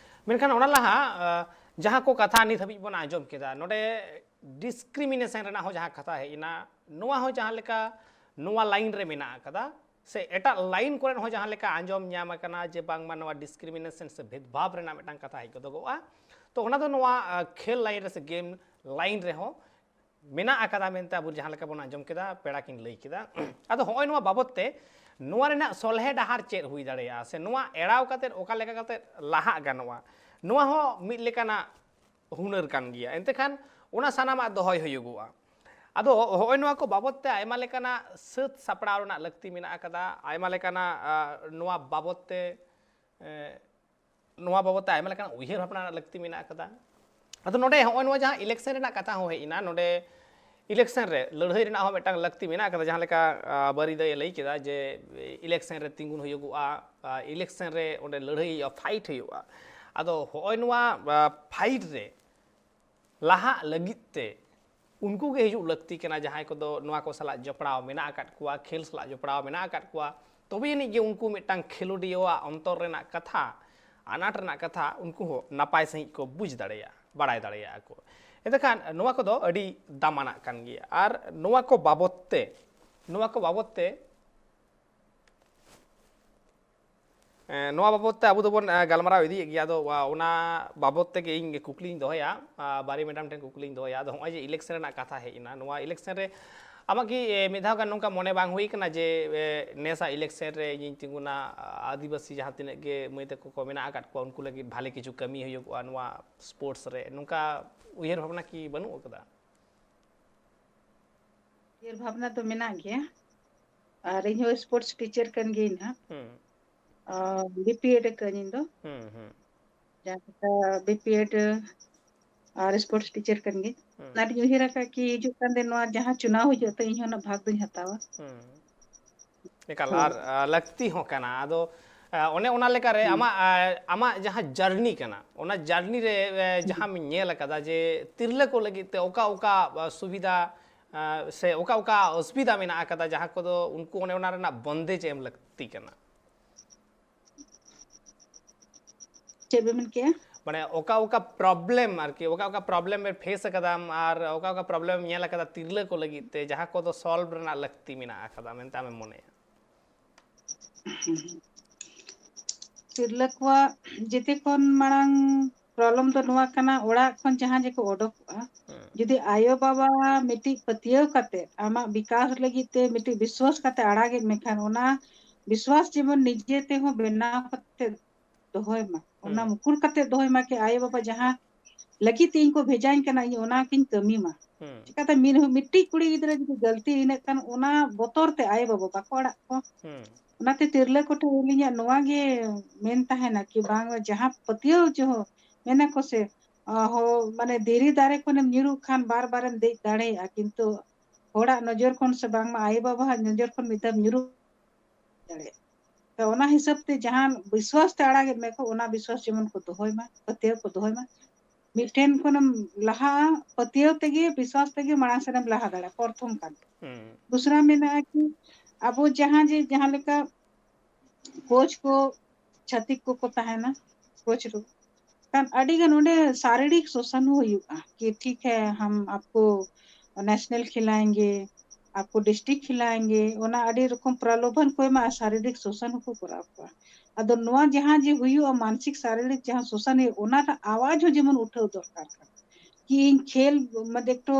ᱢᱮᱱᱠᱷᱟᱱ ᱚᱱᱟ ᱞᱟᱦᱟ, ᱟ, ᱡᱟᱦᱟᱸ ᱠᱚ ᱠᱟᱛᱷᱟ ᱱᱤᱛ ᱦᱟᱹᱵᱤᱡ ᱵᱚᱱ ᱟᱸᱡᱚᱢ ᱠᱮᱫᱟ, ᱱᱚᱰᱮ ᱰᱤᱥᱠᱨᱤᱢᱤᱱᱮᱥᱚᱱ ᱨᱮᱱᱟᱜ ᱦᱚᱸ ᱡᱟᱦᱟᱸ ᱠᱟᱛᱷᱟ ᱦᱮᱡ ᱮᱱᱟ, ᱱᱚᱣᱟ ᱦᱚᱸ ᱡᱟᱦᱟᱸ ᱞᱮᱠᱟ ᱱᱚᱣᱟ ᱞᱟᱭᱤᱱ ᱨᱮ ᱢᱮᱱᱟᱜ ᱟᱠᱟᱫᱟ, ᱥᱮ ᱮᱴᱟᱜ ᱞᱟᱭᱤᱱ ᱠᱚᱨᱮ ᱦᱚᱸ ᱡᱟᱦᱟᱸ ᱞᱮᱠᱟ ᱟᱸᱡᱚᱢ ᱧᱟᱢ ᱟᱠᱟᱱᱟ ᱡᱮ ᱵᱟᱝᱢᱟ ᱱᱚᱣᱟ ᱰᱤᱥᱠᱨᱤᱢᱤᱱᱮᱥᱚᱱ ᱥᱮ ᱵᱷᱮᱫᱽᱵᱷᱟᱵᱽ ᱨᱮᱱᱟᱜ ᱢᱤᱫᱴᱟᱝ ᱠᱟᱛᱷᱟ ᱦᱮᱡ ᱜᱚᱫᱚᱜᱚᱜᱼᱟ, ᱛᱚ ᱚᱱᱟ ᱫᱚ ᱱᱚᱣᱟ, ᱟ, ᱠᱷᱮᱞ ᱞᱟᱭᱤᱱ ᱨᱮ ᱥᱮ ᱜᱮᱢ ᱞᱟᱭᱤᱱ ᱨᱮᱦᱚᱸ ᱢᱮᱱᱟᱜ ᱟᱠᱟᱫᱟ ᱢᱮᱱᱛᱮ ᱟᱵᱚ ᱡᱟᱦᱟᱸ ᱞᱮᱠᱟ ᱵᱚᱱ ᱟᱸᱡᱚᱢ ᱠᱮᱫᱟ, ᱯᱮᱲᱟ ᱠᱤᱱ ᱞᱟᱹᱭ ᱠᱮᱫᱟ᱾ ᱟᱫᱚ ᱦᱚᱸᱜᱼᱚᱭ ᱱᱚᱣᱟ ᱵᱟᱵᱚᱛ ᱛᱮ ᱱᱚᱣᱟ ᱨᱮᱱᱟᱜ ᱥᱚᱞᱦᱮ ᱰᱟᱦᱟᱨ ᱪᱮᱫ ᱦᱩᱭ ᱫᱟᱲᱮᱭᱟᱜᱼᱟ, ᱥᱮ ᱱᱚᱣᱟ ᱮᱲᱟᱣ ᱠᱟᱛᱮᱫ ᱚᱠᱟ ᱞᱮᱠᱟ ᱠᱟᱛᱮᱫ ᱞᱟᱦᱟᱜ ᱜᱟᱱᱚᱜᱼᱟ, ᱱᱚᱣᱟ ᱦᱚᱸ ᱢᱤᱫ ᱞᱮᱠᱟᱱᱟᱜ ᱦᱩᱱᱟᱹᱨ ᱠᱟᱱ ᱜᱮᱭᱟ᱾ ᱮᱱᱛᱮ ᱠᱷᱟᱱ ᱚᱱᱟ ᱥᱟᱱᱟᱢᱟᱜ ᱫᱚᱦᱚᱭ ᱦᱩᱭᱩᱜᱚᱜᱼᱟ᱾ ᱟᱫᱚ ᱦᱚᱸᱜᱼᱚᱭ ᱱᱚᱣᱟ ᱠᱚ ᱵᱟᱵᱚᱛ ᱛᱮ ᱟᱭᱢᱟ ᱞᱮᱠᱟᱱᱟᱜ ᱥᱟᱹᱛ ᱥᱟᱯᱲᱟᱣ ᱨᱮᱱᱟᱜ ᱞᱟᱹᱠᱛᱤ ᱢᱮᱱᱟᱜ ᱟᱠᱟᱫᱟ, ᱟᱭᱢᱟ ᱞᱮᱠᱟᱱᱟᱜ, ᱟ, ᱱᱚᱣᱟ ᱵᱟᱵᱚᱛ ᱛᱮ, ᱮ, ᱱᱚᱣᱟ ᱵᱟᱵᱚᱛ ᱛᱮ ᱟᱭᱢᱟ ᱞᱮᱠᱟᱱᱟᱜ ᱩᱭᱦᱟᱹᱨ ᱵᱷᱟᱵᱽᱱᱟ ᱨᱮᱱᱟᱜ ᱞᱟᱹᱠᱛᱤ ᱢᱮᱱᱟᱜ ᱟᱠᱟᱫᱟ᱾ ᱟᱫᱚ ᱱᱚᱰᱮ ᱦᱚᱸᱜᱼᱚᱭ ᱱᱚᱣᱟ ᱡᱟᱦᱟᱸ ᱤᱞᱮᱠᱥᱚᱱ ᱨᱮᱱᱟᱜ ᱠᱟᱛᱷᱟ ᱦᱚᱸ ᱦᱮᱡ ᱮᱱᱟ, ᱱᱚᱰᱮ ᱤᱞᱮᱠᱥᱚᱱ ᱨᱮ ᱞᱟᱹᱲᱦᱟᱹᱭ ᱨᱮᱱᱟᱜ ᱦᱚᱸ ᱢᱤᱫᱴᱟᱝ ᱞᱟᱹᱠᱛᱤ ᱢᱮᱱᱟᱜ ᱟᱠᱟᱫᱟ, ᱡᱟᱦᱟᱸ ᱞᱮᱠᱟ, ᱟ, ᱵᱟᱹᱨᱤ ᱫᱟᱹᱭᱮ ᱞᱟᱹᱭ ᱠᱮᱫᱟ ᱡᱮ ᱤᱞᱮᱠᱥᱚᱱ ᱨᱮ ᱛᱤᱸᱜᱩᱱ ᱦᱩᱭᱩᱜᱚᱜᱼᱟ, ᱟ, ᱤᱞᱮᱠᱥᱚᱱ ᱨᱮ ᱚᱸᱰᱮ ᱞᱟᱹᱲᱦᱟᱹᱭ ᱦᱩᱭᱩᱜᱼᱟ, ᱯᱷᱟᱭᱤᱴ ᱦᱩᱭᱩᱜᱼᱟ᱾ ᱟᱫᱚ ᱦᱚᱸᱜᱼᱚᱭ ᱱᱚᱣᱟ, ᱟ, ᱯᱷᱟᱭᱤᱴ ᱨᱮ ᱞᱟᱦᱟᱜ ᱞᱟᱹᱜᱤᱫ ᱛᱮ ᱩᱱᱠᱩ ᱜᱮ ᱦᱤᱡᱩᱜ ᱞᱟᱹᱠᱛᱤ ᱠᱟᱱᱟ, ᱡᱟᱦᱟᱸᱭ ᱠᱚᱫᱚ ᱱᱚᱣᱟ ᱠᱚ ᱥᱟᱞᱟᱜ ᱡᱚᱯᱲᱟᱣ ᱢᱮᱱᱟᱜ ᱟᱠᱟᱫ ᱠᱚᱣᱟ, ᱠᱷᱮᱞ ᱥᱟᱞᱟᱜ ᱡᱚᱯᱲᱟᱣ ᱢᱮᱱᱟᱜ ᱟᱠᱟᱫ ᱠᱚᱣᱟ, ᱛᱚᱵᱮ ᱟᱹᱱᱤᱡ ᱜᱮ ᱩᱱᱠᱩ ᱢᱤᱫᱴᱟᱝ ᱠᱷᱮᱞᱳᱰᱤᱭᱟᱹᱣᱟᱜ ᱚᱱᱛᱚᱨ ᱨᱮᱱᱟᱜ ᱠᱟᱛᱷᱟ, ᱟᱱᱟᱴ ᱨᱮᱱᱟᱜ ᱠᱟᱛᱷᱟ ᱩᱱᱠᱩ ᱦᱚᱸ ᱱᱟᱯᱟᱭ ᱥᱟᱺᱦᱤᱡ ᱠᱚ ᱵᱩᱡᱽ ᱫᱟᱲᱮᱭᱟᱜᱼᱟ, ᱵᱟᱲᱟᱭ ᱫᱟᱲᱮᱭᱟᱜᱼᱟ ᱠᱚ᱾ ᱮᱱᱛᱮᱠᱷᱟᱱ ᱱᱚᱣᱟ ᱠᱚᱫᱚ ᱟᱹᱰᱤ ᱫᱟᱢᱟᱱᱟᱜ ᱠᱟᱱ ᱜᱮᱭᱟ᱾ ᱟᱨ ᱱᱚᱣᱟ ᱠᱚ ᱵᱟᱵᱚᱛ ᱛᱮ, ᱱᱚᱣᱟ ᱠᱚ ᱵᱟᱵᱚᱛ ᱛᱮ ᱮᱸ, ᱱᱚᱣᱟ ᱵᱟᱵᱚᱛ ᱛᱮ ᱟᱵᱚ ᱫᱚᱵᱚᱱ, ᱮᱸ, ᱜᱟᱞᱢᱟᱨᱟᱣ ᱤᱫᱤᱭᱮᱫ ᱜᱮᱭᱟ᱾ ᱟᱫᱚ, ᱟ, ᱚᱱᱟ ᱵᱟᱵᱚᱛ ᱛᱮᱜᱮ ᱤᱧ ᱠᱩᱠᱞᱤᱧ ᱫᱚᱦᱚᱭᱟ, ᱟ, ᱵᱟᱨᱤ ᱢᱮᱰᱟᱢ ᱴᱷᱮᱱ ᱠᱩᱠᱞᱤᱧ ᱫᱚᱦᱚᱭᱟ᱾ ᱟᱫᱚ ᱦᱚᱸᱜᱼᱚᱭ ᱡᱮ ᱤᱞᱮᱠᱥᱚᱱ ᱨᱮᱱᱟᱜ ᱠᱟᱛᱷᱟ ᱦᱮᱡ ᱮᱱᱟ, ᱱᱚᱣᱟ ᱤᱞᱮᱠᱥᱚᱱ ᱨᱮ ᱟᱢᱟᱜ ᱠᱤ ᱮ, ᱢᱤᱫ ᱫᱷᱟᱣ ᱜᱟᱱ ᱱᱚᱝᱠᱟ ᱢᱚᱱᱮ ᱵᱟᱝ ᱦᱩᱭ ᱠᱟᱱᱟ ᱡᱮ ᱮ, ᱱᱮᱥᱟᱜ ᱤᱞᱮᱠᱥᱚᱱ ᱨᱮ ᱤᱧᱤᱧ ᱛᱤᱸᱜᱩᱱᱟ, ᱟᱹᱫᱤᱵᱟᱹᱥᱤ ᱡᱟᱦᱟᱸ ᱛᱤᱱᱟᱹᱜ ᱜᱮ ᱢᱟᱹᱭ ᱛᱟᱠᱚ ᱠᱚ ᱢᱮᱱᱟᱜ ᱟᱠᱟᱫ ᱠᱚᱣᱟ, ᱩᱱᱠᱩ ᱞᱟᱹᱜᱤᱫ ᱵᱷᱟᱞᱮ ᱠᱤᱪᱷᱩ ᱠᱟᱹᱢᱤ ᱦᱩᱭᱩᱜᱼᱟ ᱱᱚᱣᱟ ᱥᱯᱳᱨᱴᱥ ᱨᱮ, ᱱᱚᱝᱠᱟ ᱩᱭᱦᱟᱹᱨ ᱵᱷᱟᱵᱽᱱᱟ ᱠᱤ ᱵᱟᱹᱱᱩᱜ ᱟᱠᱟᱫᱟ? ᱩᱭᱦᱟᱹᱨ ᱵᱷᱟᱵᱽᱱᱟ ᱫᱚ ᱢᱮᱱᱟᱜ ᱜᱮᱭᱟ᱾ ᱟᱨ ᱤᱧ ᱦᱚᱸ ᱥᱯᱳᱨᱴᱥ ᱴᱤᱪᱟᱨ ᱠᱟᱱ ᱜᱤᱭᱟᱹᱧ ᱱᱟᱦᱟᱜ᱾ ᱦᱩᱸ᱾ ᱵᱤᱯᱤᱮᱰ ᱟᱠᱟᱹᱧ ᱤᱧ ᱫᱚ᱾ ᱦᱩᱸ, ᱦᱩᱸ᱾ ᱡᱟᱦᱟᱸ ᱞᱮᱠᱟ ᱵᱤᱯᱤᱮᱰ ᱟᱨ ᱥᱯᱳᱨᱴᱥ ᱴᱤᱪᱟᱨ ᱠᱟᱱ ᱜᱤᱭᱟᱹᱧ᱾ ᱦᱩᱸ᱾ ᱚᱱᱟᱛᱤᱧ ᱩᱭᱦᱟᱹᱨ ᱟᱠᱟᱫ ᱠᱤ ᱦᱤᱡᱩᱜ ᱠᱟᱱ ᱫᱤᱱ ᱱᱚᱣᱟ ᱡᱟᱦᱟᱸ ᱪᱩᱱᱟᱣ ᱦᱤᱡᱩᱜ ᱛᱮ ᱤᱧ ᱦᱚᱸ ᱚᱱᱟ ᱵᱷᱟᱜᱽ ᱫᱚᱧ ᱦᱟᱛᱟᱣᱟ᱾ ᱦᱩᱸ᱾ ᱮᱠᱟᱞ, ᱦᱳᱭ᱾ ᱟᱨ ᱟ, ᱞᱟᱹᱠᱛᱤ ᱦᱚᱸ ᱠᱟᱱᱟ᱾ ᱟᱫᱚ ᱟ, ᱚᱱᱮ ᱚᱱᱟ ᱞᱮᱠᱟᱨᱮ ᱦᱩᱸ᱾ ᱟᱢᱟᱜ ᱟ, ᱟᱢᱟᱜ ᱡᱟᱦᱟᱸ ᱡᱟᱨᱱᱤ ᱠᱟᱱᱟ, ᱚᱱᱟ ᱡᱟᱨᱱᱤ ᱨᱮ ᱮ, ᱦᱩᱸ᱾ ᱡᱟᱦᱟᱸᱢ ᱧᱮᱞ ᱟᱠᱟᱫᱟ ᱡᱮ ᱛᱤᱨᱞᱟᱹ ᱠᱚ ᱞᱟᱹᱜᱤᱫ ᱛᱮ ᱚᱠᱟ ᱚᱠᱟ ᱟ, ᱥᱩᱵᱤᱫᱷᱟ ᱟ, ᱥᱮ ᱚᱠᱟ ᱚᱠᱟ ᱚᱥᱩᱵᱤᱫᱷᱟ ᱢᱮᱱᱟᱜ ᱟᱠᱟᱫᱟ, ᱡᱟᱦᱟᱸ ᱠᱚᱫᱚ ᱩᱱᱠᱩ ᱚᱱᱮ ᱚᱱᱟ ᱨᱮᱱᱟᱜ ᱵᱚᱱᱫᱮᱡᱽ ᱮᱢ ᱞᱟᱹᱠᱛᱤ ᱠᱟᱱᱟ? ᱪᱮᱫ ᱵᱮᱱ ᱢᱮᱱ ᱠᱮᱜᱼᱟ? ᱢᱟᱱᱮ ᱚᱠᱟ ᱚᱠᱟ ᱯᱨᱚᱵᱞᱮᱢ ᱟᱨᱠᱤ, ᱚᱠᱟ ᱚᱠᱟ ᱯᱨᱚᱵᱞᱮᱢ ᱮ ᱯᱷᱮᱥ ᱟᱠᱟᱫᱟᱢ ᱟᱨ ᱚᱠᱟ ᱚᱠᱟ ᱯᱨᱚᱵᱞᱮᱢ ᱧᱮᱞ ᱟᱠᱟᱫᱟ ᱛᱤᱨᱞᱟᱹ ᱠᱚ ᱞᱟᱹᱜᱤᱫ ᱛᱮ, ᱡᱟᱦᱟᱸ ᱠᱚᱫᱚ ᱥᱚᱞᱵᱷ ᱨᱮᱱᱟᱜ ᱞᱟᱹᱠᱛᱤ ᱢᱮᱱᱟᱜ ᱟᱠᱟᱫᱟ ᱢᱮᱱᱛᱮ ᱟᱢᱮᱢ ᱢᱚᱱᱮᱭᱟ? ᱛᱤᱨᱞᱟᱹ ᱠᱚᱣᱟᱜ ᱡᱮᱛᱮ ᱠᱷᱚᱱ ᱢᱟᱲᱟᱝ ᱯᱨᱚᱵᱞᱮᱢ ᱫᱚ ᱱᱚᱣᱟ ᱠᱟᱱᱟ, ᱚᱲᱟᱜ ᱠᱷᱚᱱ ᱡᱟᱦᱟᱸ ᱡᱮᱠᱚ ᱚᱰᱚᱠᱚᱜᱼᱟ, ᱦᱩᱸ᱾ ᱡᱩᱫᱤ ᱟᱭᱳ ᱵᱟᱵᱟ ᱢᱤᱫᱴᱤᱡ ᱯᱟᱹᱛᱭᱟᱹᱣ ᱠᱟᱛᱮ ᱟᱢᱟᱜ ᱵᱤᱠᱟᱥ ᱞᱟᱹᱜᱤᱫ ᱛᱮ ᱢᱤᱫᱴᱤᱡ ᱵᱤᱥᱣᱟᱥ ᱠᱟᱛᱮ ᱟᱲᱟᱜᱮᱫ ᱢᱮᱠᱷᱟᱱ, ᱚᱱᱟ ᱵᱤᱥᱣᱟᱥ ᱡᱮᱢᱚᱱ ᱱᱤᱡᱮ ᱛᱮᱦᱚᱸ ᱵᱮᱱᱟᱣ ᱠᱟᱛᱮ ᱫᱚᱦᱚᱭ ᱢᱟ, ᱚᱱᱟ ᱦᱩᱸ᱾ ᱢᱩᱠᱩᱨ ᱠᱟᱛᱮ ᱫᱚᱦᱚᱭ ᱢᱟ ᱠᱤ ᱟᱭᱳ ᱵᱟᱵᱟ ᱡᱟᱦᱟᱸ ᱞᱟᱹᱜᱤᱫ ᱛᱮ ᱤᱧ ᱠᱚ ᱵᱷᱮᱡᱟᱧ ᱠᱟᱱᱟ, ᱤᱧ ᱚᱱᱟ ᱠᱤᱧ ᱠᱟᱹᱢᱤ ᱢᱟ᱾ ᱦᱩᱸ᱾ ᱪᱤᱠᱟᱛᱮ ᱢᱤᱫ ᱢᱤᱫᱴᱤᱡ ᱠᱩᱲᱤ ᱜᱤᱫᱽᱨᱟᱹ ᱡᱩᱫᱤ ᱜᱟᱹᱞᱛᱤ ᱤᱱᱟᱹᱜ ᱠᱷᱟᱱ ᱚᱱᱟ ᱵᱚᱛᱚᱨ ᱛᱮ ᱟᱭᱳ ᱵᱟᱵᱟ ᱵᱟᱠᱚ ᱟᱲᱟᱜ ᱠᱚᱣᱟ᱾ ᱦᱩᱸ᱾ ᱚᱱᱟᱛᱮ ᱛᱤᱨᱞᱟᱹ ᱠᱚᱴᱷᱮᱱ ᱟᱹᱞᱤᱧᱟᱜ ᱱᱚᱣᱟ ᱜᱮ ᱢᱮᱱ ᱛᱟᱦᱮᱱᱟ ᱠᱤ ᱵᱟᱝ ᱡᱟᱦᱟᱸ ᱯᱟᱹᱛᱭᱟᱹᱣ ᱡᱚᱦᱚᱜ ᱢᱮᱱᱟ ᱠᱚ ᱥᱮ, ᱟ, ᱦᱚ, ᱢᱟᱱᱮ ᱫᱷᱤᱨᱤ ᱫᱟᱨᱮ ᱠᱷᱚᱱᱮᱢ ᱧᱩᱨᱩᱜ ᱠᱷᱟᱱ ᱵᱟᱨ ᱵᱟᱨᱮᱢ ᱫᱮᱡ ᱫᱟᱲᱮᱭᱟᱜᱼᱟ, ᱠᱤᱱᱛᱩ ᱦᱚᱲᱟᱜ ᱱᱚᱡᱚᱨ ᱠᱷᱚᱱ ᱥᱮ ᱵᱟᱝᱢᱟ ᱟᱭᱳ ᱵᱟᱵᱟᱣᱟᱜ ᱱᱚᱡᱚᱨ ᱠᱷᱚᱱ ᱢᱤᱫ ᱫᱷᱟᱣ ᱧᱩᱨᱩᱜ ᱫᱟᱲᱮᱭᱟᱜᱼᱟ᱾ ᱛᱚ ᱚᱱᱟ ᱦᱤᱥᱟᱹᱵ ᱛᱮ ᱡᱟᱦᱟᱸ ᱵᱤᱥᱣᱟᱥ ᱛᱮ ᱟᱲᱟᱜᱮᱫ ᱢᱮᱭᱟ ᱠᱚ, ᱚᱱᱟ ᱵᱤᱥᱣᱟᱥ ᱡᱮᱢᱚᱱ ᱠᱚ ᱫᱚᱦᱚᱭ ᱢᱟ, ᱯᱟᱹᱛᱭᱟᱹᱣ ᱠᱚ ᱫᱚᱦᱚᱭ ᱢᱟ᱾ ᱢᱤᱫᱴᱷᱮᱱ ᱠᱷᱚᱱᱮᱢ ᱞᱟᱦᱟᱜᱼᱟ, ᱯᱟᱹᱛᱭᱟᱹᱣ ᱛᱮᱜᱮ, ᱵᱤᱥᱣᱟᱥ ᱛᱮᱜᱮ ᱢᱟᱲᱟᱝ ᱥᱮᱫ ᱮᱢ ᱞᱟᱦᱟ ᱫᱟᱲᱮᱭᱟᱜᱼᱟ, ᱯᱨᱚᱛᱷᱚᱢ ᱠᱟᱱ᱾ ᱦᱩᱸ᱾ ᱫᱩᱥᱨᱟ ᱢᱮᱱᱟᱜᱼᱟ ᱠᱤ ᱟᱵᱚ ᱡᱟᱦᱟᱸ ᱡᱮ ᱡᱟᱦᱟᱸ ᱞᱮᱠᱟ ᱠᱳᱪ ᱠᱚ ᱪᱷᱟᱹᱛᱤᱠ ᱠᱚᱠᱚ ᱛᱟᱦᱮᱱᱟ, ᱠᱳᱪ ᱨᱮ ᱠᱷᱟᱱ ᱟᱹᱰᱤ ᱜᱟᱱ ᱚᱸᱰᱮ ᱥᱟᱨᱤᱨᱤᱠ ᱥᱳᱥᱟᱱ ᱦᱚᱸ ᱦᱩᱭᱩᱜᱼᱟ ᱠᱤ ᱴᱷᱤᱠ ᱦᱮ ᱦᱟᱢ ᱟᱯᱠᱳ ᱱᱮᱥᱱᱟᱞ ᱠᱷᱤᱞᱟᱭᱮᱸᱜᱮ, ᱟᱯᱠᱳ ᱰᱤᱥᱴᱨᱤᱠᱴ ᱠᱷᱤᱞᱟᱭᱮᱸᱜᱮ, ᱚᱱᱟ ᱟᱹᱰᱤ ᱨᱚᱠᱚᱢ ᱯᱨᱚᱞᱳᱵᱷᱚᱱ ᱠᱚ ᱮᱢᱟ, ᱥᱟᱨᱤᱨᱤᱠ ᱥᱳᱥᱟᱱ ᱦᱚᱸᱠᱚ ᱠᱚᱨᱟᱣ ᱠᱚᱣᱟ᱾ ᱟᱫᱚ ᱱᱚᱣᱟ ᱡᱟᱦᱟᱸ ᱡᱮ ᱦᱩᱭᱩᱜᱼᱟ ᱢᱟᱱᱥᱤᱠ ᱥᱟᱨᱤᱨᱤᱠ ᱡᱟᱦᱟᱸ ᱥᱳᱥᱟᱱ ᱦᱩᱭᱩᱜᱼᱟ, ᱚᱱᱟᱴᱟᱜ ᱟᱣᱟᱡ ᱦᱚᱸ ᱡᱮᱢᱚᱱ ᱩᱴᱷᱟᱹᱣ ᱫᱚᱨᱠᱟᱨ ᱠᱟᱱᱟ᱾ ᱠᱤ ᱤᱧ ᱠᱷᱮᱞ ᱢᱟᱱᱮ ᱮᱠᱴᱩ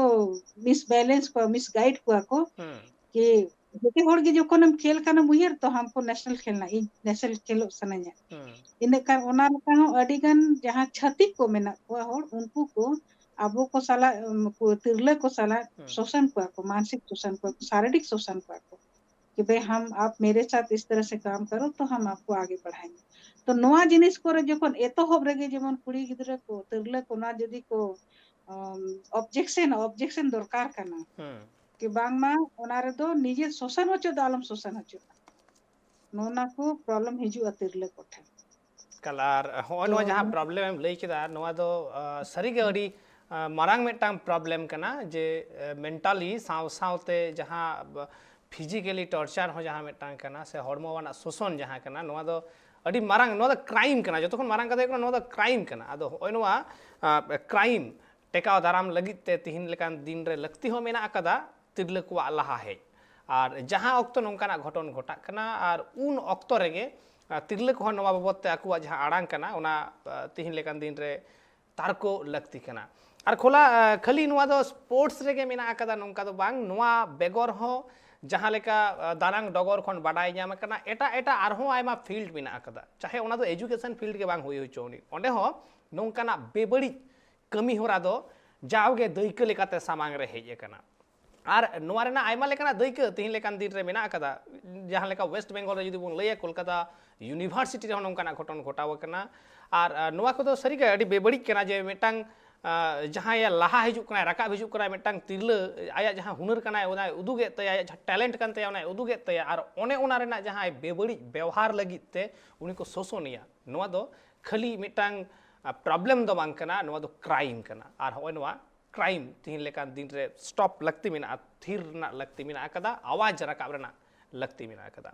ᱢᱤᱥ ᱵᱮᱞᱮᱱᱥ ᱠᱚᱣᱟ, ᱢᱤᱥ ᱜᱟᱭᱤᱰ ᱠᱚᱣᱟ ᱠᱚ᱾ ᱦᱩᱸ᱾ ᱠᱤ ᱡᱚᱛᱚ ᱦᱚᱲ ᱜᱮ ᱡᱚᱠᱷᱚᱱᱮᱢ ᱠᱷᱮᱞ ᱠᱷᱟᱱᱮᱢ ᱩᱭᱦᱟᱹᱨ ᱛᱚ ᱦᱟᱢᱠᱚ ᱱᱮᱥᱱᱟᱞ ᱠᱷᱮᱞᱱᱟ, ᱤᱧ ᱱᱮᱥᱱᱟᱞ ᱠᱷᱮᱞᱳᱜ ᱥᱟᱱᱟᱧᱟ᱾ ᱦᱩᱸ᱾ ᱤᱱᱟᱹ ᱠᱷᱟᱱ ᱚᱱᱟ ᱞᱮᱠᱟ ᱦᱚᱸ ᱟᱹᱰᱤ ᱜᱟᱱ ᱡᱟᱦᱟᱸ ᱪᱷᱟᱹᱛᱤᱠ ᱠᱚ ᱢᱮᱱᱟᱜ ᱠᱚᱣᱟ ᱦᱚᱲ, ᱩᱱᱠᱩ ᱠᱚ ᱟᱵᱚ ᱠᱚ ᱥᱟᱞᱟᱜ, ᱩᱢ, ᱠᱚ, ᱛᱤᱨᱞᱟᱹ ᱠᱚ ᱥᱟᱞᱟᱜ ᱦᱩᱸ᱾ ᱥᱳᱥᱟᱱ ᱠᱚᱣᱟ ᱠᱚ, ᱢᱟᱱᱥᱤᱠ ᱥᱳᱥᱟᱱ ᱠᱚᱣᱟ ᱠᱚ, ᱥᱟᱨᱤᱨᱤᱠ ᱥᱳᱥᱟᱱ ᱠᱚᱣᱟ ᱠᱚ᱾ कि भाई हम, आप मेरे साथ इस तरह से काम करो तो हम आपको आगे बढ़ाएंगे। तो ᱱᱚᱣᱟ ᱡᱤᱱᱤᱥ ᱠᱚᱨᱮ ᱡᱚᱠᱷᱚᱱ ᱮᱛᱚᱦᱚᱵ ᱨᱮᱜᱮ ᱡᱮᱢᱚᱱ ᱠᱩᱲᱤ ᱜᱤᱫᱽᱨᱟᱹ ᱠᱚ, ᱛᱤᱨᱞᱟᱹ ᱠᱚ ᱱᱚᱣᱟ ᱡᱩᱫᱤ ᱠᱚ ᱚᱵᱡᱮᱠᱥᱮᱱ, ᱚᱵᱡᱮᱠᱥᱮᱱ ᱫᱚᱨᱠᱟᱨ ᱠᱟᱱᱟ᱾ ᱦᱩᱸ᱾ ᱠᱤ ᱵᱟᱝᱢᱟ ᱚᱱᱟ ᱨᱮᱫᱚ ᱱᱤᱡᱮ ᱥᱳᱥᱟᱱ ᱦᱚᱪᱚ ᱫᱚ ᱟᱞᱚᱢ ᱥᱳᱥᱟᱱ ᱦᱚᱪᱚᱜᱼᱟ᱾ ᱱᱚᱜᱼᱚ ᱱᱟ ᱠᱚ ᱯᱨᱚᱵᱞᱮᱢ ᱦᱤᱡᱩᱜᱼᱟ ᱛᱤᱨᱞᱟᱹ ᱠᱚᱴᱷᱮᱱ᱾ ᱠᱟᱞ ᱟᱨ ᱦᱚᱸᱜᱼᱚᱭ ᱱᱚᱣᱟ ᱛᱚ ᱡᱟᱦᱟᱸ ᱯᱨᱚᱵᱞᱮᱢ ᱮᱢ ᱞᱟᱹᱭ ᱠᱮᱫᱟ, ᱱᱚᱣᱟ ᱫᱚ, ᱟ, ᱥᱟᱹᱨᱤᱜᱮ ᱟᱹᱰᱤ, ᱟ, ᱢᱟᱨᱟᱝ ᱢᱤᱫᱴᱟᱝ ᱯᱨᱚᱵᱞᱮᱢ ᱠᱟᱱᱟ ᱡᱮ, ᱟ, ᱢᱮᱱᱴᱟᱞᱤ ᱥᱟᱶ ᱥᱟᱶᱛᱮ ᱡᱟᱦᱟᱸ, ᱵ-, ᱯᱷᱤᱡᱤᱠᱮᱞᱤ ᱴᱚᱨᱪᱟᱨ ᱦᱚᱸ ᱡᱟᱦᱟᱸ ᱢᱤᱫᱴᱟᱝ ᱠᱟᱱᱟ, ᱥᱮ ᱦᱚᱲᱢᱚ ᱟᱱᱟᱜ ᱥᱳᱥᱚᱱ ᱡᱟᱦᱟᱸ ᱠᱟᱱᱟ, ᱱᱚᱣᱟ ᱫᱚ ᱟᱹᱰᱤ ᱢᱟᱨᱟᱝ, ᱱᱚᱣᱟ ᱫᱚ ᱠᱨᱟᱭᱤᱢ ᱠᱟᱱᱟ, ᱡᱚᱛᱚ ᱠᱷᱚᱱ ᱢᱟᱨᱟᱝ ᱠᱟᱛᱷᱟ ᱦᱩᱭᱩᱜ ᱠᱟᱱᱟ, ᱱᱚᱣᱟ ᱫᱚ ᱠᱨᱟᱭᱤᱢ ᱠᱟᱱᱟ᱾ ᱟᱫᱚ ᱦᱚᱸᱜᱼᱚᱭ ᱱᱚᱣᱟ, ᱟ, ᱠᱨᱟᱭᱤᱢ ᱴᱮᱠᱟᱣ ᱫᱟᱨᱟᱢ ᱞᱟᱹᱜᱤᱫ ᱛᱮ ᱛᱤᱦᱤᱧ ᱞᱮᱠᱟᱱ ᱫᱤᱱ ᱨᱮ ᱞᱟᱹᱠᱛᱤ ᱦᱚᱸ ᱢᱮᱱᱟᱜ ᱟᱠᱟᱫᱟ ᱛᱤᱨᱞᱟᱹ ᱠᱚᱣᱟᱜ ᱞᱟᱦᱟ ᱦᱮᱡ᱾ ᱟᱨ ᱡᱟᱦᱟᱸ ᱚᱠᱛᱚ ᱱᱚᱝᱠᱟᱱᱟᱜ ᱜᱷᱚᱴᱚᱱ ᱜᱷᱚᱴᱟᱜ ᱠᱟᱱᱟ, ᱟᱨ ᱩᱱ ᱚᱠᱛᱚ ᱨᱮᱜᱮ, ᱟ, ᱛᱤᱨᱞᱟᱹ ᱠᱚᱦᱚᱸ ᱱᱚᱣᱟ ᱵᱟᱵᱚᱫ ᱛᱮ ᱟᱠᱚᱣᱟᱜ ᱡᱟᱦᱟᱸ ᱟᱲᱟᱝ ᱠᱟᱱᱟ, ᱚᱱᱟ, ᱟ, ᱛᱤᱦᱤᱧ ᱞᱮᱠᱟᱱ ᱫᱤᱱ ᱨᱮ ᱛᱟᱨᱠᱚ ᱞᱟᱹᱠᱛᱤ ᱠᱟᱱᱟ᱾ ᱟᱨ ᱠᱷᱚᱞᱟ, ᱟ, ᱠᱷᱟᱹᱞᱤ ᱱᱚᱣᱟ ᱫᱚ ᱥᱯᱳᱨᱴᱥ ᱨᱮᱜᱮ ᱢᱮᱱᱟᱜ ᱟᱠᱟᱫᱟ, ᱱᱚᱝᱠᱟ ᱫᱚ ᱵᱟᱝ᱾ ᱱᱚᱣᱟ ᱵᱮᱜᱚᱨ ᱦᱚᱸ ᱡᱟᱦᱟᱸ ᱞᱮᱠᱟ, ᱟ, ᱫᱟᱱᱟᱝ ᱰᱚᱜᱚᱨ ᱠᱷᱚᱱ ᱵᱟᱰᱟᱭ ᱧᱟᱢ ᱟᱠᱟᱱᱟ, ᱮᱴᱟᱜ ᱮᱴᱟᱜ ᱟᱨᱦᱚᱸ ᱟᱭᱢᱟ ᱯᱷᱤᱞᱰ ᱢᱮᱱᱟᱜ ᱟᱠᱟᱫᱟ, ᱪᱟᱦᱮ ᱚᱱᱟ ᱫᱚ ᱮᱡᱩᱠᱮᱥᱚᱱ ᱯᱷᱤᱞᱰ ᱜᱮ ᱵᱟᱝ ᱦᱩᱭ ᱦᱚᱪᱚ ᱟᱹᱱᱤᱡ, ᱚᱸᱰᱮ ᱦᱚᱸ ᱱᱚᱝᱠᱟᱱᱟᱜ ᱵᱮᱵᱟᱹᱲᱤᱡ ᱠᱟᱹᱢᱤ ᱦᱚᱨᱟ ᱫᱚ ᱡᱟᱣᱜᱮ ᱫᱟᱹᱭᱠᱟᱹ ᱞᱮᱠᱟᱛᱮ ᱥᱟᱢᱟᱝ ᱨᱮ ᱦᱮᱡ ᱟᱠᱟᱱᱟ᱾ ᱟᱨ ᱱᱚᱣᱟ ᱨᱮᱱᱟᱜ ᱟᱭᱢᱟ ᱞᱮᱠᱟᱱᱟᱜ ᱫᱟᱹᱭᱠᱟᱹ ᱛᱮᱦᱮᱧ ᱞᱮᱠᱟᱱ ᱫᱤᱱ ᱨᱮ ᱢᱮᱱᱟᱜ ᱟᱠᱟᱫᱟ᱾ ᱡᱟᱦᱟᱸ ᱞᱮᱠᱟ ᱳᱭᱮᱥᱴ ᱵᱮᱝᱜᱚᱞ ᱨᱮ ᱡᱩᱫᱤ ᱵᱚᱱ ᱞᱟᱹᱭᱟ, ᱠᱳᱞᱠᱟᱛᱟ ᱤᱭᱩᱱᱤᱵᱷᱟᱨᱥᱤᱴᱤ ᱨᱮᱦᱚᱸ ᱱᱚᱝᱠᱟᱱᱟᱜ ᱜᱷᱚᱴᱚᱱ ᱜᱷᱚᱴᱟᱣ ᱟᱠᱟᱱᱟ᱾ ᱟᱨ, ᱟᱨ ᱱᱚᱣᱟ ᱠᱚᱫᱚ ᱥᱟᱹᱨᱤᱜᱮ ᱟᱹᱰᱤ ᱵᱮᱵᱟᱹᱲᱤᱡ ᱠᱟᱱᱟ ᱡᱮ ᱢᱤᱫᱴᱟᱝ, ᱟ, ᱡᱟᱦᱟᱸᱭ ᱞᱟᱦᱟ ᱦᱤᱡᱩᱜ ᱠᱟᱱᱟᱭ, ᱨᱟᱠᱟᱵ ᱦᱤᱡᱩᱜ ᱠᱟᱱᱟᱭ, ᱢᱤᱫᱴᱟᱝ ᱛᱤᱨᱞᱟᱹ ᱟᱭᱟᱜ ᱡᱟᱦᱟᱸ ᱦᱩᱱᱟᱹᱨ ᱠᱟᱱᱟᱭ, ᱚᱱᱟᱭ ᱩᱫᱩᱜᱮᱫ ᱛᱟᱭᱟ, ᱟᱭᱟᱜ ᱡᱟᱦᱟᱸ ᱴᱮᱞᱮᱱᱴ ᱠᱟᱱ ᱛᱟᱭᱟ, ᱚᱱᱟᱭ ᱩᱫᱩᱜᱮᱫ ᱛᱟᱭᱟ, ᱟᱨ ᱚᱱᱮ ᱚᱱᱟ ᱨᱮᱱᱟᱜ ᱡᱟᱦᱟᱸᱭ ᱵᱮᱵᱟᱹᱲᱤᱡ ᱵᱮᱣᱦᱟᱨ ᱞᱟᱹᱜᱤᱫ ᱛᱮ ᱩᱱᱤ ᱠᱚ ᱥᱳᱥᱚᱱᱮᱭᱟ᱾ ᱱᱚᱣᱟ ᱫᱚ ᱠᱷᱟᱹᱞᱤ ᱢᱤᱫᱴᱟᱝ, ᱟ, ᱯᱨᱚᱵᱞᱮᱢ ᱫᱚ ᱵᱟᱝ ᱠᱟᱱᱟ, ᱱᱚᱣᱟ ᱫᱚ ᱠᱨᱟᱭᱤᱢ ᱠᱟᱱᱟ᱾ ᱟᱨ ᱦᱚᱸᱜᱼᱚᱭ ᱱᱚᱣᱟ ᱠᱨᱟᱭᱤᱢ ᱛᱤᱦᱤᱧ ᱞᱮᱠᱟᱱ ᱫᱤᱱ ᱨᱮ ᱥᱴᱚᱯ ᱞᱟᱹᱠᱛᱤ ᱢᱮᱱᱟᱜᱼᱟ, ᱛᱷᱤᱨ ᱨᱮᱱᱟᱜ ᱞᱟᱹᱠᱛᱤ ᱢᱮᱱᱟᱜ ᱟᱠᱟᱫᱟ, ᱟᱣᱟᱡᱽ ᱨᱟᱠᱟᱵ ᱨᱮᱱᱟᱜ ᱞᱟᱹᱠᱛᱤ ᱢᱮᱱᱟᱜ ᱟᱠᱟᱫᱟ᱾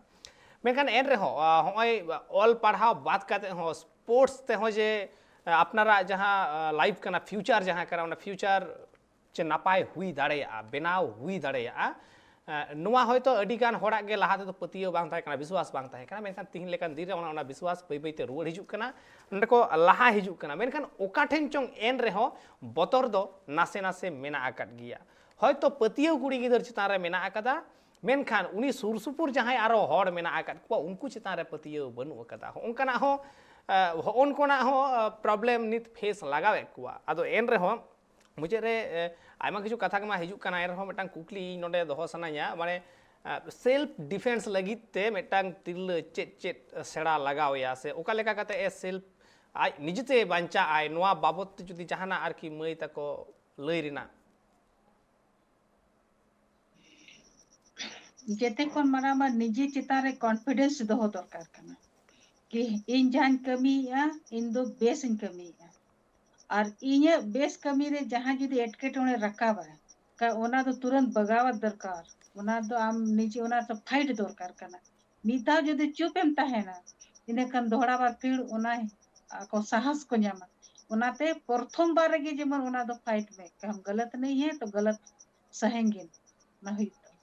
ᱢᱮᱱᱠᱷᱟᱱ ᱮᱱ ᱨᱮᱦᱚᱸ, ᱟ, ᱦᱚᱸᱜᱼᱚᱭ ᱚᱞ ᱯᱟᱲᱦᱟᱣ ᱵᱟᱫ ᱠᱟᱛᱮ ᱦᱚᱸ ᱥᱯᱳᱨᱴᱥ ᱛᱮᱦᱚᱸ ᱡᱮ, ᱟ, ᱟᱯᱱᱟᱨᱟᱜ ᱡᱟᱦᱟᱸ, ᱟ, ᱞᱟᱭᱤᱯᱷ ᱠᱟᱱᱟ, ᱯᱷᱤᱭᱩᱪᱟᱨ ᱡᱟᱦᱟᱸ ᱠᱟᱱᱟ, ᱚᱱᱟ ᱯᱷᱤᱭᱩᱪᱟᱨ ᱪᱮ ᱱᱟᱯᱟᱭ ᱦᱩᱭ ᱫᱟᱲᱮᱭᱟᱜᱼᱟ, ᱵᱮᱱᱟᱣ ᱦᱩᱭ ᱫᱟᱲᱮᱭᱟᱜᱼᱟ, ᱮ, ᱱᱚᱣᱟ ᱦᱚᱭᱛᱳ ᱟᱹᱰᱤ ᱜᱟᱱ ᱦᱚᱲᱟᱜ ᱜᱮ ᱞᱟᱦᱟ ᱛᱮᱫᱚ ᱯᱟᱹᱛᱭᱟᱹᱣ ᱵᱟᱝ ᱛᱟᱦᱮᱸ ᱠᱟᱱᱟ, ᱵᱤᱥᱣᱟᱥ ᱵᱟᱝ ᱛᱟᱦᱮᱸ ᱠᱟᱱᱟ, ᱢᱮᱱᱠᱷᱟᱱ ᱛᱤᱦᱤᱧ ᱞᱮᱠᱟᱱ ᱫᱤᱱ ᱨᱮ ᱚᱱᱟ, ᱚᱱᱟ ᱵᱤᱥᱣᱟᱥ ᱵᱟᱹᱭ ᱵᱟᱹᱭ ᱛᱮ ᱨᱩᱣᱟᱹᱲ ᱦᱤᱡᱩᱜ ᱠᱟᱱᱟ, ᱱᱚᱸᱰᱮ ᱠᱚ ᱞᱟᱦᱟ ᱦᱤᱡᱩᱜ ᱠᱟᱱᱟ᱾ ᱢᱮᱱᱠᱷᱟᱱ ᱚᱠᱟ ᱴᱷᱮᱱ ᱪᱚᱝ ᱮᱱ ᱨᱮᱦᱚᱸ ᱵᱚᱛᱚᱨ ᱫᱚ ᱱᱟᱥᱮ ᱱᱟᱥᱮ ᱢᱮᱱᱟᱜ ᱟᱠᱟᱫ ᱜᱮᱭᱟ᱾ ᱦᱚᱭᱛᱳ ᱯᱟᱹᱛᱭᱟᱹᱣ ᱠᱩᱲᱤ ᱜᱤᱫᱟᱹᱨ ᱪᱮᱛᱟᱱ ᱨᱮ ᱢᱮᱱᱟᱜ ᱟᱠᱟᱫᱟ, ᱢᱮᱱᱠᱷᱟᱱ ᱩᱱᱤ ᱥᱩᱨ ᱥᱩᱯᱩᱨ ᱡᱟᱦᱟᱸᱭ ᱟᱨᱚ ᱦᱚᱲ ᱢᱮᱱᱟᱜ ᱟᱠᱟᱫ ᱠᱚᱣᱟ, ᱩᱱᱠᱩ ᱪᱮᱛᱟᱱ ᱨᱮ ᱯᱟᱹᱛᱭᱟᱹᱣ ᱵᱟᱹᱱᱩᱜ ᱟᱠᱟᱫᱟ᱾ ᱦᱚᱸᱜᱼᱚᱱᱠᱟᱱᱟᱜ ᱦᱚᱸ, ᱮ, ᱦᱚᱸᱜᱼᱚᱱᱠᱟᱱᱟᱜ ᱦᱚᱸ, ᱮ, ᱯᱨᱚᱵᱞᱮᱢ ᱱᱤᱛ ᱯᱷᱮᱥ ᱞᱟᱜᱟᱣᱮᱫ ᱠᱚᱣᱟ᱾ ᱟᱫᱚ ᱮᱱ ᱨᱮᱦᱚᱸ ᱢᱩᱪᱟᱹᱫ ᱨᱮ, ᱮ, ᱟᱭᱢᱟ ᱠᱤᱪᱷᱩ ᱠᱟᱛᱷᱟ ᱠᱚᱢᱟ ᱦᱤᱡᱩᱜ ᱠᱟᱱᱟ, ᱮᱱ ᱨᱮᱦᱚᱸ ᱢᱤᱫᱴᱟᱝ ᱠᱩᱠᱞᱤ ᱤᱧ ᱱᱚᱰᱮ ᱫᱚᱦᱚ ᱥᱟᱱᱟᱧᱟ, ᱢᱟᱱᱮ, ᱮ, ᱥᱮᱞᱯ ᱰᱤᱯᱷᱮᱱᱥ ᱞᱟᱹᱜᱤᱫ ᱛᱮ ᱢᱤᱫᱴᱟᱝ ᱛᱤᱨᱞᱟᱹ ᱪᱮᱫ ᱪᱮᱫ ᱥᱮᱬᱟ ᱞᱟᱜᱟᱣ ᱮᱭᱟ, ᱥᱮ ᱚᱠᱟ ᱞᱮᱠᱟ ᱠᱟᱛᱮ ᱮ ᱥᱮᱞᱯ, ᱟᱡ ᱱᱤᱡᱮᱛᱮ ᱵᱟᱧᱪᱟᱜ ᱟᱭ, ᱱᱚᱣᱟ ᱵᱟᱵᱚᱛ ᱛᱮ ᱡᱩᱫᱤ ᱡᱟᱦᱟᱱᱟᱜ ᱟᱨᱠᱤ ᱢᱟᱹᱭ ᱛᱟᱠᱚ ᱞᱟᱹᱭ ᱨᱮᱱᱟᱜ᱾ ᱡᱮᱛᱮ ᱠᱷᱚᱱ ᱢᱟᱨᱟᱝ ᱢᱟ ᱱᱤᱡᱮ ᱪᱮᱛᱟᱱ ᱨᱮ ᱠᱚᱱᱯᱷᱤᱰᱮᱱᱥ ᱫᱚᱦᱚ ᱫᱚᱨᱠᱟᱨ ᱠᱟᱱᱟ, ᱠᱤ ᱤᱧ ᱡᱟᱦᱟᱸᱧ ᱠᱟᱹᱢᱤᱭᱮᱫᱼᱟ, ᱤᱧ ᱫᱚ ᱵᱮᱥ ᱤᱧ ᱠᱟᱹᱢᱤᱭᱮᱫᱼᱟ᱾ ᱟᱨ ᱤᱧᱟᱹᱜ ᱵᱮᱥ ᱠᱟᱹᱢᱤ ᱨᱮ ᱡᱟᱦᱟᱸ ᱡᱩᱫᱤ ᱮᱴᱠᱮᱴᱚᱬᱮ ᱨᱟᱠᱟᱵᱟᱭ, ᱠᱟ-, ᱚᱱᱟ ᱫᱚ ᱛᱩᱨᱟᱹᱱᱛ ᱵᱟᱜᱟᱣᱟᱛ ᱫᱚᱨᱠᱟᱨ, ᱚᱱᱟ ᱫᱚ ᱟᱢ ᱱᱤᱡᱮ ᱚᱱᱟ ᱫᱚ ᱯᱷᱟᱭᱤᱴ ᱫᱚᱨᱠᱟᱨ ᱠᱟᱱᱟ᱾ ᱢᱤᱫ ᱫᱷᱟᱣ ᱡᱩᱫᱤ ᱪᱩᱯ ᱮᱢ ᱛᱟᱦᱮᱱᱟ, ᱤᱱᱟᱹᱠᱷᱟᱱ ᱫᱚᱦᱲᱟ ᱵᱟᱨ ᱯᱷᱤᱨ ᱚᱱᱟ ᱟᱠᱚ ᱥᱟᱦᱟᱥ ᱠᱚ ᱧᱟᱢᱟ᱾ ᱚᱱᱟᱛᱮ ᱯᱨᱚᱛᱷᱚᱢ ᱵᱟᱨ ᱨᱮᱜᱮ ᱡᱮᱢᱚᱱ ᱚᱱᱟ ᱫᱚ ᱯᱷᱟᱭᱤᱴ ᱢᱮ, ᱠᱟᱢ ᱜᱟᱞᱟᱛ ᱱᱟᱦᱤ ᱦᱮ ᱛᱚ ᱜᱟᱞᱟᱛ ᱥᱟᱦᱮᱸᱜᱮ, ᱚᱱᱟ ᱦᱩᱭᱩᱜ ᱛᱟᱢᱟ᱾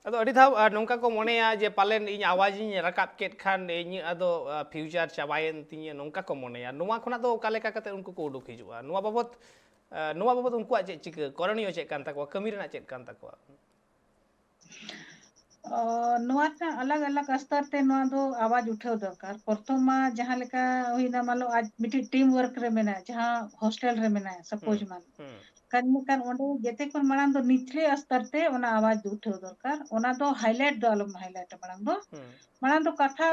ᱟᱫᱚ ᱟᱹᱰᱤ ᱫᱷᱟᱣ, ᱟᱨ ᱱᱚᱝᱠᱟ ᱠᱚ ᱢᱚᱱᱮᱭᱟ ᱡᱮ ᱯᱟᱞᱮᱱ ᱤᱧ ᱟᱣᱟᱡᱽ ᱤᱧ ᱨᱟᱠᱟᱵ ᱠᱮᱫ ᱠᱷᱟᱱ ᱤᱧᱟᱹᱜ ᱟᱫᱚ, ᱟ, ᱯᱷᱤᱭᱩᱪᱟᱨ ᱪᱟᱵᱟᱭᱮᱱ ᱛᱤᱧᱟᱹ, ᱱᱚᱝᱠᱟ ᱠᱚ ᱢᱚᱱᱮᱭᱟ᱾ ᱱᱚᱣᱟ ᱠᱷᱚᱱᱟᱜ ᱫᱚ ᱚᱠᱟ ᱞᱮᱠᱟ ᱠᱟᱛᱮ ᱩᱱᱠᱩ ᱠᱚ ᱩᱰᱩᱠ ᱦᱤᱡᱩᱜᱼᱟ? ᱱᱚᱣᱟ ᱵᱟᱵᱚᱛ, ᱟ, ᱱᱚᱣᱟ ᱵᱟᱵᱚᱛ ᱩᱱᱠᱩᱣᱟᱜ ᱪᱮᱫ ᱪᱤᱠᱟᱹ, ᱠᱚᱨᱚᱱᱤᱭᱚ ᱪᱮᱫ ᱠᱟᱱ ᱛᱟᱠᱚᱣᱟ, ᱠᱟᱹᱢᱤ ᱨᱮᱱᱟᱜ ᱪᱮᱫ ᱠᱟᱱ ᱛᱟᱠᱚᱣᱟ? ᱚ, ᱱᱚᱣᱟ ᱨᱮᱱᱟᱜ ᱟᱞᱟᱜᱽ ᱟᱞᱟᱜᱽ ᱥᱛᱚᱨ ᱛᱮ ᱱᱚᱣᱟ ᱫᱚ ᱟᱣᱟᱡᱽ ᱩᱴᱷᱟᱹᱣ ᱫᱚᱨᱠᱟᱨ᱾ ᱯᱨᱚᱛᱷᱚᱢ ᱢᱟ ᱡᱟᱦᱟᱸ ᱞᱮᱠᱟ ᱦᱩᱭᱱᱟ, ᱢᱟᱱ ᱞᱚ ᱟᱡ ᱢᱤᱫᱴᱤᱡ ᱴᱤᱢ ᱣᱟᱨᱠ ᱨᱮ ᱢᱮᱱᱟᱭᱟ, ᱡᱟᱦᱟᱸ ᱦᱳᱥᱴᱮᱞ ᱨᱮ ᱢᱮᱱᱟᱭᱟ, ᱥᱟᱯᱳᱡ ᱦᱩᱸ, ᱢᱟᱱ ᱦᱩᱸ᱾ ᱠᱷᱟᱱ ᱢᱮᱱᱠᱷᱟᱱ ᱚᱸᱰᱮ ᱡᱮᱛᱮ ᱠᱷᱚᱱ ᱢᱟᱲᱟᱝ ᱫᱚ ᱱᱤᱪᱞᱮ ᱥᱛᱚᱨ ᱛᱮ ᱚᱱᱟ ᱟᱣᱟᱡᱽ ᱫᱚ ᱩᱴᱷᱟᱹᱣ ᱫᱚᱨᱠᱟᱨ᱾ ᱚᱱᱟ ᱫᱚ ᱦᱟᱭᱞᱟᱭᱤᱴ ᱫᱚ ᱟᱞᱚᱢ ᱦᱟᱭᱞᱟᱭᱤᱴᱟ ᱢᱟᱲᱟᱝ ᱫᱚ᱾ ᱦᱩᱸ᱾ ᱢᱟᱲᱟᱝ ᱫᱚ ᱠᱟᱛᱷᱟ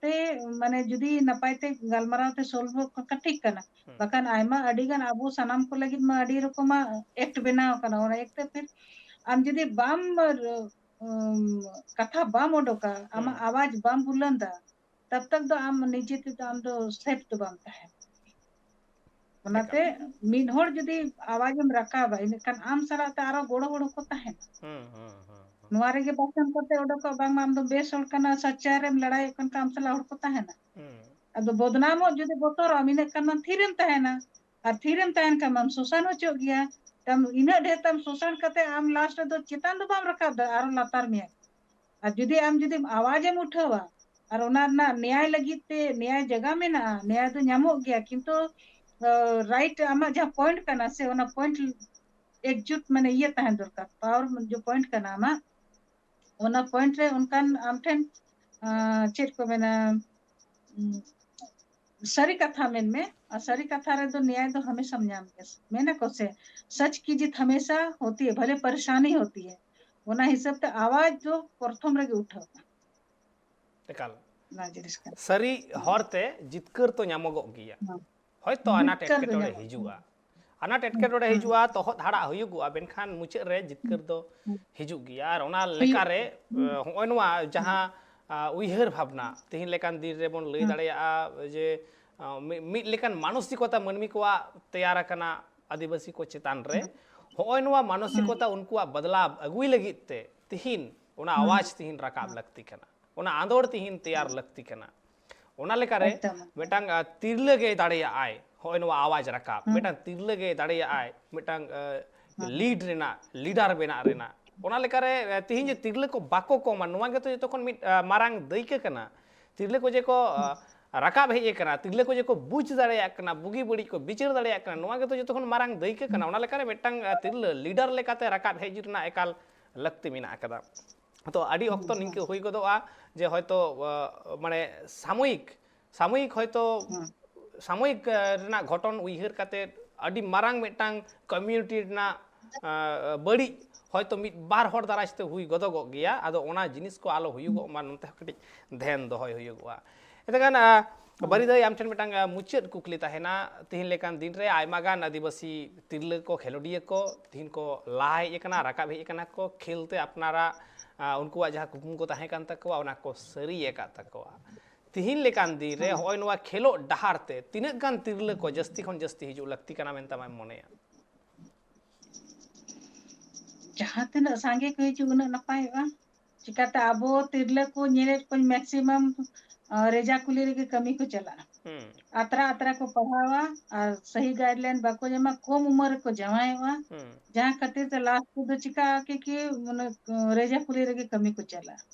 ᱛᱮ, ᱢᱟᱱᱮ ᱡᱩᱫᱤ ᱱᱟᱯᱟᱭ ᱛᱮ ᱜᱟᱞᱢᱟᱨᱟᱣ ᱛᱮ ᱥᱚᱞᱵᱷ ᱠᱚ ᱴᱷᱤᱠ ᱠᱟᱱᱟ᱾ ᱦᱩᱸ᱾ ᱵᱟᱠᱷᱟᱱ ᱟᱭᱢᱟ ᱟᱹᱰᱤ ᱜᱟᱱ ᱟᱵᱚ ᱥᱟᱱᱟᱢ ᱠᱚ ᱞᱟᱹᱜᱤᱫ ᱢᱟ ᱟᱹᱰᱤ ᱨᱚᱠᱚᱢᱟᱜ ᱮᱠᱴ ᱵᱮᱱᱟᱣ ᱟᱠᱟᱱᱟ᱾ ᱚᱱᱟ ᱮᱠᱴ ᱛᱮ ᱯᱷᱤᱨ ᱟᱢ ᱡᱩᱫᱤ ᱵᱟᱢ, ᱩᱢ, ᱠᱟᱛᱷᱟ ᱵᱟᱢ ᱚᱰᱚᱠᱟ, ᱟᱢᱟᱜ ᱦᱩᱸ᱾ ᱟᱣᱟᱡᱽ ᱵᱟᱢ ᱵᱩᱞᱟᱹᱱᱫᱟ, ᱛᱟᱵ ᱛᱟᱠ ᱫᱚ ᱟᱢ ᱱᱤᱡᱮ ᱛᱮᱫᱚ ᱟᱢ ᱫᱚ ᱥᱮᱯᱷ ᱫᱚ ᱵᱟᱢ ᱛᱟᱦᱮᱱᱟ᱾ ᱚᱱᱟᱛᱮ ᱮᱠᱟᱞ᱾ ᱢᱤᱫ ᱦᱚᱲ ᱡᱩᱫᱤ ᱟᱣᱟᱡᱽ ᱮᱢ ᱨᱟᱠᱟᱵᱟ, ᱤᱱᱟᱹᱠᱷᱟᱱ ᱟᱢ ᱥᱟᱞᱟᱜ ᱛᱮ ᱟᱨᱚ ᱜᱚᱲᱚ ᱦᱚᱲ ᱠᱚ ᱛᱟᱦᱮᱱᱟ᱾ ᱦᱩᱸ, ᱦᱩᱸ, ᱦᱩᱸ, ᱦᱩᱸ᱾ ᱱᱚᱣᱟ ᱨᱮᱜᱮ ᱵᱟᱥᱮᱢ ᱠᱟᱛᱮ ᱚᱰᱚᱠᱚᱜ, ᱵᱟᱝᱢᱟ ᱟᱢ ᱫᱚ ᱵᱮᱥ ᱦᱚᱲ ᱠᱟᱱᱟ, ᱥᱟᱪᱟ ᱨᱮᱢ ᱞᱟᱲᱟᱭᱚᱜ ᱠᱟᱱ ᱠᱷᱟᱱ ᱟᱢ ᱥᱟᱞᱟᱜ ᱦᱚᱲ ᱠᱚ ᱛᱟᱦᱮᱱᱟ᱾ ᱦᱩᱸ᱾ ᱟᱫᱚ ᱵᱚᱫᱱᱟᱢᱚᱜ ᱡᱩᱫᱤ ᱵᱚᱛᱚᱨᱚᱜ ᱟᱢ, ᱤᱱᱟᱹᱜ ᱠᱷᱟᱱ ᱢᱟᱢ ᱛᱷᱤᱨᱮᱢ ᱛᱟᱦᱮᱱᱟ᱾ ᱟᱨ ᱛᱷᱤᱨᱮᱢ ᱛᱟᱦᱮᱱ ᱠᱷᱟᱱ ᱢᱟᱢ ᱥᱳᱥᱟᱱ ᱦᱚᱪᱚᱜ ᱜᱮᱭᱟ᱾ ᱛᱟᱢ ᱤᱱᱟᱹᱜ ᱰᱷᱮᱨ ᱛᱟᱢ ᱥᱳᱥᱟᱱ ᱠᱟᱛᱮ ᱟᱢ ᱞᱟᱥᱴ ᱨᱮᱫᱚ ᱪᱮᱛᱟᱱ ᱫᱚ ᱵᱟᱢ ᱨᱟᱠᱟᱵ ᱫᱟᱲᱮᱭᱟᱜᱼᱟ, ᱟᱨᱚ ᱞᱟᱛᱟᱨ ᱢᱮᱭᱟ᱾ ᱟᱨ ᱡᱩᱫᱤ ᱟᱢ ᱡᱩᱫᱤᱢ ᱟᱣᱟᱡ ᱮᱢ ᱩᱴᱷᱟᱹᱣᱟ ᱟᱨ ᱚᱱᱟ ᱨᱮᱱᱟᱜ ᱱᱮᱭᱟᱭ ᱞᱟᱹᱜᱤᱫ ᱛᱮ ᱱᱮᱭᱟᱭ ᱡᱟᱭᱜᱟ ᱢᱮᱱᱟᱜᱼᱟ, ᱱᱮᱭᱟᱭ ᱫᱚ ᱧᱟᱢᱚᱜ ᱜᱮᱭᱟ, ᱠᱤᱱᱛᱩ ᱨᱟᱭᱤᱴ ᱟᱢᱟᱜ ᱡᱟᱦᱟᱸ ᱯᱚᱭᱮᱱᱴ ᱠᱟᱱᱟ ᱥᱮ, ᱚᱱᱟ ᱯᱚᱭᱮᱱᱴ ᱮᱠᱡᱩᱴ ᱢᱟᱱᱮ ᱤᱭᱟᱹ ᱛᱟᱦᱮᱸ ᱫᱚᱨᱠᱟᱨ, ᱯᱟᱣᱟᱨ ᱡᱮ ᱯᱚᱭᱮᱱᱴ ᱠᱟᱱᱟ ᱟᱢᱟᱜ, ᱚᱱᱟ ᱯᱚᱭᱮᱱᱴ ᱨᱮ ᱚᱱᱠᱟᱱ ᱟᱢ ᱴᱷᱮᱱ ᱪᱮᱫ ᱠᱚ ᱢᱮᱱᱟ, ᱥᱟᱹᱨᱤ ᱠᱟᱛᱷᱟ ᱢᱮᱱ ᱢᱮ, ᱟᱨ ᱥᱟᱹᱨᱤ ᱠᱟᱛᱷᱟ ᱨᱮᱫᱚ ᱱᱮᱭᱟᱭ ᱫᱚ ᱦᱟᱢᱮᱥᱟᱢ ᱧᱟᱢ ᱜᱮᱭᱟ᱾ ᱢᱮᱱᱟ ᱠᱚ ᱥᱮ, ᱥᱟᱪ ᱠᱤ ᱡᱤᱛ ᱦᱟᱢᱮᱥᱟ ᱦᱳᱛᱤ ᱦᱮ, ᱵᱷᱟᱞᱮ ᱯᱟᱨᱮᱥᱟᱱᱤ ᱦᱳᱛᱤ ᱦᱮ᱾ ᱚᱱᱟ ᱦᱤᱥᱟᱹᱵ ᱛᱮ ᱟᱣᱟᱡ ᱫᱚ ᱯᱨᱚᱛᱷᱚᱢ ᱨᱮᱜᱮ ᱩᱴᱷᱟᱹᱣ᱾ ᱮᱠᱟᱞ᱾ ᱚᱱᱟ ᱡᱤᱱᱤᱥ ᱠᱟᱱᱟ᱾ ᱥᱟᱹᱨᱤ ᱦᱚᱨᱛᱮ ᱡᱤᱛᱠᱟᱹᱨ ᱛᱚ ᱧᱟᱢᱚᱜᱚᱜ ᱜᱮᱭᱟ᱾ ᱦᱚᱭᱛᱚ ᱟᱱᱟᱴ ᱮᱴᱠᱮᱴᱚᱬᱮ ᱦᱤᱡᱩᱜᱼᱟ, ᱟᱱᱟᱴ ᱮᱴᱠᱮᱴᱚᱬᱮ ᱦᱤᱡᱩᱜᱼᱟ, ᱛᱚᱦᱚᱫ ᱦᱟᱲᱟᱜ ᱦᱩᱭᱩᱜᱚᱜᱼᱟ, ᱢᱮᱱᱠᱷᱟᱱ ᱢᱩᱪᱟᱹᱫ ᱨᱮ ᱡᱤᱛᱠᱟᱹᱨ ᱫᱚ ᱦᱤᱡᱩᱜ ᱜᱮᱭᱟ᱾ ᱟᱨ ᱚᱱᱟ ᱞᱮᱠᱟᱨᱮ ᱦᱚᱸᱜᱼᱚᱭ ᱱᱚᱣᱟ ᱡᱟᱦᱟᱸ ᱩᱭᱦᱟᱹᱨ ᱵᱷᱟᱵᱽᱱᱟ ᱛᱮᱦᱮᱧ ᱞᱮᱠᱟᱱ ᱫᱤᱱ ᱨᱮᱵᱚᱱ ᱞᱟᱹᱭ ᱫᱟᱲᱮᱭᱟᱜᱼᱟ ᱡᱮ ᱢᱤᱫ ᱞᱮᱠᱟᱱ ᱢᱟᱱᱚᱥᱤᱠᱚᱛᱟ ᱢᱟᱹᱱᱢᱤ ᱠᱚᱣᱟᱜ ᱛᱮᱭᱟᱨ ᱟᱠᱟᱱᱟ ᱟᱹᱫᱤᱵᱟᱹᱥᱤ ᱠᱚ ᱪᱮᱛᱟᱱ ᱨᱮ᱾ ᱦᱚᱸᱜᱼᱚᱭ ᱱᱚᱣᱟ ᱢᱟᱱᱚᱥᱤᱠᱚᱛᱟ ᱩᱱᱠᱩᱣᱟᱜ ᱵᱚᱫᱞᱟᱣ ᱟᱹᱜᱩᱭ ᱞᱟᱹᱜᱤᱫ ᱛᱮ ᱛᱤᱦᱤᱧ ᱚᱱᱟ ᱟᱣᱟᱡᱽ ᱛᱤᱦᱤᱧ ᱨᱟᱠᱟᱵ ᱞᱟᱹᱠᱛᱤ ᱠᱟᱱᱟ, ᱚᱱᱟ ᱟᱸᱫᱳᱲ ᱛᱤᱦᱤᱧ ᱛᱮᱭᱟᱨ ᱞᱟᱹᱠᱛᱤ ᱠᱟᱱᱟ᱾ ᱚᱱᱟ ᱞᱮᱠᱟᱨᱮ ᱢᱤᱫᱴᱟᱝ ᱛᱤᱨᱞᱟᱹ ᱜᱮ ᱫᱟᱲᱮᱭᱟᱜᱼᱟᱭ ᱦᱚᱸᱜᱼᱚᱭ ᱱᱚᱣᱟ ᱟᱣᱟᱡᱽ ᱨᱟᱠᱟᱵ, ᱢᱤᱫᱴᱟᱝ ᱛᱤᱨᱞᱟᱹ ᱜᱮ ᱫᱟᱲᱮᱭᱟᱜᱼᱟᱭ ᱢᱤᱫᱴᱟᱝ ᱞᱤᱰ ᱨᱮᱱᱟᱜ, ᱞᱤᱰᱟᱨ ᱵᱮᱱᱟᱜ ᱨᱮᱱᱟᱜ᱾ ᱚᱱᱟ ᱞᱮᱠᱟᱨᱮ ᱛᱤᱦᱤᱧ ᱡᱮ ᱛᱤᱨᱞᱟᱹ ᱠᱚ ᱵᱟᱠᱚ ᱠᱚᱢᱟ, ᱱᱚᱣᱟ ᱜᱮᱛᱚ ᱡᱚᱛᱚ ᱠᱷᱚᱱ ᱢᱤᱫ ᱢᱟᱨᱟᱝ ᱫᱟᱹᱭᱠᱟᱹ ᱠᱟᱱᱟ᱾ ᱛᱤᱨᱞᱟᱹ ᱠᱚ ᱡᱮ ᱠᱚ ᱨᱟᱠᱟᱵ ᱦᱮᱡ ᱟᱠᱟᱱᱟ, ᱛᱤᱨᱞᱟᱹ ᱠᱚ ᱡᱮ ᱠᱚ ᱵᱩᱡᱽ ᱫᱟᱲᱮᱭᱟᱜ ᱠᱟᱱᱟ, ᱵᱩᱜᱤ ᱵᱟᱹᱲᱤᱡ ᱠᱚ ᱵᱤᱪᱟᱹᱨ ᱫᱟᱲᱮᱭᱟᱜ ᱠᱟᱱᱟ, ᱱᱚᱣᱟ ᱜᱮᱛᱚ ᱡᱚᱛᱚ ᱠᱷᱚᱱ ᱢᱟᱨᱟᱝ ᱫᱟᱹᱭᱠᱟᱹ ᱠᱟᱱᱟ᱾ ᱚᱱᱟ ᱞᱮᱠᱟᱨᱮ ᱢᱤᱫᱴᱟᱝ ᱛᱤᱨᱞᱟᱹ ᱞᱤᱰᱟᱨ ᱞᱮᱠᱟᱛᱮ ᱨᱟᱠᱟᱵ ᱦᱮᱡ ᱨᱮᱱᱟᱜ ᱮᱠᱟᱞ ᱞᱟᱹᱠᱛᱤ ᱢᱮᱱᱟᱜ ᱟᱠᱟᱫᱟ᱾ ᱛᱚ ᱟᱹᱰᱤ ᱚᱠᱛᱚ ᱱᱤᱝᱠᱟᱹ ᱦᱩᱭ ᱜᱚᱫᱚᱜᱼᱟ ᱡᱮ ᱦᱚᱭᱛᱚ ᱢᱟᱱᱮ ᱥᱟᱢᱚᱭᱤᱠ ᱥᱟᱢᱚᱭᱤᱠ ᱦᱚᱭᱛᱚ ᱥᱟᱢᱚᱭᱤᱠ ᱨᱮᱱᱟᱜ ᱜᱷᱚᱴᱚᱱ ᱩᱭᱦᱟᱹᱨ ᱠᱟᱛᱮ ᱟᱹᱰᱤ ᱢᱟᱨᱟᱝ ᱢᱤᱫᱴᱟᱝ ᱠᱚᱢᱤᱭᱩᱱᱤᱴᱤ ᱨᱮᱱᱟᱜ ᱵᱟᱹᱲᱤᱡ ᱦᱚᱭᱛᱚ ᱢᱤᱫ ᱵᱟᱨ ᱦᱚᱲ ᱫᱟᱨᱟᱭ ᱛᱮ ᱦᱩᱭ ᱜᱚᱫᱚᱜᱚᱜ ᱜᱮᱭᱟ᱾ ᱟᱫᱚ ᱚᱱᱟ ᱡᱤᱱᱤᱥ ᱠᱚ ᱟᱞᱚ ᱦᱩᱭᱩᱜᱚᱜ ᱢᱟ, ᱱᱚᱛᱮ ᱦᱚᱸ ᱠᱟᱹᱴᱤᱡ ᱫᱷᱮᱭᱟᱱ ᱫᱚᱦᱚᱭ ᱦᱩᱭᱩᱜᱚᱜᱼᱟ᱾ ᱮᱱᱛᱮᱠᱷᱟᱱ ᱵᱟᱹᱨᱤᱫᱟᱹᱭ, ᱟᱢ ᱴᱷᱮᱱ ᱢᱤᱫᱴᱟᱝ ᱢᱩᱪᱟᱹᱫ ᱠᱩᱠᱞᱤ ᱛᱟᱦᱮᱱᱟ᱾ ᱛᱤᱦᱤᱧ ᱞᱮᱠᱟᱱ ᱫᱤᱱ ᱨᱮ ᱟᱭᱢᱟ ᱜᱟᱱ ᱟᱹᱫᱤᱵᱟᱹᱥᱤ ᱛᱤᱨᱞᱟᱹ ᱠᱚ, ᱠᱷᱮᱞᱳᱰᱤᱭᱟᱹ ᱠᱚ ᱛᱤᱦᱤᱧ ᱠᱚ ᱞᱟᱦᱟ ᱦᱮᱡ ᱟᱠᱟᱱᱟ, ᱨᱟᱠᱟᱵ ᱦᱮᱡ ᱟᱠᱟᱱᱟ ᱠᱚ, ᱠᱷᱮᱞ ᱛᱮ ᱟᱯᱱᱟᱨᱟᱜ ᱩᱱᱠᱩᱣᱟᱜ ᱡᱟᱦᱟᱸ ᱠᱩᱠᱢᱩ ᱠᱚ ᱛᱟᱦᱮᱸ ᱠᱟᱱ ᱛᱟᱠᱚᱣᱟ ᱚᱱᱟ ᱠᱚ ᱥᱟᱹᱨᱤ ᱟᱠᱟᱫ ᱛᱟᱠᱚᱣᱟ᱾ ᱛᱤᱦᱤᱧ ᱞᱮᱠᱟᱱ ᱫᱤᱱ ᱨᱮ ᱦᱚᱸᱜᱼᱚᱭ ᱱᱚᱣᱟ ᱠᱷᱮᱞᱳᱜ ᱰᱟᱦᱟᱨ ᱛᱮ ᱛᱤᱱᱟᱹᱜ ᱜᱟᱱ ᱛᱤᱨᱞᱟᱹ ᱠᱚ ᱡᱟᱹᱥᱛᱤ ᱠᱷᱚᱱ ᱡᱟᱹᱥᱛᱤ ᱦᱤᱡᱩᱜ ᱞᱟᱹᱠᱛᱤ ᱠᱟᱱᱟ ᱢᱮᱱᱛᱮ ᱟᱢᱮᱢ ᱢᱚᱱᱮᱭᱟ? ᱡᱟᱦᱟᱸ ᱛᱤᱱᱟᱹᱜ ᱥᱟᱸᱜᱮ ᱠᱚ ᱦᱤᱡᱩᱜ ᱩᱱᱟᱹᱜ ᱱᱟᱯᱟᱭᱚᱜᱼᱟ᱾ ᱪᱤᱠᱟᱹᱛᱮ ᱟᱵᱚ ᱛᱤᱨᱞᱟᱹ ᱠᱚ ᱧᱮᱞᱮᱫ ᱠᱚᱣᱟᱧ ᱢᱮᱠᱥᱤᱢᱟᱢ ᱨᱮᱡᱟ ᱠᱩᱞᱤ ᱨᱮᱜᱮ ᱠᱟᱹᱢᱤ ᱠᱚ ᱪᱟᱞᱟᱜᱼᱟ᱾ ᱟᱛᱨᱟ ᱟᱛᱨᱟ ᱠᱚ ᱯᱟᱲᱦᱟᱣᱟ ᱟᱨ ᱥᱟᱦᱤ ᱜᱟᱭᱤᱰᱞᱟᱭᱤᱱ ᱵᱟᱠᱚ ᱧᱟᱢᱟ, ᱠᱚᱢ ᱩᱢᱮᱨ ᱨᱮᱠᱚ ᱡᱟᱶᱟᱭᱚᱜᱼᱟ, ᱡᱟᱦᱟᱸ ᱠᱷᱟᱹᱛᱤᱨ ᱛᱮ ᱞᱟᱥᱴ ᱨᱮᱫᱚ ᱪᱤᱠᱟᱹᱜᱼᱟ ᱠᱤ, ᱠᱤ ᱢᱟᱱᱮ ᱨᱮᱡᱟ ᱠᱩᱞᱤ ᱨᱮᱜᱮ ᱠᱟᱹᱢᱤ ᱠᱚ ᱪᱟᱞᱟᱜᱼᱟ᱾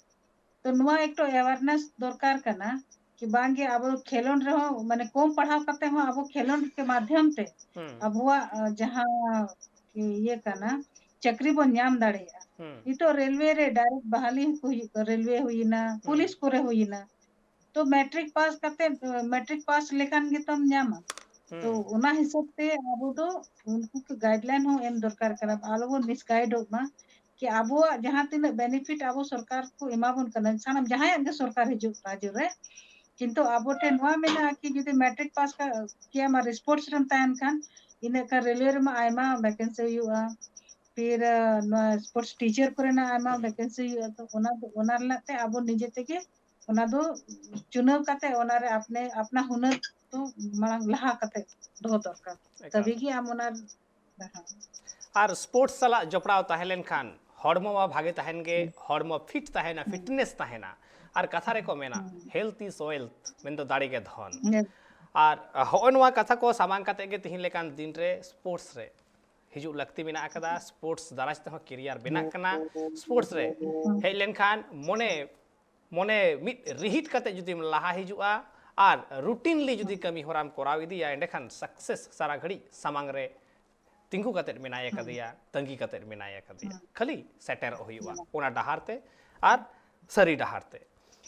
ᱛᱚ ᱱᱚᱣᱟ ᱮᱠᱴᱩ ᱮᱣᱟᱨᱱᱮᱥ ᱫᱚᱨᱠᱟᱨ ᱠᱟᱱᱟ ᱠᱤ ᱵᱟᱝᱜᱮ ᱟᱵᱚ ᱠᱷᱮᱞᱳᱰ ᱨᱮᱦᱚᱸ, ᱢᱟᱱᱮ ᱠᱚᱢ ᱯᱟᱲᱦᱟᱣ ᱠᱟᱛᱮ ᱦᱚᱸ ᱟᱵᱚ ᱠᱷᱮᱞᱳᱰ ᱠᱮ ᱢᱟᱫᱷᱭᱚᱢ ᱛᱮ ᱟᱵᱚᱣᱟᱜ ᱡᱟᱦᱟᱸ ᱤᱭᱟᱹ ᱠᱟᱱᱟ, ᱪᱟᱹᱠᱨᱤ ᱵᱚᱱ ᱧᱟᱢ ᱫᱟᱲᱮᱭᱟᱜᱼᱟ᱾ ᱱᱤᱛᱚᱜ ᱨᱮᱞᱣᱮ ᱨᱮ ᱰᱟᱭᱨᱮᱠᱴ ᱵᱟᱦᱟᱞᱤ ᱦᱚᱸᱠᱚ ᱦᱩᱭᱩᱜ ᱠᱟᱱᱟ, ᱨᱮᱞᱣᱮ ᱦᱩᱭᱮᱱᱟ, ᱯᱩᱞᱤᱥ ᱠᱚᱨᱮ ᱦᱩᱭᱮᱱᱟ᱾ ᱛᱚ ᱢᱮᱴᱨᱤᱠ ᱯᱟᱥ ᱠᱟᱛᱮ, ᱢᱮᱴᱨᱤᱠ ᱯᱟᱥ ᱞᱮᱠᱷᱟᱱ ᱜᱮᱛᱚᱢ ᱧᱟᱢᱟ᱾ ᱛᱚ ᱚᱱᱟ ᱦᱤᱥᱟᱹᱵ ᱛᱮ ᱟᱵᱚ ᱫᱚ ᱩᱱᱠᱩ ᱠᱚ ᱜᱟᱭᱤᱰᱞᱟᱭᱤᱱ ᱦᱚᱸ ᱮᱢ ᱫᱚᱨᱠᱟᱨ ᱠᱟᱱᱟ, ᱟᱞᱚ ᱵᱚᱱ ᱢᱤᱥᱜᱟᱭᱤᱰᱚᱜ ᱢᱟ᱾ ᱠᱤ ᱟᱵᱚᱣᱟᱜ ᱡᱟᱦᱟᱸ ᱛᱤᱱᱟᱹᱜ ᱵᱮᱱᱤᱯᱷᱤᱴ ᱟᱵᱚ ᱥᱚᱨᱠᱟᱨ ᱠᱚ ᱮᱢᱟ ᱵᱚᱱ ᱠᱟᱱᱟ, ᱥᱟᱱᱟᱢ ᱡᱟᱦᱟᱸᱭᱟᱜ ᱜᱮ ᱥᱚᱨᱠᱟᱨ ᱦᱤᱡᱩᱜ ᱨᱟᱡᱽᱡᱚ ᱨᱮ, ᱠᱤᱱᱛᱩ ᱟᱵᱚ ᱴᱷᱮᱱ ᱱᱚᱣᱟ ᱢᱮᱱᱟᱜᱼᱟ ᱠᱤ ᱡᱩᱫᱤ ᱢᱮᱴᱨᱤᱠ ᱯᱟᱥ ᱠᱮᱭᱟᱢ ᱟᱨ ᱥᱯᱳᱨᱴᱥ ᱨᱮᱢ ᱛᱟᱦᱮᱱ ᱠᱷᱟᱱ, ᱤᱱᱟᱹ ᱠᱷᱟᱱ ᱨᱮᱞᱣᱮ ᱨᱮᱢᱟ ᱟᱭᱢᱟ ᱵᱷᱮᱠᱮᱱᱥᱤ ᱦᱩᱭᱩᱜᱼᱟ, ᱯᱷᱤᱨ ᱱᱚᱣᱟ ᱥᱯᱳᱨᱴᱥ ᱴᱤᱪᱟᱨ ᱠᱚᱨᱮᱱᱟᱜ ᱟᱭᱢᱟ ᱵᱷᱮᱠᱮᱱᱥᱤ ᱦᱩᱭᱩᱜᱼᱟ᱾ ᱛᱚ ᱚᱱᱟ ᱫᱚ, ᱚᱱᱟ ᱨᱮᱱᱟᱜ ᱛᱮ ᱟᱵᱚ ᱱᱤᱡᱮ ᱛᱮᱜᱮ ᱚᱱᱟ ᱫᱚ ᱪᱩᱱᱟᱹᱣ ᱠᱟᱛᱮ ᱚᱱᱟᱨᱮ ᱟᱯᱱᱮ ᱟᱯᱱᱟ ᱦᱩᱱᱟᱹᱨ ᱫᱚ ᱢᱟᱲᱟᱝ ᱞᱟᱦᱟ ᱠᱟᱛᱮ ᱫᱚᱦᱚ ᱫᱚᱨᱠᱟᱨ᱾ ᱮᱠᱟᱞ᱾ ᱛᱚᱵᱮ ᱜᱮ ᱟᱢ ᱚᱱᱟ ᱞᱟᱦᱟ᱾ ᱟᱨ ᱥᱯᱳᱨᱴᱥ ᱥᱟᱞᱟᱜ ᱡᱚᱯᱲᱟᱣ ᱛᱟᱦᱮᱸ ᱞᱮᱱᱠᱷᱟᱱ ᱦᱚᱲᱢᱚ ᱢᱟ ᱵᱷᱟᱜᱮ ᱛᱟᱦᱮᱱ ᱜᱮ, ᱦᱚᱲᱢᱚ ᱯᱷᱤᱴ ᱛᱟᱦᱮᱱᱟ, ᱯᱷᱤᱴᱱᱮᱥ ᱛᱟᱦᱮᱱᱟ᱾ ᱟᱨ ᱠᱟᱛᱷᱟ ᱨᱮᱠᱚ ᱢᱮᱱᱟ, "Health is wealth", ᱢᱮᱱᱫᱚ ᱫᱟᱲᱮ ᱜᱮ ᱫᱷᱚᱱ᱾ ᱟᱨ ᱦᱚᱸᱜᱼᱚ ᱱᱚᱣᱟ ᱠᱟᱛᱷᱟ ᱠᱚ ᱥᱟᱢᱟᱝ ᱠᱟᱛᱮ ᱜᱮ ᱛᱤᱦᱤᱧ ᱞᱮᱠᱟᱱ ᱫᱤᱱ ᱨᱮ ᱥᱯᱳᱨᱴᱥ ᱨᱮ ᱦᱤᱡᱩᱜ ᱞᱟᱹᱠᱛᱤ ᱢᱮᱱᱟᱜ ᱟᱠᱟᱫᱟ᱾ ᱥᱯᱳᱨᱴᱥ ᱫᱟᱨᱟᱭ ᱛᱮᱦᱚᱸ ᱠᱮᱨᱤᱭᱟᱨ ᱵᱮᱱᱟᱜ ᱠᱟᱱᱟ᱾ ᱥᱯᱳᱨᱴᱥ ᱨᱮ ᱦᱮᱡ ᱞᱮᱱᱠᱷᱟᱱ ᱢᱚᱱᱮ, ᱢᱚᱱᱮ ᱢᱤᱫ ᱨᱤᱦᱤᱴ ᱠᱟᱛᱮ ᱡᱩᱫᱤᱢ ᱞᱟᱦᱟ ᱦᱤᱡᱩᱜᱼᱟ ᱟᱨ ᱨᱩᱴᱤᱱᱞᱤ ᱡᱩᱫᱤ ᱠᱟᱹᱢᱤ ᱦᱚᱨᱟᱢ ᱠᱚᱨᱟᱣ ᱤᱫᱤᱭᱟ, ᱮᱸᱰᱮᱠᱷᱟᱱ ᱥᱟᱠᱥᱮᱥ ᱥᱟᱨᱟ ᱜᱷᱟᱹᱲᱤᱡ ᱥᱟᱢᱟᱝ ᱨᱮ ᱛᱤᱸᱜᱩ ᱠᱟᱛᱮ ᱢᱮᱱᱟᱭ ᱟᱠᱟᱫᱮᱭᱟ, ᱛᱟᱺᱜᱤ ᱠᱟᱛᱮ ᱢᱮᱱᱟᱭ ᱟᱠᱟᱫᱮᱭᱟ᱾ ᱠᱷᱟᱹᱞᱤ ᱥᱮᱴᱮᱨᱚᱜ ᱦᱩᱭᱩᱜᱼᱟ ᱚᱱᱟ ᱰᱟᱦᱟᱨ ᱛᱮ ᱟᱨ ᱥᱟᱹᱨᱤ ᱰᱟᱦᱟᱨ ᱛᱮ᱾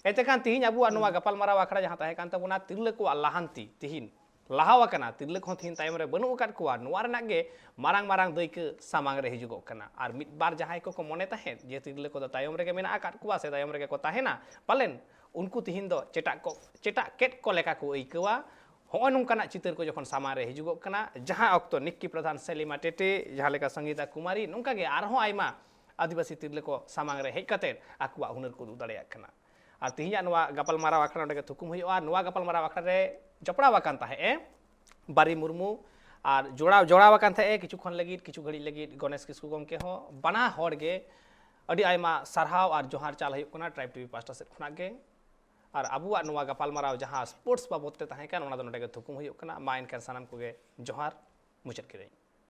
ᱮᱱᱛᱮ ᱠᱷᱟᱱ ᱛᱤᱦᱤᱧ ᱟᱵᱚᱣᱟᱜ ᱱᱚᱣᱟ ᱜᱟᱯᱟᱞᱢᱟᱨᱟᱣ ᱟᱠᱷᱲᱟ ᱡᱟᱦᱟᱸ ᱛᱟᱦᱮᱸ ᱠᱟᱱ ᱛᱟᱵᱚᱱᱟ, ᱛᱤᱨᱞᱟᱹ ᱠᱚᱣᱟᱜ ᱞᱟᱦᱟᱱᱛᱤ, ᱛᱤᱦᱤᱧ ᱞᱟᱦᱟᱣ ᱟᱠᱟᱱᱟ, ᱛᱤᱨᱞᱟᱹ ᱠᱚᱦᱚᱸ ᱛᱤᱦᱤᱧ ᱛᱟᱭᱚᱢ ᱨᱮ ᱵᱟᱹᱱᱩᱜ ᱟᱠᱟᱫ ᱠᱚᱣᱟ, ᱱᱚᱣᱟ ᱨᱮᱱᱟᱜ ᱜᱮ ᱢᱟᱨᱟᱝ ᱢᱟᱨᱟᱝ ᱫᱟᱹᱭᱠᱟᱹ ᱥᱟᱢᱟᱝ ᱨᱮ ᱦᱤᱡᱩᱜᱚᱜ ᱠᱟᱱᱟ᱾ ᱟᱨ ᱢᱤᱫ ᱵᱟᱨ ᱡᱟᱦᱟᱸᱭ ᱠᱚᱠᱚ ᱢᱚᱱᱮ ᱛᱟᱦᱮᱸᱫ ᱡᱮ ᱛᱤᱨᱞᱟᱹ ᱠᱚᱫᱚ ᱛᱟᱭᱚᱢ ᱨᱮᱜᱮ ᱢᱮᱱᱟᱜ ᱟᱠᱟᱫ ᱠᱚᱣᱟ ᱥᱮ ᱛᱟᱭᱚᱢ ᱨᱮᱜᱮ ᱠᱚ ᱛᱟᱦᱮᱱᱟ, ᱯᱟᱞᱮᱱ ᱩᱱᱠᱩ ᱛᱤᱦᱤᱧ ᱫᱚ ᱪᱮᱴᱟᱜ ᱠᱚ, ᱪᱮᱴᱟᱜ ᱠᱮᱫ ᱠᱚ ᱞᱮᱠᱟ ᱠᱚ ᱟᱹᱭᱠᱟᱹᱣᱟ᱾ ᱦᱚᱸᱜᱼᱚᱭ ᱱᱚᱝᱠᱟᱱᱟᱜ ᱪᱤᱛᱟᱹᱨ ᱠᱚ ᱡᱚᱠᱷᱚᱱ ᱥᱟᱢᱟᱝ ᱨᱮ ᱦᱤᱡᱩᱜᱚᱜ ᱠᱟᱱᱟ, ᱡᱟᱦᱟᱸ ᱚᱠᱛᱚ ᱱᱤᱠᱠᱤ ᱯᱨᱚᱫᱷᱟᱱ, ᱥᱮᱞᱤᱢᱟ ᱴᱮᱴᱮ, ᱡᱟᱦᱟᱸ ᱞᱮᱠᱟ ᱥᱚᱝᱜᱤᱛᱟ ᱠᱩᱢᱟᱨᱤ, ᱱᱚᱝᱠᱟ ᱜᱮ ᱟᱨᱦᱚᱸ ᱟᱭᱢᱟ ᱟᱹᱫᱤᱵᱟᱹᱥᱤ ᱛᱤᱨᱞᱟᱹ ᱠᱚ ᱥᱟᱢᱟᱝ ᱨᱮ ᱦᱮᱡ ᱠᱟᱛᱮ ᱟᱠᱚᱣᱟᱜ ᱦᱩᱱᱟᱹᱨ ᱠᱚ ᱩᱫᱩᱜ ᱫᱟᱲᱮᱭᱟᱜ ᱠᱟᱱᱟ᱾ ᱟᱨ ᱛᱤᱦᱤᱧᱟᱜ ᱱᱚᱣᱟ ᱜᱟᱯᱟᱞᱢᱟᱨᱟᱣ ᱟᱠᱷᱲᱟ ᱱᱚᱸᱰᱮ ᱜᱮ ᱛᱷᱩᱠᱩᱢ ᱦᱩᱭᱩᱜᱼᱟ᱾ ᱱᱚᱣᱟ ᱜᱟᱯᱟᱞᱢᱟᱨᱟᱣ ᱟᱠᱷᱲᱟ ᱨᱮ ᱡᱚᱯᱲᱟᱣ ᱟᱠᱟᱱ ᱛᱟᱦᱮᱸᱫ ᱮ ᱵᱟᱨᱤ ᱢᱩᱨᱢᱩ, ᱟᱨ ᱡᱚᱲᱟᱣ, ᱡᱚᱲᱟᱣ ᱟᱠᱟᱱ ᱛᱟᱦᱮᱸᱫ ᱮ ᱠᱤᱪᱷᱩ ᱠᱷᱚᱱ ᱞᱟᱹᱜᱤᱫ, ᱠᱤᱪᱷᱩ ᱜᱷᱟᱹᱲᱤᱡ ᱞᱟᱹᱜᱤᱫ ᱜᱚᱱᱮᱥ ᱠᱤᱥᱠᱩ ᱜᱚᱢᱠᱮ ᱦᱚᱸ᱾ ᱵᱟᱱᱟ ᱦᱚᱲ ᱜᱮ ᱟᱹᱰᱤ ᱟᱭᱢᱟ ᱥᱟᱨᱦᱟᱣ ᱟᱨ ᱡᱚᱦᱟᱨ ᱪᱟᱞ ᱦᱩᱭᱩᱜ ᱠᱟᱱᱟ ᱴᱨᱟᱭᱤᱵᱽ ᱴᱤᱵᱷᱤ ᱯᱟᱦᱴᱟ ᱥᱮᱫ ᱠᱷᱚᱱᱟᱜ ᱜᱮ᱾ ᱟᱨ ᱟᱵᱚᱣᱟᱜ ᱱᱚᱣᱟ ᱜᱟᱯᱟᱞᱢᱟᱨᱟᱣ ᱡᱟᱦᱟᱸ ᱥᱯᱳᱨᱴᱥ ᱵᱟᱵᱚᱫ ᱛᱮ ᱛᱟᱦᱮᱸ ᱠᱟᱱ, ᱚᱱᱟ ᱫᱚ ᱱᱚᱰᱮ ᱜᱮ ᱛᱷᱩᱠᱩᱢ ᱦᱩᱭᱩᱜ ᱠᱟᱱᱟ᱾ ᱢᱟ ᱮᱱᱠᱷᱟᱱ ᱥᱟᱱᱟᱢ ᱠᱚᱜᱮ ᱡᱚᱦᱟᱨ, ᱢᱩᱪᱟᱹᱫ ᱠᱤᱫᱟᱹᱧ᱾